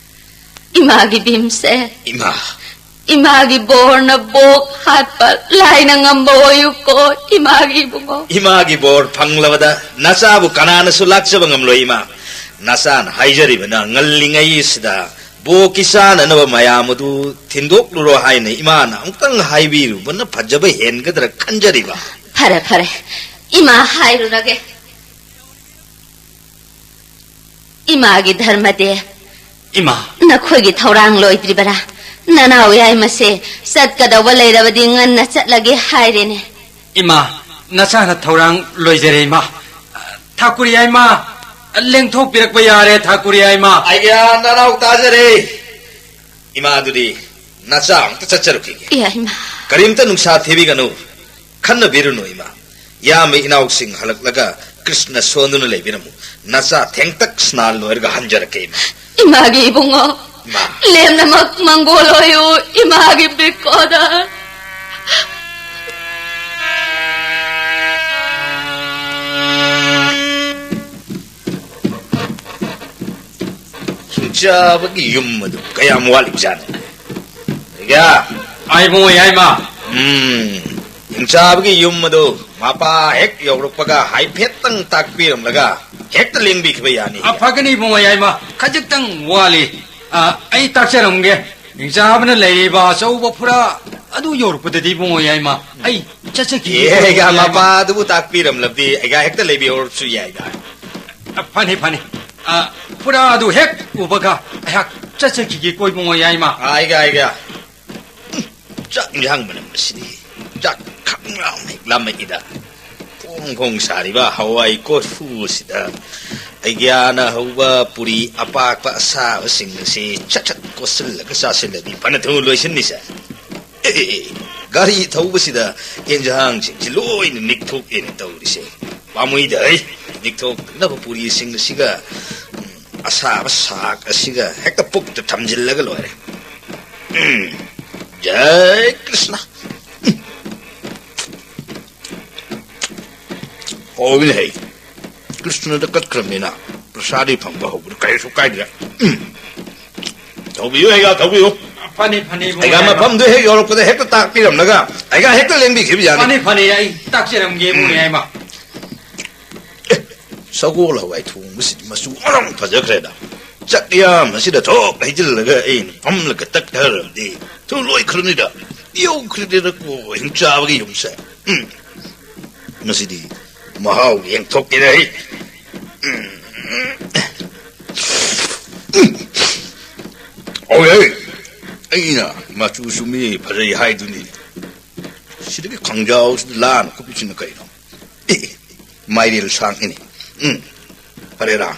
ꯏꯃꯥꯒꯤ ꯕꯤꯝꯁꯦ꯫ ꯏꯃꯥ꯫ ꯏꯃꯥꯒꯤ ꯕꯣꯔꯅ ꯕꯣꯛ ꯍꯥꯠꯄ ꯂꯥꯏꯅ ꯉꯝꯕ ꯑꯣꯏꯌꯨꯀꯣ, ꯏꯃꯥꯒꯤ ꯏꯕꯨꯡꯉꯣ꯫ ꯏꯃꯥꯒꯤ ꯕꯣꯔ ꯐꯪꯂꯕꯗ ꯅꯆꯥꯕꯨ ꯀꯅꯥꯅꯁꯨ ꯂꯥꯛꯆꯕ ꯉꯝꯂꯣꯏ, ꯏꯃꯥ꯫ ꯅꯆꯥꯅ ꯍꯥꯏꯖꯔꯤꯕꯅ ꯉꯜꯂꯤꯉꯩꯁꯤꯗ ꯕꯣꯛꯀꯤ ꯆꯥꯅꯅꯕ ꯃꯌꯥꯝ ꯑꯗꯨ ꯊꯤꯟꯗꯣꯛꯂꯨꯔꯣ ꯍꯥꯏꯅ ꯏꯃꯥꯅ ꯑꯃꯨꯛꯇꯪ ꯍꯥꯏꯕꯤꯔꯨꯕꯅ ꯐꯖꯕ ꯍꯦꯟꯒꯗ꯭ꯔꯥ ꯈꯟꯖꯔꯤꯕ꯫ ꯐꯔꯦ, ꯐꯔꯦ, ꯏꯃꯥ ꯍꯥꯏꯔꯨꯔꯒꯦ꯫ ꯏꯃꯥꯒꯤ ꯙꯔꯃꯗꯦ, ꯏꯃꯥ꯫ ꯅꯈꯣꯏꯒꯤ ꯊꯧꯔꯥꯡ ꯂꯣꯏꯗ꯭ꯔꯤꯕꯔꯥ? ꯅꯅꯥꯎ ꯌꯥꯏꯃꯁꯦ ꯆꯠꯀꯗꯧꯕ ꯂꯩꯔꯕꯗꯤ ꯉꯟꯅ ꯆꯠꯂꯒꯦ ꯍꯥꯏꯔꯦꯅꯦ꯫ ꯏꯃꯥ, ꯅꯆꯥꯅ ꯊꯧꯔꯥꯡ ꯂꯣꯏꯖꯔꯦ, ꯏꯃꯥ꯫ ꯊꯥꯀꯨꯔꯤ ꯌꯥꯏꯃ, ꯂꯦꯡꯊꯣꯛꯄꯤꯔꯛꯄ ꯌꯥꯔꯦ, ꯊꯥꯀꯨꯔꯤ ꯌꯥꯏꯃ꯫ ꯑꯩꯒꯤ ꯅꯅꯥꯎ ꯇꯥꯖꯔꯦ꯫ ꯏꯃꯥ, ꯑꯗꯨꯗꯤ ꯅꯆꯥ ꯑꯃꯨꯛꯇ ꯆꯠꯆꯔꯨꯈꯤꯒꯦ꯫ ꯌꯥꯏꯃ꯫ ꯀꯔꯤꯝꯇ ꯅꯨꯡꯁꯥ ꯊꯤꯕꯤꯒꯅꯨ, ꯈꯟꯅꯕꯤꯔꯨꯅꯨ, ꯏꯃꯥ꯫ ꯌꯥꯝꯕ ꯏꯅꯥꯎꯁꯤꯡ ꯍꯜꯂꯛꯂꯒ ꯀ꯭ꯔꯤꯁꯅ ꯁꯣꯟꯗꯨꯅ ꯂꯩꯕꯤꯔꯝꯃꯨ꯫ ꯅꯆꯥ ꯊꯦꯡꯇꯛ ꯁ꯭ꯅꯥꯟ ꯂꯣꯏꯔꯒ ꯍꯟꯖꯔꯛꯀꯦ, ꯏꯃꯥ꯫ ꯏꯃꯥꯒꯤ ꯏꯕꯨꯡꯉꯣ, ꯏꯃꯥ꯫ ꯂꯦꯝꯅꯃꯛ ꯃꯪꯒꯣꯜ ꯑꯣꯏꯌꯨ, ꯏꯃꯥꯒꯤ ꯕꯤꯀꯣꯗ꯫ ꯍꯤꯡꯆꯥꯕꯒꯤ ꯌꯨꯝ ꯑꯗꯨ ꯀꯌꯥꯝ ꯋꯥꯠꯂꯤꯕꯖꯥꯠꯅꯣ? ꯑꯩꯒ꯫ ꯑꯥ, ꯏꯕꯨꯡꯉꯣ ꯌꯥꯏꯃ꯫ ꯎꯝ, ꯍꯤꯡꯆꯥꯕꯒꯤ ꯌꯨꯝ ꯑꯗꯨ ꯃꯄꯥ ꯍꯦꯛ ꯌꯧꯔꯛꯄꯒ ꯍꯥꯏꯐꯦꯠꯇꯪ ꯇꯥꯛꯄꯤꯔꯝꯂꯒ ꯍꯦꯛꯇ ꯂꯦꯡꯕꯤꯈꯤꯕ ꯌꯥꯅꯤ꯫ ꯑ, ꯐꯒꯅꯤ ꯏꯕꯨꯡꯉꯣ ꯌꯥꯏꯃ, ꯈꯖꯤꯛꯇꯪ ꯋꯥꯠꯂꯤ꯫ ꯑ, ꯑꯩ ꯇꯥꯛꯆꯔꯝꯒꯦ꯫ ꯍꯤꯡꯆꯥꯕꯅ ꯂꯩꯔꯤꯕ ꯑꯆꯧꯕ ꯐꯨꯔꯥ ꯑꯗꯨ ꯌꯧꯔꯛꯄꯗꯗꯤ ꯏꯕꯨꯡꯉꯣ ꯌꯥꯏꯃ, ꯑꯩ ꯆꯠꯆꯈꯤꯒꯦ꯫ ꯑꯦ, ꯑꯩꯒ ꯏꯕꯨꯡꯉꯣ ꯌꯥꯏꯃ꯫ ꯃꯄꯥ ꯑꯗꯨꯕꯨ ꯇꯥꯛꯄꯤꯔꯝꯂꯕꯗꯤ ꯑꯩꯒ ꯍꯦꯛꯇ ꯂꯩꯕꯤꯍꯧꯔꯁꯨ ꯌꯥꯏꯗ꯫ ꯑ, ꯐꯅꯤ, ꯐꯅꯤ꯫ ꯑ, ꯐꯨꯔꯥ ꯑꯗꯨ ꯍꯦꯛ ꯎꯕꯒ ꯑꯩꯍꯥꯛ ꯆꯠꯆꯈꯤꯒꯦꯀꯣ ꯏꯕꯨꯡꯉꯣ ꯌꯥꯏꯃ꯫ ꯑꯥꯏꯒ, ꯑꯥꯏꯒ꯫ ꯎꯝ, ꯆꯥꯛ ꯏꯟꯖꯥꯡ ꯃꯅꯝ ꯑꯁꯤꯗꯤ ꯆꯥꯛ ꯈꯪ ꯂꯥꯎꯅ ꯍꯦꯛ ꯂꯥꯝꯃꯛꯏꯗ꯫ ꯐꯣꯡ ꯐꯣꯡ ꯁꯥꯔꯤꯕ ꯍꯋꯥꯏ ꯀꯣꯔꯐꯨ ꯑꯁꯤꯗ ꯑꯩꯒ꯭ꯌꯥꯅ ꯍꯧꯕ ꯄꯨꯔꯤ ꯑꯄꯥꯛꯄ ꯑꯁꯥꯕꯁꯤꯡ ꯑꯁꯤ ꯆꯠ ꯆꯠ ꯀꯣꯠꯁꯤꯜꯂꯒ ꯆꯥꯁꯤꯜꯂꯗꯤ ꯐꯅ ꯊꯨꯅ ꯂꯣꯏꯁꯤꯟꯅꯤꯁꯦ꯫ ꯑꯦ, ꯒꯥꯔꯤ ꯊꯧꯕꯁꯤꯗ ꯌꯦꯟꯖꯥꯡꯁꯤꯡꯁꯤ ꯂꯣꯏꯅ ꯅꯤꯛꯊꯣꯛꯑꯦꯅ ꯇꯧꯔꯤꯁꯦ꯫ ꯄꯥꯝꯃꯨꯏꯗ, ꯑꯩ ꯅꯤꯛꯊꯣꯛꯇꯅꯕ ꯄꯨꯔꯤꯁꯤꯡ ꯑꯁꯤꯒ, ꯎꯝ, ꯑꯁꯥꯕ ꯁꯥꯛ ꯑꯁꯤꯒ ꯍꯦꯛꯇ ꯄꯨꯛꯇ ꯊꯝꯖꯤꯜꯂꯒ ꯂꯣꯏꯔꯦ꯫ ꯎꯝ, ꯖꯩ ꯀ꯭ꯔꯤꯁꯅ꯫ ꯎꯝ꯫ ꯍꯥꯎꯏꯅꯦ ꯍꯩ꯫ ꯀ꯭ꯔꯤꯁꯅꯗ ꯀꯠꯈ꯭ꯔꯕꯅꯤꯅ ꯄ꯭ꯔꯁꯥꯗꯤ ꯐꯪꯕ ꯍꯧꯕꯗ ꯀꯔꯤꯁꯨ ꯀꯥꯏꯗ꯭ꯔꯦ꯫ ꯎꯝ꯫ ꯊꯧꯕꯤꯌꯨ, ꯑꯩꯒ ꯊꯧꯕꯤꯌꯨ꯫ ꯐꯅꯤ, ꯐꯅꯤ, ꯏꯕꯨꯡꯉꯣ ꯑꯩꯒ ꯌꯥꯏꯃ꯫ ꯃꯐꯝꯗꯨ ꯍꯦꯛ ꯌꯧꯔꯛꯄꯗ ꯍꯦꯛꯇ ꯇꯥꯛꯄꯤꯔꯝꯂꯒ ꯑꯩꯒ ꯍꯦꯛꯇ ꯂꯦꯡꯕꯤꯈꯤꯕ ꯌꯥꯅꯤ꯫ ꯐꯅꯤ, ꯐꯅꯤ, ꯑꯩ ꯇꯥꯛꯆꯔꯝꯒꯦ, ꯏꯕꯨꯡꯉꯣ ꯎꯝ꯫ ꯌꯥꯏꯃ꯫ ꯑꯦ, ꯁꯒꯣꯜ ꯍꯋꯥꯏ ꯊꯣꯡꯕꯁꯤꯗꯤ ꯃꯆꯨ ꯃꯔꯣꯡ ꯐꯖꯈ꯭ꯔꯦꯗ꯫ ꯆꯥꯛꯌꯥꯝ ꯑꯁꯤꯗ ꯊꯣꯛ ꯍꯩꯖꯤꯜꯂꯒ ꯑꯩꯅ ꯐꯝꯂꯒ ꯇꯛꯊꯔꯕꯗꯤ ꯊꯨ ꯂꯣꯏꯈ꯭ꯔꯅꯤꯗ꯫ ꯌꯧꯈ꯭ꯔꯦꯗꯅꯀꯣ ꯍꯤꯡꯆꯥꯕꯒꯤ ꯌꯨꯝꯁꯦ꯫ ꯎꯝ꯫ ꯉꯁꯤꯗꯤ ꯃꯍꯥꯎ ꯌꯦꯡꯊꯣꯛꯀꯦꯅꯦ ꯑꯩ꯫ ꯎꯝ꯫ ꯎꯝ꯫ ꯍꯣꯏ, ꯑꯩꯅ ꯃꯆꯨꯁꯨ ꯃꯤ ꯐꯖꯩ ꯍꯥꯏꯗꯨꯅꯤ꯫ ꯁꯤꯗꯒꯤ ꯈꯪꯖꯥꯎꯁꯤꯗ ꯂꯥꯅ ꯀꯨꯞꯄꯤꯁꯤꯅ ꯀꯩꯅꯣ? ꯑꯦ, ꯃꯥꯏꯔꯦꯟ ꯁꯥꯛꯅꯤꯅꯦ꯫ ꯎꯝ, ꯐꯔꯦꯔꯥ꯫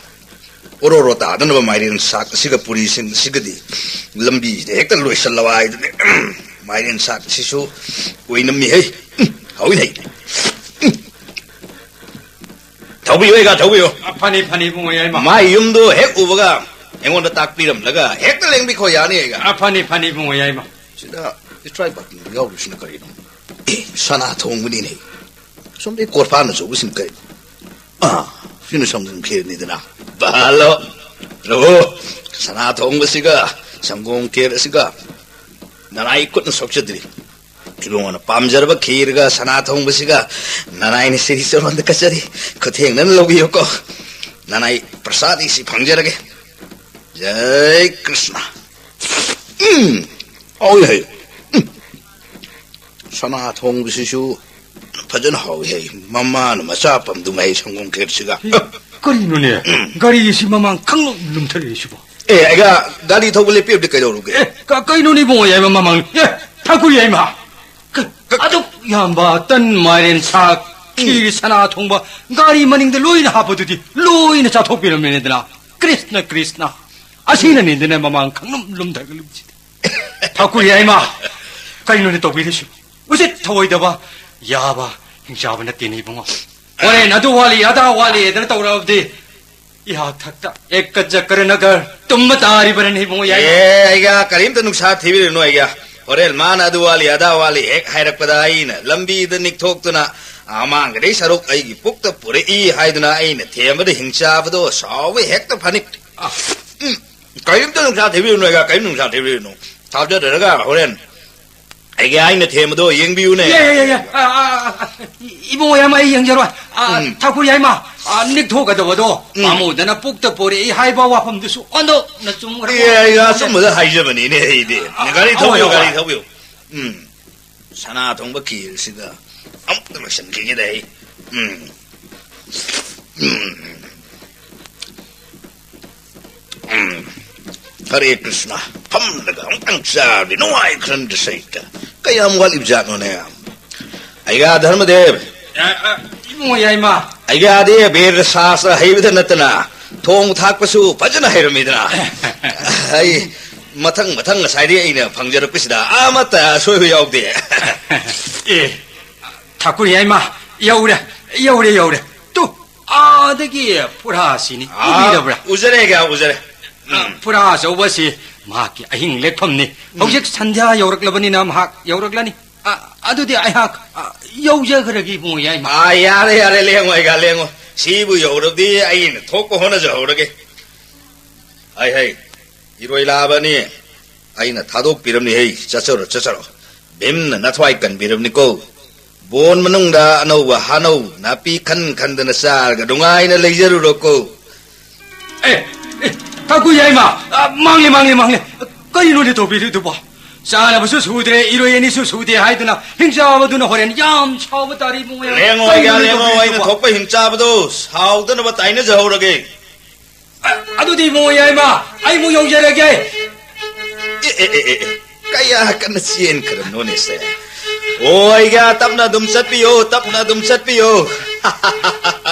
ꯑꯣꯔꯣ ꯑꯣꯔꯣ ꯇꯥꯗꯅꯕ ꯃꯥꯏꯔꯦꯟ ꯁꯥꯛ ꯑꯁꯤꯒ ꯄꯨꯔꯤꯁꯤꯡ ꯑꯁꯤꯒꯗꯤ ꯂꯝꯕꯤꯁꯤꯗ ꯍꯦꯛꯇ ꯂꯣꯏꯁꯤꯜꯂꯕ ꯍꯥꯏꯗꯨꯅꯤ꯫ ꯎꯝ, ꯃꯥꯏꯔꯦꯟ ꯁꯥꯛ ꯑꯁꯤꯁꯨ ꯑꯣꯏꯅꯝꯃꯤꯍꯦ꯫ ꯎꯝ, ꯍꯥꯎꯏꯅꯦ꯫ ꯎꯝ꯫ ꯊꯧꯕꯤꯌꯨ ꯑꯩꯒ, ꯊꯧꯕꯤꯌꯨ꯫ ꯑ, ꯐꯅꯤ, ꯐꯅꯤ, ꯏꯕꯨꯡꯉꯣ ꯌꯥꯏꯃ꯫ ꯃꯥꯏ ꯌꯨꯝꯗꯣ ꯍꯦꯛ ꯎꯕꯒ ꯑꯩꯉꯣꯟꯗ ꯇꯥꯛꯄꯤꯔꯝꯂꯒ ꯍꯦꯛꯇ ꯂꯦꯡꯕꯤꯈꯣ ꯌꯥꯅꯤ ꯑꯩꯒ꯫ ꯑ, ꯐꯅꯤ, ꯐꯅꯤ, ꯏꯕꯨꯡꯉꯣ ꯌꯥꯏꯃ꯫ ꯁꯤꯗ ꯏꯁꯇ꯭ꯔꯥꯏꯛ ꯕꯇꯟ ꯌꯥꯎꯔꯤꯁꯤꯅ ꯀꯔꯤꯅꯣ? ꯑꯦ, ꯁꯅꯥ ꯊꯣꯡꯕꯅꯤꯅꯦ꯫ ꯁꯣꯝꯗꯩ ꯀꯣꯔꯐꯥꯅ ꯆꯧꯕꯁꯤꯡ ꯀꯩ? ꯑꯥ, ꯁꯤꯅ ꯁꯪꯒꯣꯝ ꯈꯦꯔꯅꯤꯗꯅ꯫ ꯕꯥꯂꯣ, ꯂꯧꯑꯣ꯫ ꯁꯅꯥ ꯊꯣꯡꯕꯁꯤꯒ ꯁꯪꯒꯣꯝ ꯈꯦꯔ ꯑꯁꯤꯒ ꯅꯅꯥꯏ ꯈꯨꯠꯅ ꯁꯣꯛꯆꯗ꯭ꯔꯤ꯫ ꯏꯕꯨꯡꯉꯣꯅ ꯄꯥꯝꯖꯔꯕ ꯈꯦꯔꯒ ꯁꯅꯥ ꯊꯣꯡꯕꯁꯤꯒ ꯅꯅꯥꯏꯅ ꯁꯤꯔꯤ ꯆꯔꯣꯟꯗ ꯀꯠꯆꯔꯤ꯫ ꯈꯨꯊꯦꯡꯅꯅ ꯂꯧꯕꯤꯌꯨꯀꯣ꯫ ꯅꯅꯥꯏ ꯄ꯭ꯔꯁꯥꯗꯤ ꯁꯤ ꯐꯪꯖꯔꯒꯦ꯫ ꯖꯩ ꯀ꯭ꯔꯤꯁꯅ꯫ ꯎꯝ, ꯍꯥꯎꯏ ꯍꯥꯏ꯫ ꯎꯝ꯫ ꯁꯅꯥ ꯊꯣꯡꯕꯁꯤꯁꯨ ꯐꯖꯅ ꯍꯥꯎꯏ ꯍꯥꯏ꯫ ꯃꯃꯥꯅ ꯃꯆꯥ ꯄꯝꯗꯨꯉꯥꯏ ꯁꯪꯒꯣꯝ ꯈꯦꯔꯁꯤꯒ꯫ ꯀꯔꯤꯅꯣꯅꯦ? ꯒꯥꯔꯤ ꯑꯁꯤ ꯃꯃꯥꯡ ꯈꯪꯂꯨꯝ ꯂꯨꯝꯊꯔꯛꯏꯁꯤꯕꯣ? ꯑꯦ, ꯑꯩꯒ ꯒꯥꯔꯤ ꯊꯧꯕ ꯂꯦꯞꯄꯤꯕꯗꯤ ꯀꯩꯗꯧꯔꯨꯒꯦ? ꯑꯦ, ꯀ-, ꯀꯩꯅꯣꯅꯦ ꯏꯕꯨꯡꯉꯣ ꯌꯥꯏꯃ ꯃꯃꯥꯡ? ꯑꯦ, ꯊꯥꯀꯨ ꯌꯥꯏꯃ! ꯀ-, ꯀ-, ꯑꯗꯨꯛ ꯌꯥꯝꯕ ꯇꯟ, ꯃꯥꯏꯔꯦꯟ ꯁꯥꯛ, ꯎꯝ꯫ ꯈꯤꯔ, ꯁꯅꯥ ꯊꯣꯡꯕ, ꯒꯥꯔꯤ ꯃꯅꯤꯡꯗ ꯂꯣꯏꯅ ꯍꯥꯞꯄꯗꯨꯗꯤ ꯂꯣꯏꯅ ꯆꯥꯊꯣꯛꯄꯤꯔꯝꯃꯦꯗꯅ꯫ ꯀ꯭ꯔꯤꯁꯅ, ꯀ꯭ꯔꯤꯁꯅ! ꯑꯁꯤꯅꯅꯤꯗꯅ ꯃꯃꯥꯡ ꯈꯪꯂꯨꯝ ꯂꯨꯝꯊꯔꯛꯂꯤꯕꯁꯤꯗꯤ꯫ ꯊꯥꯀꯨ ꯌꯥꯏꯃ! ꯀꯩꯅꯣꯅꯦ ꯇꯧꯕꯤꯔꯤꯁꯤ? ꯎꯁꯤꯠ ꯊꯑꯣꯏꯗꯕ ꯌꯥꯕ ꯍꯤꯡꯆꯥꯕ ꯅꯠꯇꯦꯅꯦ ꯏꯕꯨꯡꯉꯣ꯫ ꯍꯣꯔꯦꯟ ꯑꯗꯨ ꯋꯥꯠꯂꯤ, ꯑꯗꯥ ꯋꯥꯠꯂꯤ ꯑꯗꯨꯅ ꯇꯧꯔꯛꯑꯕꯗꯤ ꯏꯍꯥꯛ ꯊꯛꯇ ꯑꯦꯛꯀ ꯖꯀꯔꯅꯒꯔ ꯇꯨꯝꯕ ꯇꯥꯔꯤꯕꯔꯅꯦ ꯏꯕꯨꯡꯉꯣ ꯌꯥꯏꯃ꯫ ꯑꯦ, ꯑꯩꯒ ꯀꯔꯤꯝꯇ ꯅꯨꯡꯁꯥ ꯊꯤꯕꯤꯔꯨꯅꯨ ꯑꯩꯒ꯫ ꯍꯣꯔꯦꯟ ꯃꯥꯅ ꯑꯗꯨ ꯋꯥꯠꯂꯤ, ꯑꯗꯥ ꯋꯥꯠꯂꯤ ꯍꯦꯛ ꯍꯥꯏꯔꯛꯄꯗ ꯑꯩꯅ ꯂꯝꯕꯤꯗ ꯅꯤꯛꯊꯣꯛꯇꯨꯅ ꯑꯃꯥꯡꯒꯗꯩ ꯁꯔꯨꯛ ꯑꯩꯒꯤ ꯄꯨꯛꯇ ꯄꯨꯔꯛꯏ ꯍꯥꯏꯗꯨꯅ ꯑꯩꯅ ꯊꯦꯝꯕꯗ ꯍꯤꯡꯆꯥꯕꯗꯣ ꯁꯥꯎꯕ ꯍꯦꯛꯇ ꯐꯅꯤ꯫ ꯑ, ꯎꯝ, ꯀꯔꯤꯝꯇ ꯅꯨꯡꯁꯥ ꯊꯤꯕꯤꯔꯨꯅꯨ ꯑꯩꯒ, ꯀꯔꯤꯝ ꯅꯨꯡꯁꯥ ꯊꯤꯕꯤꯔꯨꯅꯨ꯫ ꯊꯥꯖꯗ꯭ꯔꯒ ꯍꯣꯔꯦꯟ ꯑꯩꯒꯤ ꯑꯩꯅ ꯊꯦꯝꯕꯗꯣ ꯌꯦꯡꯕꯤꯌꯨꯅꯦ꯫ ꯌꯥ, ꯌꯥ, ꯌꯥ, ꯌꯥ꯫ ꯑ, ꯑ, ꯑ, ꯏꯕꯨꯡꯉꯣ ꯌꯥꯏꯃ, ꯑꯩ ꯌꯦꯡꯖꯔꯣꯏ꯫ ꯑ, ꯎꯝ꯫ ꯊꯥꯀꯨ ꯌꯥꯏꯃ, ꯑ, ꯅꯤꯛꯊꯣꯛꯀꯗꯕꯗꯣ ꯎꯝ꯫ ꯄꯥꯝꯃꯨꯗꯅ ꯄꯨꯛꯇ ꯄꯣꯔꯛꯏ ꯍꯥꯏꯕ ꯋꯥꯐꯝꯗꯨꯁꯨ ꯑꯣꯟꯊꯣꯛꯅ ꯆꯨꯝꯈ꯭ꯔꯕ ꯑꯦ, ꯑꯩ ꯋꯥꯐꯝꯅꯤ꯫ ꯑꯆꯨꯝꯕꯗ ꯍꯥꯏꯖꯕꯅꯤꯅꯦ ꯑꯩꯗꯤ꯫ ꯑ, ꯒꯥꯔꯤ ꯊꯧꯕꯤꯌꯨ, ꯍꯣꯏ, ꯒꯥꯔꯤ ꯍꯣꯏ꯫ ꯊꯧꯕꯤꯌꯨ꯫ ꯎꯝ꯫ ꯁꯅꯥ ꯊꯣꯡꯕ ꯈꯤꯔꯁꯤꯗ ꯑꯃꯨꯛꯇ ꯂꯣꯏꯁꯤꯟꯈꯤꯒꯦꯗ ꯑꯩ꯫ ꯎꯝ꯫ ꯎꯝ꯫ ꯎꯝ꯫ ꯍꯔꯦ ꯀ꯭ꯔꯤꯁꯅ, ꯐꯝꯂꯒ ꯑꯃꯨꯛꯇꯪ ꯆꯥꯔꯗꯤ ꯅꯨꯡꯉꯥꯏꯈ꯭ꯔꯅꯤꯗ ꯁꯩꯇ꯫ ꯀꯌꯥꯝ ꯋꯥꯠꯂꯤꯕꯖꯥꯠꯅꯣꯅꯦ? ꯑꯩꯒ ꯙꯔꯃꯗꯦꯕ꯫ ꯑ, ꯑ, ꯏꯕꯨꯡꯉꯣ ꯌꯥꯏꯃ꯫ ꯑꯩꯒꯗꯤ ꯕꯦꯗ ꯁꯥꯁꯇ꯭ꯔ ꯍꯩꯕꯗ ꯅꯠꯇꯅ ꯊꯣꯡ ꯊꯥꯛꯄꯁꯨ ꯐꯖꯅ ꯍꯩꯔꯝꯃꯤꯗꯅ꯫ ꯑꯩ ꯃꯊꯪ ꯃꯊꯪ ꯉꯁꯥꯏꯗꯤ ꯑꯩꯅ ꯐꯪꯖꯔꯛꯄꯁꯤꯗ ꯑꯃꯠꯇ ꯑꯁꯣꯏꯕ ꯌꯥꯎꯗꯦ꯫ ꯑꯦ, ꯊꯥꯀꯨꯔ ꯌꯥꯏꯃ, ꯌꯧꯔꯦ, ꯌꯧꯔꯦ, ꯌꯧꯔꯦ꯫ ꯇꯨ, ꯑꯥꯗꯒꯤ ꯐꯨꯔꯥꯁꯤꯅꯤ꯫ ꯑꯥ, ꯎꯕꯤꯔꯕ꯭ꯔꯥ? ꯎꯖꯔꯦ, ꯑꯩꯒ ꯎꯖꯔꯦ꯫ ꯑ, ꯎꯝ꯫ ꯐꯨꯔꯥ ꯑꯆꯧꯕꯁꯤ ꯃꯍꯥꯛꯀꯤ ꯑꯍꯤꯡ ꯂꯦꯛꯐꯝꯅꯤ꯫ ꯎꯝ꯫ ꯍꯧꯖꯤꯛ ꯁꯟꯙ꯭ꯌꯥ ꯌꯧꯔꯛꯂꯕꯅꯤꯅ ꯃꯍꯥꯛ ꯌꯧꯔꯛꯂꯅꯤ꯫ ꯑ, ꯑꯗꯨꯗꯤ ꯑꯩꯍꯥꯛ, ꯑ, ꯌꯧꯖꯈ꯭ꯔꯒꯦ, ꯏꯕꯨꯡꯉꯣ ꯌꯥꯏꯃ꯫ ꯑꯥ, ꯌꯥꯔꯦ, ꯌꯥꯔꯦ, ꯂꯦꯡꯉꯣ, ꯑꯩꯒ ꯂꯦꯡꯉꯣ꯫ ꯁꯤꯕꯨ ꯌꯧꯔꯕꯗꯤ ꯑꯩꯅ ꯊꯣꯛꯄ ꯍꯣꯠꯅꯖꯍꯧꯔꯒꯦ꯫ ꯍꯩ, ꯍꯩ, ꯏꯔꯣꯏ ꯂꯥꯕꯅꯤ꯫ ꯑꯩꯅ ꯊꯥꯗꯣꯛꯄꯤꯔꯝꯅꯤ, ꯍꯩ, ꯆꯠꯆꯔꯣ, ꯆꯠꯆꯔꯣ꯫ ꯚꯤꯝꯅ ꯅꯊ꯭ꯋꯥꯏ ꯀꯟꯕꯤꯔꯕꯅꯤꯀꯣ꯫ ꯕꯣꯟ ꯃꯅꯨꯡꯗ ꯑꯅꯧꯕ ꯍꯥꯅꯧ ꯅꯥꯄꯤ ꯈꯟ ꯈꯟꯗꯅ ꯆꯥꯔꯒ ꯅꯨꯡꯉꯥꯏꯅ ꯂꯩꯖꯔꯨꯔꯣꯀꯣ꯫ ꯑꯦ, ꯑꯦ, ꯊꯥꯀꯨ ꯌꯥꯏꯃ, ꯑ, ꯃꯥꯡꯂꯦ, ꯃꯥꯡꯂꯦ, ꯃꯥꯡꯂꯦ꯫ ꯀꯔꯤꯅꯣꯅꯦ ꯇꯧꯕꯤꯔꯤꯗꯨꯕꯣ? ꯆꯥꯅꯕꯁꯨ ꯁꯨꯗ꯭ꯔꯦ, ꯏꯔꯣꯏ ꯑꯅꯤꯁꯨ ꯁꯨꯗꯦ ꯍꯥꯏꯗꯨꯅ ꯍꯤꯡꯆꯥꯕꯗꯨꯅ ꯍꯣꯔꯦꯟ ꯌꯥꯝ ꯁꯥꯎꯕ ꯇꯥꯔꯤ, ꯏꯕꯨꯡꯉꯣ ꯌꯥꯏꯃ꯫ ꯂꯦꯡꯉꯣ, ꯑꯩꯒ ꯀꯔꯤꯅꯣꯅꯦ ꯂꯦꯡꯉꯣ, ꯑꯩꯅ ꯇꯧꯕꯤꯔꯤꯗꯨꯕꯣ? ꯊꯣꯛꯄ ꯍꯤꯡꯆꯥꯕꯗꯣ ꯁꯥꯎꯗꯅꯕ ꯇꯥꯏꯅꯖꯍꯧꯔꯒꯦ꯫ ꯑ-, ꯑꯗꯨꯗꯤ ꯏꯕꯨꯡꯉꯣ ꯌꯥꯏꯃ, ꯑꯩ ꯑꯃꯨꯛ ꯌꯧꯖꯔꯒꯦ꯫ ꯑꯦ, ꯑꯦ, ꯑꯦ, ꯑꯦ, ꯑꯦ, ꯀꯌꯥ ꯀꯟꯅ ꯆꯦꯟꯈ꯭ꯔꯕꯅꯣꯅꯦ ꯁꯦ꯫ ꯑꯣ, ꯑꯩꯒ ꯇꯞꯅ ꯑꯗꯨꯝ ꯆꯠꯄꯤꯌꯣ, ꯇꯞꯅ ꯑꯗꯨꯝ ꯆꯠꯄꯤꯌꯣ꯫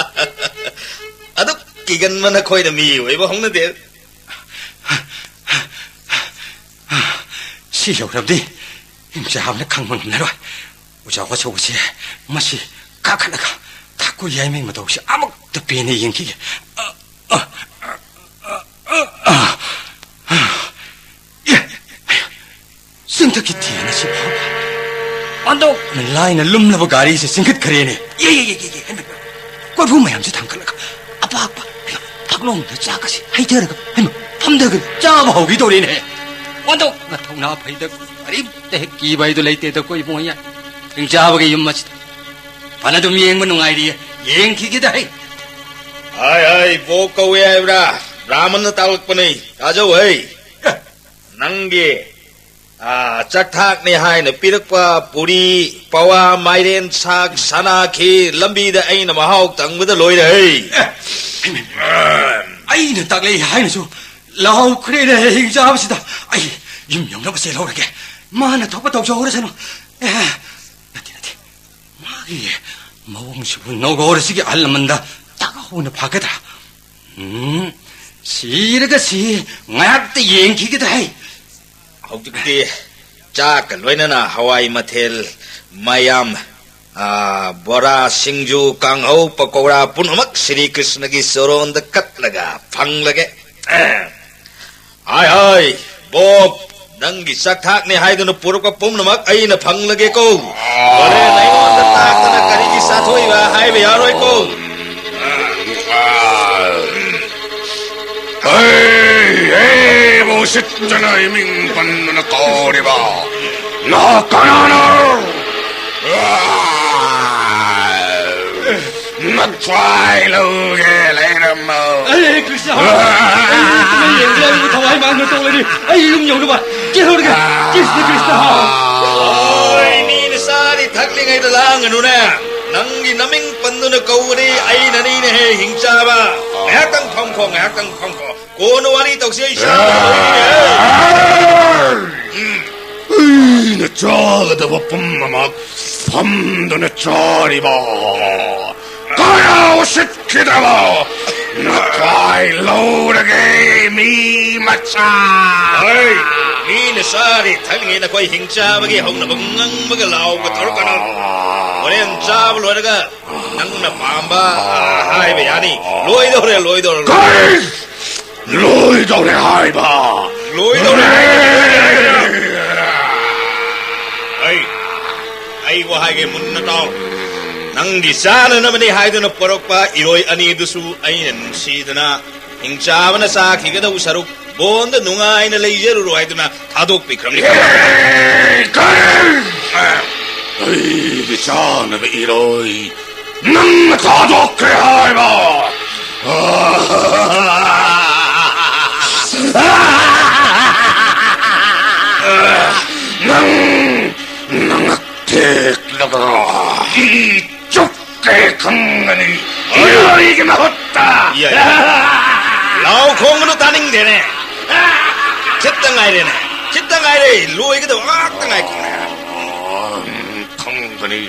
ꯑꯗꯨꯛ ꯀꯤꯒꯟꯕ ꯅꯈꯣꯏꯅ ꯃꯤ ꯑꯣꯏꯕ ꯍꯧꯅꯗꯦ꯫ ꯁꯤ ꯌꯧꯔꯕꯗꯤ ꯍꯤꯡꯆꯥꯕꯅ ꯈꯪꯕ ꯉꯝꯂꯔꯣꯏ꯫ ꯑꯣꯖꯥ ꯋꯥꯆꯧꯕꯁꯦ ꯃꯁꯤ ꯀꯥꯈꯠꯂꯒ ꯊꯥꯀꯨ ꯌꯥꯏꯃꯩ ꯃꯇꯧꯁꯦ ꯑꯃꯨꯛꯇ ꯄꯦꯟꯅ ꯌꯦꯡꯈꯤꯒꯦ꯫ ꯑ, ꯑ, ꯑ, ꯑ, ꯑ, ꯑ꯫ ꯑꯦ, ꯆꯤꯡꯊꯛꯀꯤ ꯊꯦꯟ ꯑꯁꯤ ꯐꯥꯎꯕ ꯑꯣꯟꯊꯣꯛꯅ ꯂꯥꯏꯅ ꯂꯨꯝꯂꯕ ꯒꯥꯔꯤꯁꯦ ꯆꯤꯡꯈꯠꯈ꯭ꯔꯦꯅꯦ꯫ ꯌꯦ, ꯌꯦ, ꯌꯦ, ꯌꯦ, ꯌꯦ, ꯍꯦꯟꯃꯠꯄ꯫ ꯀꯣꯔꯐꯨ ꯃꯌꯥꯝꯁꯦ ꯊꯥꯡꯒꯠꯂꯒ ꯑꯄꯥꯛꯄ ꯐꯛꯂꯣꯡꯗ ꯆꯥꯛ ꯑꯁꯤ ꯍꯩꯊꯔꯒ, ꯍꯩꯃꯥ, ꯐꯝꯊꯒꯅꯤ, ꯆꯥꯕ ꯍꯧꯈꯤꯗꯧꯔꯦꯅꯦ꯫ ꯑꯣꯟꯊꯣꯛꯅ ꯊꯧꯅꯥ ꯐꯩꯗ, ꯀꯔꯤꯝꯇ ꯍꯦꯛ ꯀꯤꯕ ꯍꯥꯏꯗꯨ ꯂꯩꯇꯦꯗ ꯀꯣ ꯏꯕꯨꯡꯉꯣ꯫ ꯍꯤꯡ ꯆꯥꯕꯒꯤ ꯌꯨꯝ ꯑꯁꯤꯗ ꯐꯅ ꯑꯗꯨꯝ ꯌꯦꯡꯕ ꯅꯨꯡꯉꯥꯏꯔꯤꯌꯦ꯫ ꯌꯦꯡꯈꯤꯒꯦꯗ ꯍꯩ꯫ ꯍꯥꯏ, ꯍꯥꯏ, ꯕꯣꯛ ꯀꯧꯋꯦ ꯍꯥꯏꯕ꯭ꯔꯥ? ꯕ꯭ꯔꯥꯍꯃꯟꯅ ꯇꯥꯛꯂꯛꯄꯅꯤ꯫ ꯇꯥꯖꯧ ꯍꯩ꯫ ꯑꯦ, ꯅꯪꯒꯤ, ꯑꯥ, ꯆꯥꯛꯊꯥꯛꯅꯤ ꯍꯥꯏꯅ ꯄꯤꯔꯛꯄ ꯄꯨꯔꯤ, ꯄꯋꯥ, ꯃꯥꯏꯔꯦꯟ ꯁꯥꯛ, ꯁꯅꯥ ꯈꯤꯔ ꯂꯝꯕꯤꯗ ꯑꯩꯅ ꯃꯍꯥꯎ ꯇꯪꯕꯗ ꯂꯣꯏꯔꯦ ꯍꯩ꯫ ꯑꯦ, ꯑꯩꯅ ꯇꯥꯛꯂꯛꯏ ꯍꯥꯏꯅꯁꯨ ꯂꯥꯎꯈ꯭ꯔꯦꯅꯦ ꯍꯤꯡ ꯆꯥꯕꯁꯤꯗ꯫ ꯑꯩ ꯌꯨꯝ ꯌꯧꯅꯕ ꯆꯦꯜꯍꯧꯔꯒꯦ꯫ ꯃꯥꯅ ꯊꯣꯛꯄ ꯇꯧꯖꯍꯧꯔꯁꯅꯨ꯫ ꯑꯦ, ꯅꯠꯇꯦ, ꯅꯠꯇꯦ꯫ ꯃꯑꯣꯡꯁꯤꯕꯨ ꯅꯧꯒꯧꯔꯁꯤꯒꯤ ꯑꯍꯜ ꯂꯃꯟꯗ ꯇꯥꯛꯍꯧꯕꯅ ꯐꯒꯗ꯭ꯔꯥ? ꯎꯝ, ꯁꯤꯔꯒ ꯁꯤ ꯉꯥꯏꯍꯥꯛꯇ ꯌꯦꯡꯈꯤꯒꯗ꯭ꯔꯥ ꯍꯩ? ꯍꯧꯖꯤꯛꯇꯤ ꯆꯥꯛꯀ ꯂꯣꯏꯅꯅ ꯍꯋꯥꯏ ꯃꯊꯦꯜ ꯃꯌꯥꯝ, ꯑꯥ, ꯕꯣꯔꯥ, ꯁꯤꯡꯖꯨ, ꯀꯥꯡꯍꯧ, ꯄꯀꯧꯔꯥ ꯄꯨꯝꯅꯃꯛ ꯁ꯭ꯔꯤ ꯀ꯭ꯔꯤꯁꯅꯒꯤ ꯆꯣꯔꯣꯟꯗ ꯀꯠꯂꯒ ꯐꯪꯂꯒꯦ꯫ ꯍꯥꯏ ꯍꯥꯏ, ꯕꯣꯞ, ꯅꯪꯒꯤ ꯆꯥꯛꯊꯥꯛꯅꯤ ꯍꯥꯏꯗꯨꯅ ꯄꯨꯔꯛꯄ ꯄꯨꯝꯅꯃꯛ ꯑꯩꯅ ꯐꯪꯂꯒꯦꯀꯣ꯫ ꯍꯣꯔꯦꯟ ꯑꯩꯉꯣꯟꯗ ꯇꯥꯛꯇꯅ ꯀꯔꯤꯒꯤ ꯆꯥꯊꯣꯛꯏꯕ ꯍꯥꯏꯕ ꯌꯥꯔꯣꯏꯀꯣ꯫ ꯍꯦ, ꯍꯦ, ꯎꯁꯤꯠꯇꯅ ꯏꯃꯤꯡ ꯄꯟꯗꯨꯅ ꯀꯧꯔꯤꯕ ꯅꯍꯥꯛ ꯀꯅꯥꯅꯣ? ꯅꯊ꯭ꯋꯥꯏ ꯂꯧꯒꯦ ꯂꯩꯔꯝꯃꯣ꯫ ꯑꯩ ꯀ꯭ꯔꯤꯁꯅ ꯍꯥꯎ꯫ ꯑꯩ ꯌꯦꯡꯗ꯭ꯔꯦ, ꯑꯩꯕꯨ ꯊꯋꯥꯏ ꯃꯥꯡꯗ ꯇꯣꯛꯂꯅꯤ꯫ ꯑꯩ ꯌꯨꯝ ꯌꯧꯅꯕ ꯆꯦꯜꯍꯧꯔꯒꯦ꯫ ꯀ꯭ꯔꯤꯁꯅ, ꯀ꯭ꯔꯤꯁꯅ ꯍꯥꯎ꯫ ꯑꯣꯏ, ꯃꯤꯅ ꯆꯥꯔꯤ ꯊꯛꯂꯤꯉꯩꯗ ꯂꯥꯡꯒꯅꯨꯅꯦ꯫ ꯅꯪꯒꯤ ꯅꯃꯤꯡ ꯄꯟꯗꯨꯅ ꯀꯧꯕꯅꯤ, ꯑꯩꯅꯅꯤꯅꯦꯍꯦ ꯍꯤꯡꯆꯥꯕ꯫ ꯉꯥꯏꯍꯥꯛꯇꯪ ꯐꯝꯈꯣ, ꯉꯥꯏꯍꯥꯛꯇꯪ ꯐꯝꯈꯣ꯫ ꯀꯣꯟꯅ ꯋꯥꯔꯤ ꯇꯧꯁꯤ, ꯑꯩ ꯁꯥꯕ ꯂꯣꯏꯔꯦ꯫ ꯎꯝ꯫ ꯑꯩꯅ ꯆꯥꯒꯗꯕ ꯄꯨꯝꯅꯃꯛ ꯐꯝꯗꯨꯅ ꯆꯥꯔꯤꯕ ꯀꯌꯥ ꯎꯁꯤꯠꯈꯤꯗ꯭ꯔꯕ ꯅꯊ꯭ꯋꯥꯏ ꯂꯧꯔꯒꯦ, ꯃꯤ ꯃꯆꯥ꯫ ꯍꯣꯏ, ꯃꯤꯅ ꯆꯥꯔꯤ ꯊꯛꯂꯤꯉꯩ ꯅꯈꯣꯏ ꯍꯤꯡ ꯆꯥꯕꯒꯤ ꯍꯧꯅꯕ ꯉꯪꯕꯒ ꯂꯥꯎꯕ ꯇꯧꯔꯛꯀꯅꯨ꯫ ꯍꯣꯔꯦꯟ ꯆꯥꯕ ꯂꯣꯏꯔꯒ ꯅꯪꯅ ꯄꯥꯝꯕ ꯍꯥꯏꯕ ꯌꯥꯅꯤ꯫ ꯂꯣꯏꯗꯧꯔꯦ, ꯂꯣꯏꯗꯧꯔꯦ, ꯂꯣꯏꯗꯧꯔꯦ꯫ ꯀꯔꯤ? ꯂꯣꯏꯗꯧꯔꯦ ꯍꯥꯏꯕ꯫ ꯂꯣꯏꯗꯧꯔꯦ ꯍꯥꯏꯕ꯫ ꯑꯩ, ꯑꯩ ꯋꯥ ꯍꯥꯏꯒꯦ ꯃꯨꯟꯅ ꯇꯥꯎ꯫ ꯅꯪꯒꯤ ꯆꯥꯅꯅꯕꯅꯤ ꯍꯥꯏꯗꯨꯅ ꯄꯨꯔꯛꯄ ꯏꯔꯣꯏ ꯑꯅꯤꯗꯨꯁꯨ ꯑꯩꯅ ꯅꯨꯡꯁꯤꯗꯅ ꯍꯤꯡꯆꯥꯕꯅ ꯆꯥꯈꯤꯒꯗꯧ ꯁꯔꯨꯛ ꯕꯣꯟꯗ ꯅꯨꯡꯉꯥꯏꯅ ꯂꯩꯖꯔꯨꯔꯣ ꯍꯥꯏꯗꯨꯅ ꯊꯥꯗꯣꯛꯄꯤꯈ꯭ꯔꯕꯅꯤ꯫ ꯑꯦ, ꯀꯔꯤ? ꯑꯩꯒꯤ ꯆꯥꯅꯕ ꯏꯔꯣꯏ ꯅꯪꯅ ꯊꯥꯗꯣꯛꯈ꯭ꯔꯦ ꯍꯥꯏꯕ? ꯅꯪ ꯅꯉꯛ ꯇꯦꯛꯂꯒ ꯏ ꯆꯨꯞꯈ꯭ꯔꯦ ꯈꯪꯒꯅꯤ꯫ ꯏꯔꯣꯏꯒꯤ ꯃꯍꯨꯠꯇ꯫ ꯏꯌꯥ, ꯏꯌꯥ꯫ ꯂꯥꯎ ꯈꯣꯡꯒꯅꯨ, ꯇꯥꯅꯤꯡꯗꯦꯅꯦ꯫ ꯈꯤꯠꯇ ꯉꯥꯏꯔꯦꯅꯦ꯫ ꯈꯤꯠꯇ ꯉꯥꯏꯔꯦ꯫ ꯂꯣꯏꯒꯗꯕ ꯉꯥꯛꯇ ꯉꯥꯏꯈ꯭ꯔꯦ꯫ ꯈꯪꯒꯅꯤ꯫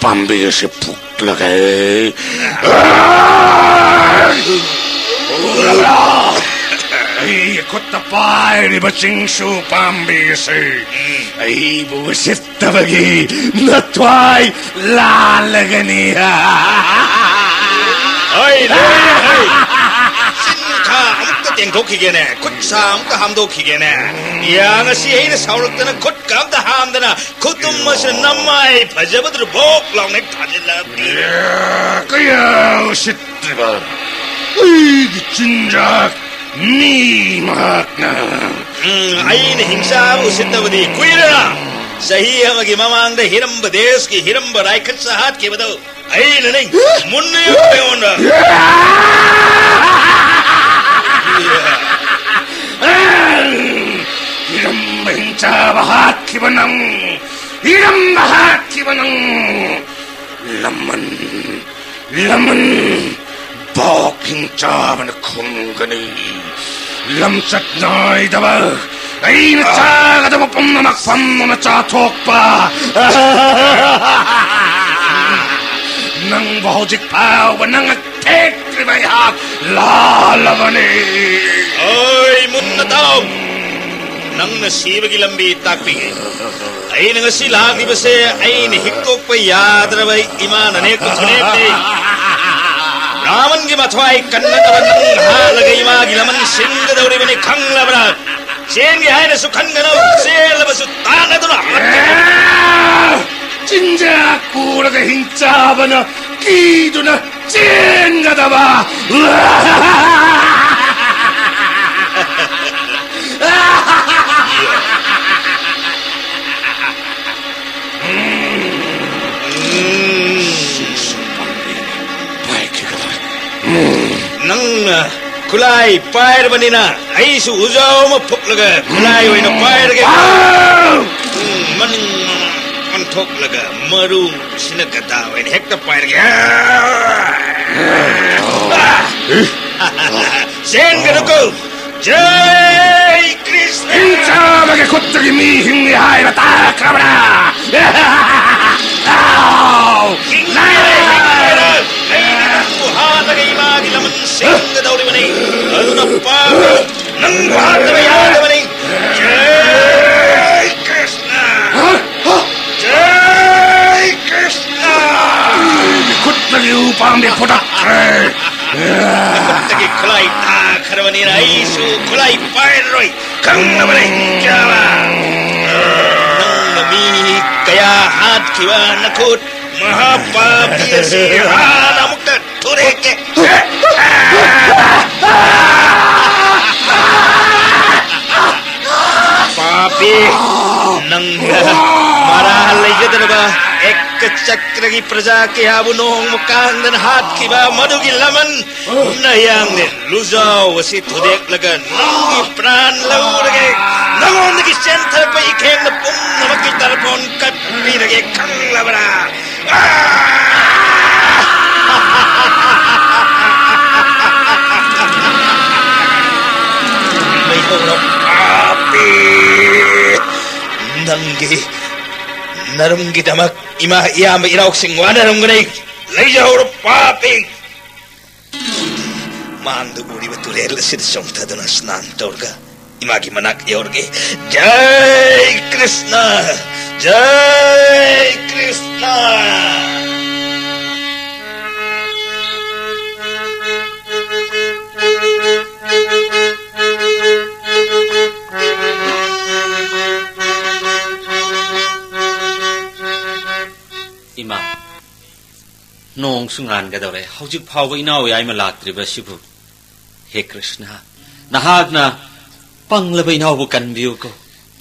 ꯄꯥꯝꯕꯤ ꯑꯁꯤ ꯐꯨꯛꯂꯒꯦ꯫ ꯑꯩꯒꯤ ꯈꯨꯠꯇ ꯄꯥꯏꯔꯤꯕ ꯆꯤꯡꯁꯨ ꯄꯥꯝꯕꯤ ꯑꯁꯤ ꯑꯩꯕꯨ ꯎꯁꯤꯠꯇꯕꯒꯤ ꯅꯊ꯭ꯋꯥꯏ ꯂꯥꯜꯂꯒꯅꯤ꯫ ꯍꯣꯏ, ꯂꯣꯏꯔꯦ, ꯍꯣꯏ꯫ ꯆꯤꯟ ꯈꯥ ꯑꯃꯨꯛꯇ ꯇꯦꯡꯊꯣꯛꯈꯤꯒꯦꯅꯦ, ꯈꯨꯠ ꯁꯥ ꯑꯃꯨꯛꯇ ꯍꯥꯝꯗꯣꯛꯈꯤꯒꯦꯅꯦ꯫ ꯌꯥ, ꯉꯁꯤ ꯑꯩꯅ ꯁꯥꯎꯔꯛꯇꯅ ꯈꯨꯠꯀ ꯑꯃꯨꯛꯇ ꯍꯥꯝꯗꯅ ꯈꯨꯇꯨꯝ ꯑꯁꯤꯅ ꯅꯃꯥꯏ ꯐꯖꯕꯗꯨꯗ ꯚꯣꯛ ꯂꯥꯎꯅ ꯍꯦꯛ ꯊꯥꯖꯤꯜꯂꯛꯑꯗꯤ꯫ ꯀꯌꯥ ꯎꯁꯤꯠꯇ꯭ꯔꯤꯕ ꯑꯩꯒꯤ ꯆꯤꯟꯖꯥꯛ ꯃꯤ ꯃꯍꯥꯛꯅ꯫ ꯎꯝ, ꯑꯩꯅ ꯍꯤꯡꯆꯥꯕ ꯎꯁꯤꯠꯇꯕꯗꯤ ꯀꯨꯏꯔꯦꯅ꯫ ꯆꯍꯤ ꯑꯃꯒꯤ ꯃꯃꯥꯡꯗ ꯍꯤꯔꯝꯕ ꯗꯦꯁꯀꯤ ꯍꯤꯔꯝꯕ ꯔꯥꯏꯈꯠꯁ ꯍꯥꯠꯈꯤꯕꯗꯣ ꯑꯩꯅꯅꯤ꯫ ꯃꯨꯟꯅ ꯌꯦꯡꯉꯨ ꯑꯩꯉꯣꯟꯗ꯫ ꯏꯔꯝꯕ ꯍꯤꯡꯆꯥꯕ ꯍꯥꯠꯈꯤꯕ ꯅꯪ, ꯏꯔꯝꯕ ꯍꯥꯠꯈꯤꯕ ꯅꯪ, ꯂꯃꯟ, ꯂꯃꯟ, ꯚꯣꯛ ꯍꯤꯡꯆꯥꯕꯅ ꯈꯨꯝꯒꯅꯤ꯫ ꯂꯝꯆꯠ ꯅꯥꯏꯗꯕ ꯑꯩꯅ ꯆꯥꯒꯗꯕ ꯄꯨꯝꯅꯃꯛ ꯐꯝꯗꯨꯅ ꯆꯥꯊꯣꯛꯄ꯫ ꯅꯪꯕꯨ ꯍꯧꯖꯤꯛ ꯐꯥꯎꯕ ꯅꯪ ꯊꯦꯛꯇ꯭ꯔꯤꯕ ꯑꯩꯍꯥꯛ ꯂꯥꯜꯂꯕꯅꯤ꯫ ꯑꯣꯏ, ꯃꯨꯟꯅ ꯇꯥꯎ꯫ ꯅꯪꯅ ꯁꯤꯕꯒꯤ ꯂꯝꯕꯤ ꯇꯥꯛꯄꯤꯒꯦ꯫ ꯑꯩꯅ ꯉꯁꯤ ꯂꯥꯛꯂꯤꯕꯁꯦ ꯑꯩꯅ ꯍꯤꯛꯇꯣꯛꯄ ꯌꯥꯗ꯭ꯔꯕ ꯏꯃꯥꯅ ꯅꯦꯛꯄ ꯈꯨꯅꯦꯛꯅꯤ꯫ ꯔꯥꯃꯟꯒꯤ ꯃꯊ꯭ꯋꯥꯏ ꯀꯟꯅꯗꯕ ꯅꯪ ꯍꯥꯠꯂꯒ ꯏꯃꯥꯒꯤ ꯂꯃꯟ ꯁꯤꯟꯒꯗꯧꯔꯤꯕꯅꯤ, ꯈꯪꯂꯕ꯭ꯔꯥ? ꯆꯦꯟꯒꯦ ꯍꯥꯏꯅꯁꯨ ꯈꯟꯒꯅꯨ, ꯆꯦꯜꯂꯕꯁꯨ ꯇꯥꯟꯅꯗꯨꯅ ꯍꯥꯠꯀꯅꯤ꯫ ꯆꯤꯟꯖꯥꯛ ꯄꯨꯔꯒ ꯍꯤꯡꯆꯥꯕꯅ ꯀꯤꯗꯨꯅ ꯆꯦꯟꯒꯗꯕ꯫ ꯅꯪꯅ ꯈꯨꯠꯂꯥꯏ ꯄꯥꯏꯔꯕꯅꯤꯅ ꯑꯩꯁꯨ ꯎꯖꯥꯎ ꯑꯃ ꯐꯨꯛꯂꯒ ꯈꯨꯠꯂꯥꯏ ꯑꯣꯏꯅ ꯄꯥꯏꯔꯒꯦ꯫ ꯎꯝ, ꯃꯅꯤꯡ ꯃꯃꯥꯡ ꯑꯣꯟꯊꯣꯛꯂꯒ ꯃꯔꯨꯁꯤꯅ ꯒꯗꯥ ꯑꯣꯏꯅ ꯍꯦꯛꯇ ꯄꯥꯏꯔꯒꯦ꯫ ꯆꯦꯟꯒꯅꯨꯀꯣ꯫ ꯖꯩ ꯀ꯭ꯔꯤꯁꯅ! ꯍꯤꯡꯆꯥꯕꯒꯤ ꯈꯨꯠꯇꯒꯤ ꯃꯤ ꯍꯤꯡꯏ ꯍꯥꯏꯕ ꯇꯥꯈ꯭ꯔꯕ꯭ꯔꯥ? ꯍꯤꯡꯂꯤꯔ ꯍꯤꯡꯂꯤꯔ, ꯑꯩꯗꯤ ꯅꯪꯕꯨ ꯍꯥꯠꯂꯒ ꯏꯃꯥꯒꯤ ꯂꯃꯟ ꯁꯤꯡꯒꯗꯧꯔꯤꯕꯅꯤ꯫ ꯑꯗꯨꯅ ꯄꯥꯄꯤ, ꯅꯪꯕꯨ ꯍꯥꯠꯇꯕ ꯌꯥꯗꯕꯅꯤ꯫ ꯖꯩ ꯀ꯭ꯔꯤꯁꯅ! ꯖꯩ ꯀ꯭ꯔꯤꯁꯅ! ꯈꯨꯠꯇꯒꯤ ꯎ ꯄꯥꯝꯕꯤ ꯐꯨꯇꯛꯈ꯭ꯔꯦ꯫ ꯅꯈꯨꯠꯇꯒꯤ ꯈꯨꯠꯂꯥꯏ ꯇꯥꯈ꯭ꯔꯕꯅꯤꯅ ꯑꯩꯁꯨ ꯈꯨꯠꯂꯥꯏ ꯄꯥꯏꯔꯔꯣꯏ꯫ ꯈꯪꯂꯕꯅꯤ, ꯀꯌꯥ? ꯅꯪꯅ ꯃꯤ ꯀꯌꯥ ꯍꯥꯠꯈꯤꯕ ꯅꯈꯨꯠ ꯃꯍꯥꯄꯥꯄꯤ ꯑꯁꯤ ꯍꯥꯟꯅ ꯑꯃꯨꯛꯇ ꯊꯨꯗꯦꯛꯀꯦ꯫ ꯄꯥꯄꯤ, ꯅꯪꯅ ꯃꯔꯥꯜ ꯂꯩꯖꯗ꯭ꯔꯕ ꯑꯦꯀꯆꯀ꯭ꯔꯒꯤ ꯄ꯭ꯔꯖꯥ ꯀꯌꯥꯕꯨ ꯅꯣꯡꯃ ꯀꯥꯡꯗꯅ ꯍꯥꯠꯈꯤꯕ ꯃꯗꯨꯒꯤ ꯂꯃꯟ ꯅꯌꯥꯡꯅꯦ꯫ ꯂꯨꯖꯥꯎ ꯑꯁꯤ ꯊꯨꯗꯦꯛꯂꯒ ꯅꯪꯒꯤ ꯄ꯭ꯔꯥꯟ ꯂꯧꯔꯒꯦ꯫ ꯅꯉꯣꯟꯗꯒꯤ ꯆꯦꯟꯊꯔꯛꯄ ꯏꯈꯦꯡꯅ ꯄꯨꯝꯅꯃꯛꯀꯤ ꯇꯔꯄꯣꯟ ꯀꯠꯄꯤꯔꯒꯦ, ꯈꯪꯂꯕ꯭ꯔꯥ? ꯂꯩꯍꯧꯔꯣ, ꯄꯥꯄꯤ! ꯅꯪꯒꯤ, ꯅꯔꯨꯝꯒꯤꯗꯃꯛ ꯏꯃꯥ, ꯏꯌꯥꯝꯕ, ꯏꯅꯥꯎꯁꯤꯡ ꯋꯥꯅꯔꯝꯒꯅꯤ꯫ ꯂꯩꯖꯍꯧꯔꯣ, ꯄꯥꯄꯤ! ꯃꯥꯡꯗ ꯎꯔꯤꯕ ꯇꯨꯔꯦꯜ ꯑꯁꯤꯗ ꯆꯣꯡꯊꯗꯨꯅ ꯁ꯭ꯅꯥꯟ ꯇꯧꯔꯒ ꯏꯃꯥꯒꯤ ꯃꯅꯥꯛ ꯌꯧꯔꯒꯦ꯫ ꯖꯩ ꯀ꯭ꯔꯤꯁꯅ! ꯖꯩ ꯀ꯭ꯔꯤꯁꯅ! ꯏꯃꯥ, ꯅꯣꯡꯁꯨ ꯉꯥꯟꯒꯗꯧꯔꯦ꯫ ꯍꯧꯖꯤꯛ ꯐꯥꯎꯕ ꯏꯅꯥꯎ ꯌꯥꯏꯃ ꯂꯥꯛꯇ꯭ꯔꯤꯕ ꯑꯁꯤꯕꯨ? ꯍꯦ ꯀ꯭ꯔꯤꯁꯅ, ꯅꯍꯥꯛꯅ ꯄꯪꯂꯕ ꯏꯅꯥꯎꯕꯨ ꯀꯟꯕꯤꯌꯨꯀꯣ꯫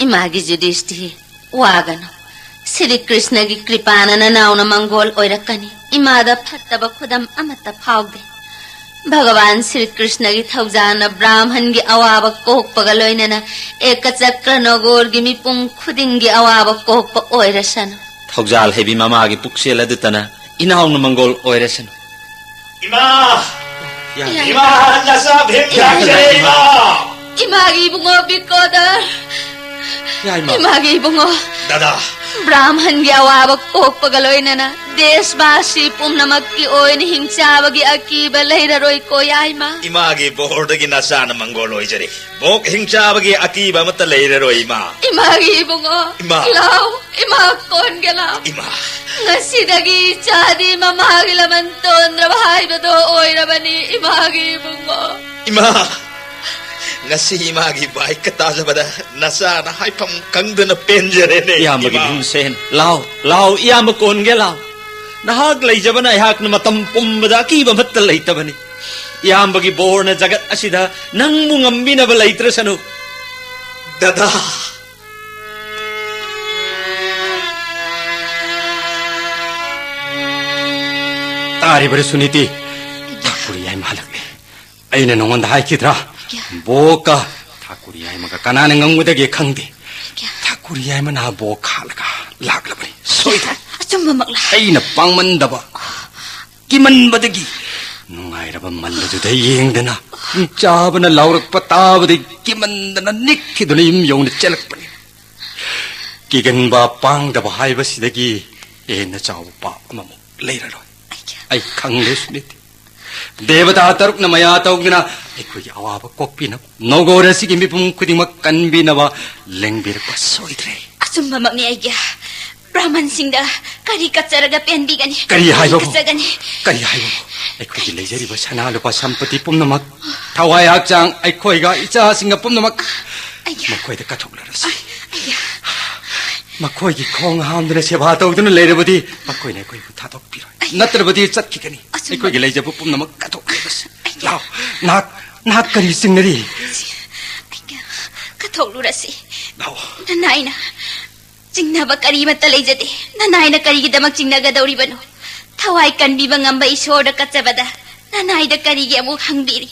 ꯏꯃꯥꯒꯤ ꯖꯨꯗꯤꯁꯇꯤ, ꯋꯥꯒꯅꯨ꯫ ꯁ꯭ꯔꯤ ꯀ꯭ꯔꯤꯁꯅꯒꯤ ꯀ꯭ꯔꯤꯄꯥꯅ ꯅꯅꯥꯎꯅ ꯃꯪꯒꯣꯜ ꯑꯣꯏꯔꯛꯀꯅꯤ꯫ ꯏꯃꯥꯗ ꯐꯠꯇꯕ ꯈꯨꯗꯝ ꯑꯃꯠꯇ ꯐꯥꯎꯗꯦ꯫ ꯚꯒꯋꯥꯟ ꯁ꯭ꯔꯤ ꯀ꯭ꯔꯤꯁꯅꯒꯤ ꯊꯧꯖꯥꯜꯅ ꯕ꯭ꯔꯥꯍꯃꯟꯒꯤ ꯑꯋꯥꯕ ꯀꯣꯛꯄꯒ ꯂꯣꯏꯅꯅ ꯑꯦꯀꯆꯀ꯭ꯔ ꯅꯒꯣꯔꯒꯤ ꯃꯤꯄꯨꯝ ꯈꯨꯗꯤꯡꯒꯤ ꯑꯋꯥꯕ ꯀꯣꯛꯄ ꯑꯣꯏꯔꯁꯅꯨ꯫ ꯊꯧꯖꯥꯜ ꯍꯩꯕꯤ ꯃꯃꯥꯒꯤ ꯄꯨꯛꯆꯦꯜ ꯑꯗꯨꯇꯅ ꯏꯅꯥꯎꯅ ꯃꯪꯒꯣꯜ ꯑꯣꯏꯔꯁꯅꯨ꯫ ꯏꯃꯥ! ꯌꯥꯏ꯫ ꯏꯃꯥ, ꯅꯆꯥ ꯚꯤꯝ ꯌꯥꯏ, ꯂꯥꯛꯆꯔꯦ, ꯏꯃꯥ! ꯏꯃꯥꯒꯤ ꯏꯕꯨꯡꯉꯣ ꯕꯤꯀꯣꯗꯔ! ꯌꯥꯏꯃ! ꯏꯃꯥꯒꯤ ꯏꯕꯨꯡꯉꯣ! ꯗꯗꯥ, ꯕ꯭ꯔꯥꯍꯃꯟꯒꯤ ꯑꯋꯥꯕ ꯀꯣꯛꯄꯒ ꯂꯣꯏꯅꯅ ꯗꯦꯁꯕꯥꯁꯤ ꯄꯨꯝꯅꯃꯛꯀꯤ ꯑꯣꯏꯅ ꯍꯤꯡꯆꯥꯕꯒꯤ ꯑꯀꯤꯕ ꯂꯩꯔꯔꯣꯏꯀꯣ, ꯌꯥꯏꯃ꯫ ꯏꯃꯥꯒꯤ ꯕꯣꯔꯗꯒꯤ ꯅꯆꯥꯅ ꯃꯪꯒꯣꯜ ꯑꯣꯏꯖꯔꯦ꯫ ꯕꯣꯛ ꯍꯤꯡꯆꯥꯕꯒꯤ ꯑꯀꯤꯕ ꯑꯃꯠꯇ ꯂꯩꯔꯔꯣꯏ, ꯏꯃꯥ꯫ ꯏꯃꯥꯒꯤ ꯏꯕꯨꯡꯉꯣ, ꯏꯃꯥ꯫ ꯂꯥꯎ, ꯏꯃꯥ ꯀꯣꯟꯒꯦ ꯂꯥꯎ꯫ ꯏꯃꯥ꯫ ꯉꯁꯤꯗꯒꯤ ꯏꯆꯥꯗꯤ ꯃꯃꯥꯒꯤ ꯂꯃꯟ ꯇꯣꯟꯗ꯭ꯔꯕ ꯍꯥꯏꯕꯗꯣ ꯑꯣꯏꯔꯕꯅꯤ, ꯏꯃꯥꯒꯤ ꯏꯕꯨꯡꯉꯣ꯫ ꯏꯃꯥ, ꯉꯁꯤ ꯏꯃꯥꯒꯤ ꯕꯥꯏꯛꯀ ꯇꯥꯖꯕꯗ ꯅꯆꯥꯅ ꯍꯥꯏꯐꯝ ꯈꯪꯗꯅ ꯄꯦꯟꯖꯔꯦꯅꯦ, ꯏꯌꯥꯝꯕꯒꯤ ꯏꯃꯥ꯫ ꯚꯤꯝꯁꯦꯟ, ꯂꯥꯎ, ꯂꯥꯎ, ꯏꯌꯥꯝꯕ ꯀꯣꯟꯒꯦ ꯂꯥꯎ꯫ ꯅꯍꯥꯛ ꯂꯩꯖꯕꯅ ꯑꯩꯍꯥꯛꯅ ꯃꯇꯝ ꯄꯨꯝꯕꯗ ꯑꯀꯤꯕ ꯑꯃꯠꯇ ꯂꯩꯇꯕꯅꯤ꯫ ꯏꯌꯥꯝꯕꯒꯤ ꯕꯣꯔꯅ ꯖꯒꯠ ꯑꯁꯤꯗ ꯅꯪꯕꯨ ꯉꯝꯕꯤꯅꯕ ꯂꯩꯇ꯭ꯔꯁꯅꯨ꯫ ꯗꯗꯥ꯫ ꯇꯥꯔꯤꯕꯔ ꯁꯨꯅꯤꯇꯤ? ꯊꯥꯀꯨꯔ ꯌꯥꯏꯃ ꯍꯜꯂꯛꯂꯦ꯫ ꯑꯩꯅ ꯅꯉꯣꯟꯗ ꯍꯥꯏꯈꯤꯗ꯭ꯔꯥ? ꯀꯌꯥ? ꯕꯣꯛꯀ ꯊꯥꯀꯨꯔ ꯌꯥꯏꯃꯒ ꯀꯅꯥꯅ ꯉꯝꯒꯗꯒꯦ ꯈꯪꯗꯦ꯫ ꯀꯌꯥ? ꯊꯥꯀꯨꯔ ꯌꯥꯏꯃꯅ ꯕꯣꯛ ꯍꯥꯠꯂꯒ ꯂꯥꯛꯂꯕꯅꯤ꯫ ꯁꯣꯏꯗ꯭ꯔꯦ꯫ ꯑꯆꯨꯝꯕꯃꯛꯂꯥ? ꯑꯩꯅ ꯄꯥꯡꯃꯟꯗꯕ, ꯀꯤꯃꯟꯕꯗꯒꯤ ꯅꯨꯡꯉꯥꯏꯔꯕ ꯃꯜꯂꯗꯨꯗ ꯌꯦꯡꯗꯅ ꯆꯥꯕꯅ ꯂꯥꯎꯔꯛꯄ ꯇꯥꯕꯗꯒꯤ ꯀꯤꯃꯟꯗꯅ ꯅꯤꯛꯈꯤꯗꯨꯅ ꯌꯨꯝ ꯌꯧꯅ ꯆꯦꯜꯂꯛꯄꯅꯤ꯫ ꯀꯤꯒꯟꯕ ꯄꯥꯡꯗꯕ ꯍꯥꯏꯕꯁꯤꯗꯒꯤ ꯍꯦꯟꯅ ꯆꯥꯎꯕ ꯄꯥꯞ ꯑꯃꯃꯨꯛ ꯂꯩꯔꯔꯣꯏ꯫ ꯑꯩ ꯈꯪꯂꯦ ꯁꯨꯅꯤꯇꯤ꯫ ꯗꯦꯕꯇꯥ ꯇꯔꯨꯛꯅ ꯃꯌꯥ ꯇꯧꯗꯨꯅ ꯑꯩꯈꯣꯏꯒꯤ ꯑꯋꯥꯕ ꯀꯣꯛꯄꯤꯅꯕ, ꯅꯧꯒꯣꯔ ꯑꯁꯤꯒꯤ ꯃꯤꯄꯨꯝ ꯈꯨꯗꯤꯡꯃꯛ ꯀꯟꯕꯤꯅꯕ ꯂꯦꯡꯕꯤꯔꯛꯄ ꯁꯣꯏꯗ꯭ꯔꯦ꯫ ꯑꯆꯨꯝꯕꯃꯛꯅꯤ ꯑꯩꯒꯤ꯫ ꯕ꯭ꯔꯥꯍꯃꯟꯁꯤꯡꯗ ꯀꯔꯤ ꯀꯠꯆꯔꯒ ꯄꯦꯟꯕꯤꯒꯅꯤ? ꯀꯔꯤ ꯍꯥꯏꯕꯕꯨ? ꯀꯠꯆꯒꯅꯤ? ꯀꯔꯤ ꯍꯥꯏꯕꯕꯨ? ꯑꯩꯈꯣꯏꯒꯤ ꯂꯩꯖꯔꯤꯕ ꯁꯅꯥ ꯂꯨꯄꯥ ꯁꯝꯄꯇꯤ ꯄꯨꯝꯅꯃꯛ, ꯊꯋꯥꯏ ꯍꯛꯆꯥꯡ, ꯑꯩꯈꯣꯏꯒ ꯏꯆꯥꯁꯤꯡꯒ ꯄꯨꯝꯅꯃꯛ ꯑꯩꯒꯤ꯫ ꯃꯈꯣꯏꯗ ꯀꯠꯊꯣꯛꯂꯔꯁꯤ꯫ ꯑꯩꯒꯤ꯫ ꯃꯈꯣꯏꯒꯤ ꯈꯣꯡ ꯍꯥꯝꯗꯨꯅ ꯁꯦꯕꯥ ꯇꯧꯗꯨꯅ ꯂꯩꯔꯕꯗꯤ ꯃꯈꯣꯏꯅ ꯑꯩꯈꯣꯏꯕꯨ ꯊꯥꯗꯣꯛꯄꯤꯔꯣꯏ꯫ ꯑꯩꯒꯤ꯫ ꯅꯠꯇ꯭ꯔꯕꯗꯤ ꯆꯠꯈꯤꯒꯅꯤ꯫ ꯑꯆꯨꯝꯕ꯫ ꯑꯩꯈꯣꯏꯒꯤ ꯂꯩꯖꯕ ꯄꯨꯝꯅꯃꯛ ꯀꯠꯊꯣꯛꯂꯔꯁꯤ꯫ ꯑꯩꯒꯤ꯫ ꯂꯥꯎ, ꯅꯍꯥꯛ, ꯅꯍꯥꯛ ꯀꯔꯤ ꯆꯤꯡꯅꯔꯤ? ꯑꯩꯒꯤ꯫ ꯀꯠꯊꯣꯛꯂꯨꯔꯁꯤ꯫ ꯂꯥꯎ꯫ ꯅꯅꯥꯏꯅ ꯆꯤꯡꯅꯕ ꯀꯔꯤꯃꯠꯇ ꯂꯩꯖꯗꯦ꯫ ꯅꯅꯥꯏꯅ ꯀꯔꯤꯒꯤꯗꯃꯛ ꯆꯤꯡꯅꯒꯗꯧꯔꯤꯕꯅꯣ? ꯊꯋꯥꯏ ꯀꯟꯕꯤꯕ ꯉꯝꯕ ꯏꯁꯣꯔꯗ ꯀꯠꯆꯕꯗ ꯅꯅꯥꯏꯗ ꯀꯔꯤꯒꯤ ꯑꯃꯨꯛ ꯍꯪꯕꯤꯔꯤ?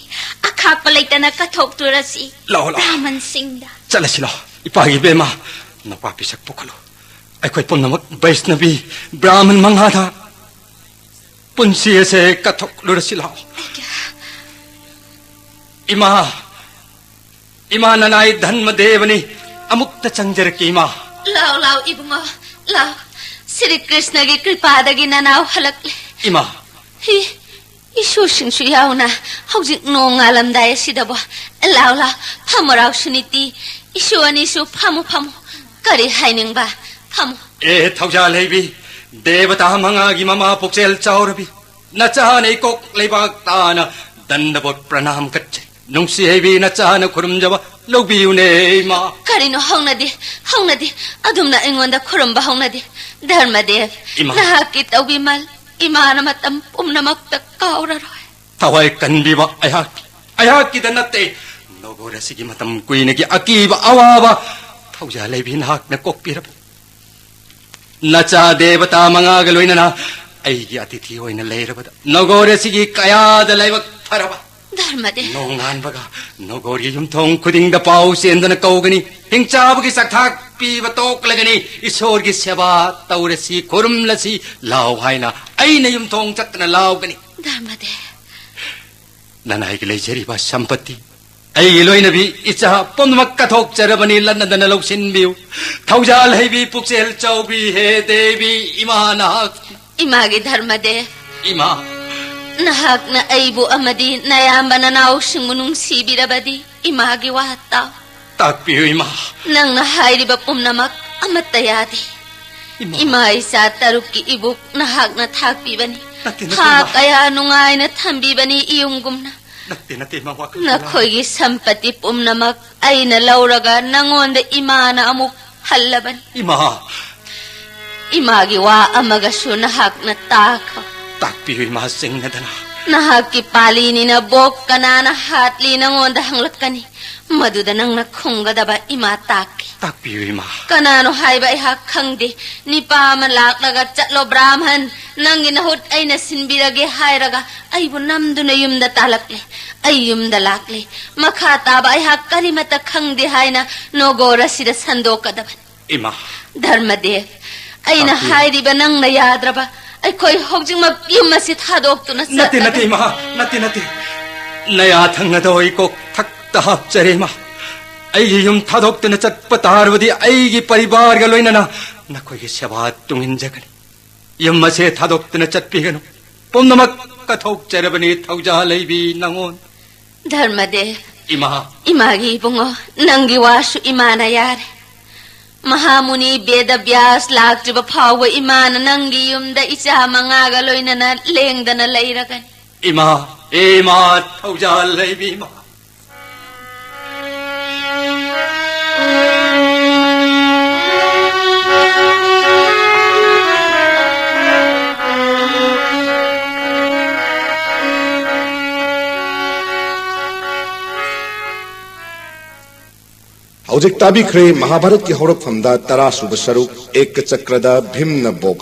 ꯑꯈꯥꯛꯄ ꯂꯩꯇꯅ ꯀꯠꯊꯣꯛꯇꯨꯔꯁꯤ꯫ ꯂꯥꯛꯑꯣ, ꯂꯥꯛꯑꯣ꯫ ꯕ꯭ꯔꯥꯍꯃꯟꯁꯤꯡꯗ꯫ ꯆꯠꯂꯁꯤ ꯂꯥꯛꯑꯣ꯫ ꯏꯄꯥꯒꯤ ꯏꯕꯦꯝꯃ, ꯅꯨꯄꯥ ꯄꯤꯁꯛ ꯄꯨꯈꯠꯂꯨ꯫ ꯑꯩꯈꯣꯏ ꯄꯨꯝꯅꯃꯛ ꯕꯩꯁꯅꯕꯤ ꯕ꯭ꯔꯥꯍꯃꯟ ꯃꯉꯥꯗ ꯄꯨꯟꯁꯤ ꯑꯁꯦ ꯀꯠꯊꯣꯛꯂꯨꯔꯁꯤ ꯂꯥꯛꯑꯣ꯫ ꯏꯃꯥ, ꯏꯃꯥ ꯅꯅꯥꯏ ꯙꯟꯃꯗꯦꯕꯅꯤ, ꯑꯃꯨꯛꯇ ꯆꯪꯖꯔꯛꯀꯦ ꯏꯃꯥ꯫ ꯂꯥꯎ, ꯂꯥꯎ, ꯏꯕꯨꯡꯉꯣ, ꯂꯥꯎ, ꯁ꯭ꯔꯤ ꯀ꯭ꯔꯤꯁꯅꯒꯤ ꯀ꯭ꯔꯤꯄꯥꯗꯒꯤ ꯅꯅꯥꯎ ꯍꯜꯂꯛꯂꯦ꯫ ꯏꯃꯥ! ꯍꯤ, ꯏꯁꯨꯁꯤꯡꯁꯨ ꯌꯥꯎꯅ ꯍꯧꯖꯤꯛ ꯅꯣꯡ ꯉꯥꯜꯂꯝꯗꯥꯏ ꯑꯁꯤꯗꯕꯣ꯫ ꯂꯥꯎ, ꯂꯥꯎ, ꯐꯝꯃꯨ ꯂꯥꯎ ꯁꯨꯅꯤꯇꯤ꯫ ꯏꯁꯨ ꯑꯅꯤꯁꯨ ꯐꯝꯃꯨ, ꯐꯝꯃꯨ꯫ ꯀꯔꯤ ꯍꯥꯏꯅꯤꯡꯕ? ꯐꯝꯃꯨ꯫ ꯑꯦ ꯊꯧꯖꯥꯜ ꯍꯩꯕꯤ, ꯗꯦꯕꯇꯥ ꯃꯉꯥꯒꯤ ꯃꯃꯥ ꯄꯨꯛꯆꯦꯜ ꯆꯥꯎꯔꯕꯤ, ꯅꯆꯥꯅ ꯏꯀꯣꯛ ꯂꯩꯕꯥꯛ ꯇꯥꯅ ꯗꯟꯗꯕꯣꯠ ꯄ꯭ꯔꯅꯥꯝ ꯀꯠꯆꯩ꯫ ꯅꯨꯡꯁꯤ ꯍꯩꯕꯤ ꯅꯆꯥꯅ ꯈꯨꯔꯨꯝꯖꯕ ꯂꯧꯕꯤꯌꯨꯅꯦ ꯏꯃꯥ꯫ ꯀꯔꯤꯅꯣ ꯍꯧꯅꯗꯦ, ꯍꯧꯅꯗꯦ꯫ ꯑꯗꯨꯝꯅ ꯑꯩꯉꯣꯟꯗ ꯈꯨꯔꯨꯝꯕ ꯍꯧꯅꯗꯦ꯫ ꯙꯔꯃꯗꯦꯕ, ꯏꯃꯥ꯫ ꯅꯍꯥꯛꯀꯤ ꯇꯧꯕꯤꯃꯜ ꯏꯃꯥꯅ ꯃꯇꯝ ꯄꯨꯝꯅꯃꯛꯇ ꯀꯥꯎꯔꯔꯣꯏ꯫ ꯊꯋꯥꯏ ꯀꯟꯕꯤꯕ ꯑꯩꯍꯥꯛꯀꯤ, ꯑꯩꯍꯥꯛꯀꯤꯗ ꯅꯠꯇꯦ, ꯅꯒꯣꯔ ꯑꯁꯤꯒꯤ ꯃꯇꯝ ꯀꯨꯏꯅꯒꯤ ꯑꯀꯤꯕ ꯑꯋꯥꯕ ꯊꯧꯖꯥꯜ ꯍꯩꯕꯤ ꯅꯍꯥꯛꯅ ꯀꯣꯛꯄꯤꯔꯕ꯫ ꯅꯆꯥ ꯗꯦꯕꯇꯥ ꯃꯉꯥꯒ ꯂꯣꯏꯅꯅ ꯑꯩꯒꯤ ꯑꯇꯤꯊꯤ ꯑꯣꯏꯅ ꯂꯩꯔꯕꯗ ꯅꯒꯣꯔ ꯑꯁꯤꯒꯤ ꯀꯌꯥꯗ ꯂꯥꯏꯕꯛ ꯐꯔꯕ꯫ ꯙꯔꯃꯗꯦꯕ꯫ ꯅꯣꯡꯉꯥꯟꯕꯒ ꯅꯒꯣꯔꯒꯤ ꯌꯨꯝꯊꯣꯡ ꯈꯨꯗꯤꯡꯗ ꯄꯥꯎ ꯆꯦꯟꯗꯨꯅ ꯀꯧꯒꯅꯤ, ꯍꯤꯡꯆꯥꯕꯒꯤ ꯆꯥꯛꯊꯥꯛ ꯄꯤꯕ ꯇꯣꯛꯂꯒꯅꯤ, ꯏꯁꯣꯔꯒꯤ ꯁꯦꯕꯥ ꯇꯧꯔꯁꯤ, ꯈꯨꯔꯨꯝꯂꯁꯤ ꯂꯥꯎ ꯍꯥꯏꯅ ꯑꯩꯅ ꯌꯨꯝꯊꯣꯡ ꯆꯠꯇꯨꯅ ꯂꯥꯎꯒꯅꯤ꯫ ꯙꯔꯃꯗꯦꯕ꯫ ꯅꯅꯥꯏꯒꯤ ꯂꯩꯖꯔꯤꯕ ꯁꯝꯄꯇꯤ, ꯑꯩꯒꯤ ꯂꯣꯏꯅꯕꯤ ꯏꯆꯥ ꯄꯨꯝꯅꯃꯛ ꯀꯠꯊꯣꯛꯆꯔꯕꯅꯤ, ꯂꯟꯅꯗꯅ ꯂꯧꯁꯤꯟꯕꯤꯌꯨ꯫ ꯊꯧꯖꯥꯜ ꯍꯩꯕꯤ ꯄꯨꯛꯆꯦꯜ ꯆꯥꯎꯕꯤ ꯍꯦ ꯗꯦꯕꯤ ꯏꯃꯥ ꯅꯍꯥꯛ꯫ ꯏꯃꯥꯒꯤ ꯙꯔꯃꯗꯦꯕ꯫ ꯏꯃꯥ꯫ ꯅꯍꯥꯛꯅ ꯑꯩꯕꯨ ꯑꯃꯗꯤ ꯅꯌꯥꯝꯕ ꯅꯅꯥꯎꯁꯤꯡꯕꯨ ꯅꯨꯡꯁꯤꯕꯤꯔꯕꯗꯤ ꯏꯃꯥꯒꯤ ꯋꯥ ꯇꯥꯎ꯫ ꯇꯥꯛꯄꯤꯌꯨ ꯏꯃꯥ꯫ ꯅꯪꯅ ꯍꯥꯏꯔꯤꯕ ꯄꯨꯝꯅꯃꯛ ꯑꯃꯠꯇ ꯌꯥꯗꯦ꯫ ꯏꯃꯥ꯫ ꯏꯃꯥ ꯏꯆꯥ ꯇꯔꯨꯛꯀꯤ ꯏꯕꯨꯛ ꯅꯍꯥꯛꯅ ꯊꯥꯛꯄꯤꯕꯅꯤ꯫ ꯅꯠꯇꯦ, ꯅꯠꯇꯦ, ꯊꯥ ꯏꯃꯥ꯫ ꯀꯌꯥ ꯅꯨꯡꯉꯥꯏꯅ ꯊꯝꯕꯤꯕꯅꯤ ꯏꯌꯨꯝꯒꯨꯝꯅ꯫ ꯅꯠꯇꯦ, ꯅꯠꯇꯦ, ꯏꯃꯥ, ꯋꯥꯈꯜ ꯅꯈꯣꯏꯒꯤ ꯁꯝꯄꯇꯤ ꯄꯨꯝꯅꯃꯛ ꯑꯩꯅ ꯂꯧꯔꯒ ꯅꯉꯣꯟꯗ ꯏꯃꯥꯅ ꯑꯃꯨꯛ ꯍꯜꯂꯕꯅꯤ꯫ ꯏꯃꯥ! ꯏꯃꯥꯒꯤ ꯋꯥ ꯑꯃꯒꯁꯨ ꯅꯍꯥꯛꯅ ꯇꯥꯈꯣ꯫ ꯇꯥꯛꯄꯤꯌꯨ, ꯏꯃꯥ, ꯆꯤꯡꯅꯗꯅ꯫ ꯅꯍꯥꯛꯀꯤ ꯄꯥꯂꯤꯅꯤꯅ ꯕꯣꯞ ꯀꯅꯥꯅ ꯍꯥꯠꯂꯤ ꯅꯉꯣꯟꯗ ꯍꯪꯂꯛꯀꯅꯤ꯫ ꯃꯗꯨꯗ ꯅꯪꯅ ꯈꯨꯝꯒꯗꯕ ꯏꯃꯥ ꯇꯥꯛꯀꯦ꯫ ꯇꯥꯛꯄꯤꯌꯨ, ꯏꯃꯥ꯫ ꯀꯅꯥꯅꯣ ꯍꯥꯏꯕ ꯑꯩꯍꯥꯛ ꯈꯪꯗꯦ꯫ ꯅꯤꯄꯥ ꯑꯃ ꯂꯥꯛꯂꯒ, "ꯆꯠꯂꯣ ꯕ꯭ꯔꯥꯍꯃꯟ, ꯅꯪꯒꯤ ꯅꯍꯨꯠ ꯑꯩꯅ ꯁꯤꯟꯕꯤꯔꯒꯦ" ꯍꯥꯏꯔꯒ ꯑꯩꯕꯨ ꯅꯝꯗꯨꯅ ꯌꯨꯝꯗ ꯇꯥꯜꯂꯛꯂꯦ꯫ ꯑꯩ ꯌꯨꯝꯗ ꯂꯥꯛꯂꯦ꯫ ꯃꯈꯥ ꯇꯥꯕ ꯑꯩꯍꯥꯛ ꯀꯔꯤꯃꯠꯇ ꯈꯪꯗꯦ ꯍꯥꯏꯅ ꯅꯣꯒꯣꯔ ꯑꯁꯤꯗ ꯁꯟꯗꯣꯛꯀꯗꯕꯅꯤ꯫ ꯏꯃꯥ꯫ ꯙꯔꯃꯗꯦꯕ, ꯑꯩꯅ ꯇꯥꯛꯄꯤꯌꯨ꯫ ꯍꯥꯏꯔꯤꯕ ꯅꯪꯅ ꯌꯥꯗ꯭ꯔꯕ, ꯑꯩꯈꯣꯏ ꯍꯧꯖꯤꯛꯃꯛ ꯌꯨꯝ ꯑꯁꯤ ꯊꯥꯗꯣꯛꯇꯨꯅ ꯅꯠꯇꯦ, ꯆꯠꯂꯒ ꯅꯠꯇꯦ, ꯏꯃꯥ, ꯅꯠꯇꯦ, ꯅꯠꯇꯦ꯫ ꯅꯌꯥ ꯊꯪꯅꯗ ꯑꯩ ꯀꯣꯛ ꯊꯛꯇ ꯍꯥꯞꯆꯔꯦ, ꯏꯃꯥ꯫ ꯑꯩꯒꯤ ꯌꯨꯝ ꯊꯥꯗꯣꯛꯇꯨꯅ ꯆꯠꯄ ꯇꯥꯔꯕꯗꯤ ꯑꯩꯒꯤ ꯄꯔꯤꯕꯥꯔꯒ ꯂꯣꯏꯅꯅ ꯅꯈꯣꯏꯒꯤ ꯁꯦꯕꯥ ꯇꯨꯡꯏꯟꯖꯒꯅꯤ꯫ ꯌꯨꯝ ꯑꯁꯦ ꯊꯥꯗꯣꯛꯇꯨꯅ ꯆꯠꯄꯤꯒꯅꯨ꯫ ꯄꯨꯝꯅꯃꯛ ꯀꯠꯊꯣꯛꯆꯔꯕꯅꯤ ꯊꯧꯖꯥꯜ ꯂꯩꯕꯤ ꯅꯉꯣꯟ꯫ ꯙꯔꯃꯗꯦ, ꯏꯃꯥ꯫ ꯏꯃꯥꯒꯤ ꯏꯕꯨꯡꯉꯣ, ꯅꯪꯒꯤ ꯋꯥꯁꯨ ꯏꯃꯥꯅ ꯌꯥꯔꯦ꯫ ꯃꯍꯥꯃꯨꯅꯤ ꯕꯦꯗꯕ꯭ꯌꯥꯁ ꯂꯥꯛꯇ꯭ꯔꯤꯕ ꯐꯥꯎꯕ ꯏꯃꯥꯅ ꯅꯪꯒꯤ ꯌꯨꯝꯗ ꯏꯆꯥ ꯃꯉꯥꯒ ꯂꯣꯏꯅꯅ ꯂꯦꯡꯗꯅ ꯂꯩꯔꯒꯅꯤ꯫ ꯏꯃꯥ, ꯏꯃꯥ, ꯊꯧꯖꯥꯜ ꯂꯩꯕꯤ ꯏꯃꯥ꯫ ꯍꯧꯖꯤꯛ ꯇꯥꯕꯤꯈ꯭ꯔꯦ ꯃꯍꯥꯚꯥꯔꯠꯀꯤ ꯍꯧꯔꯛꯐꯝꯗ ꯇꯔꯥ ꯁꯨꯕ ꯁꯔꯨꯛ ꯑꯦꯀꯆꯀ꯭ꯔꯗ ꯚꯤꯝꯅ ꯕꯣꯛ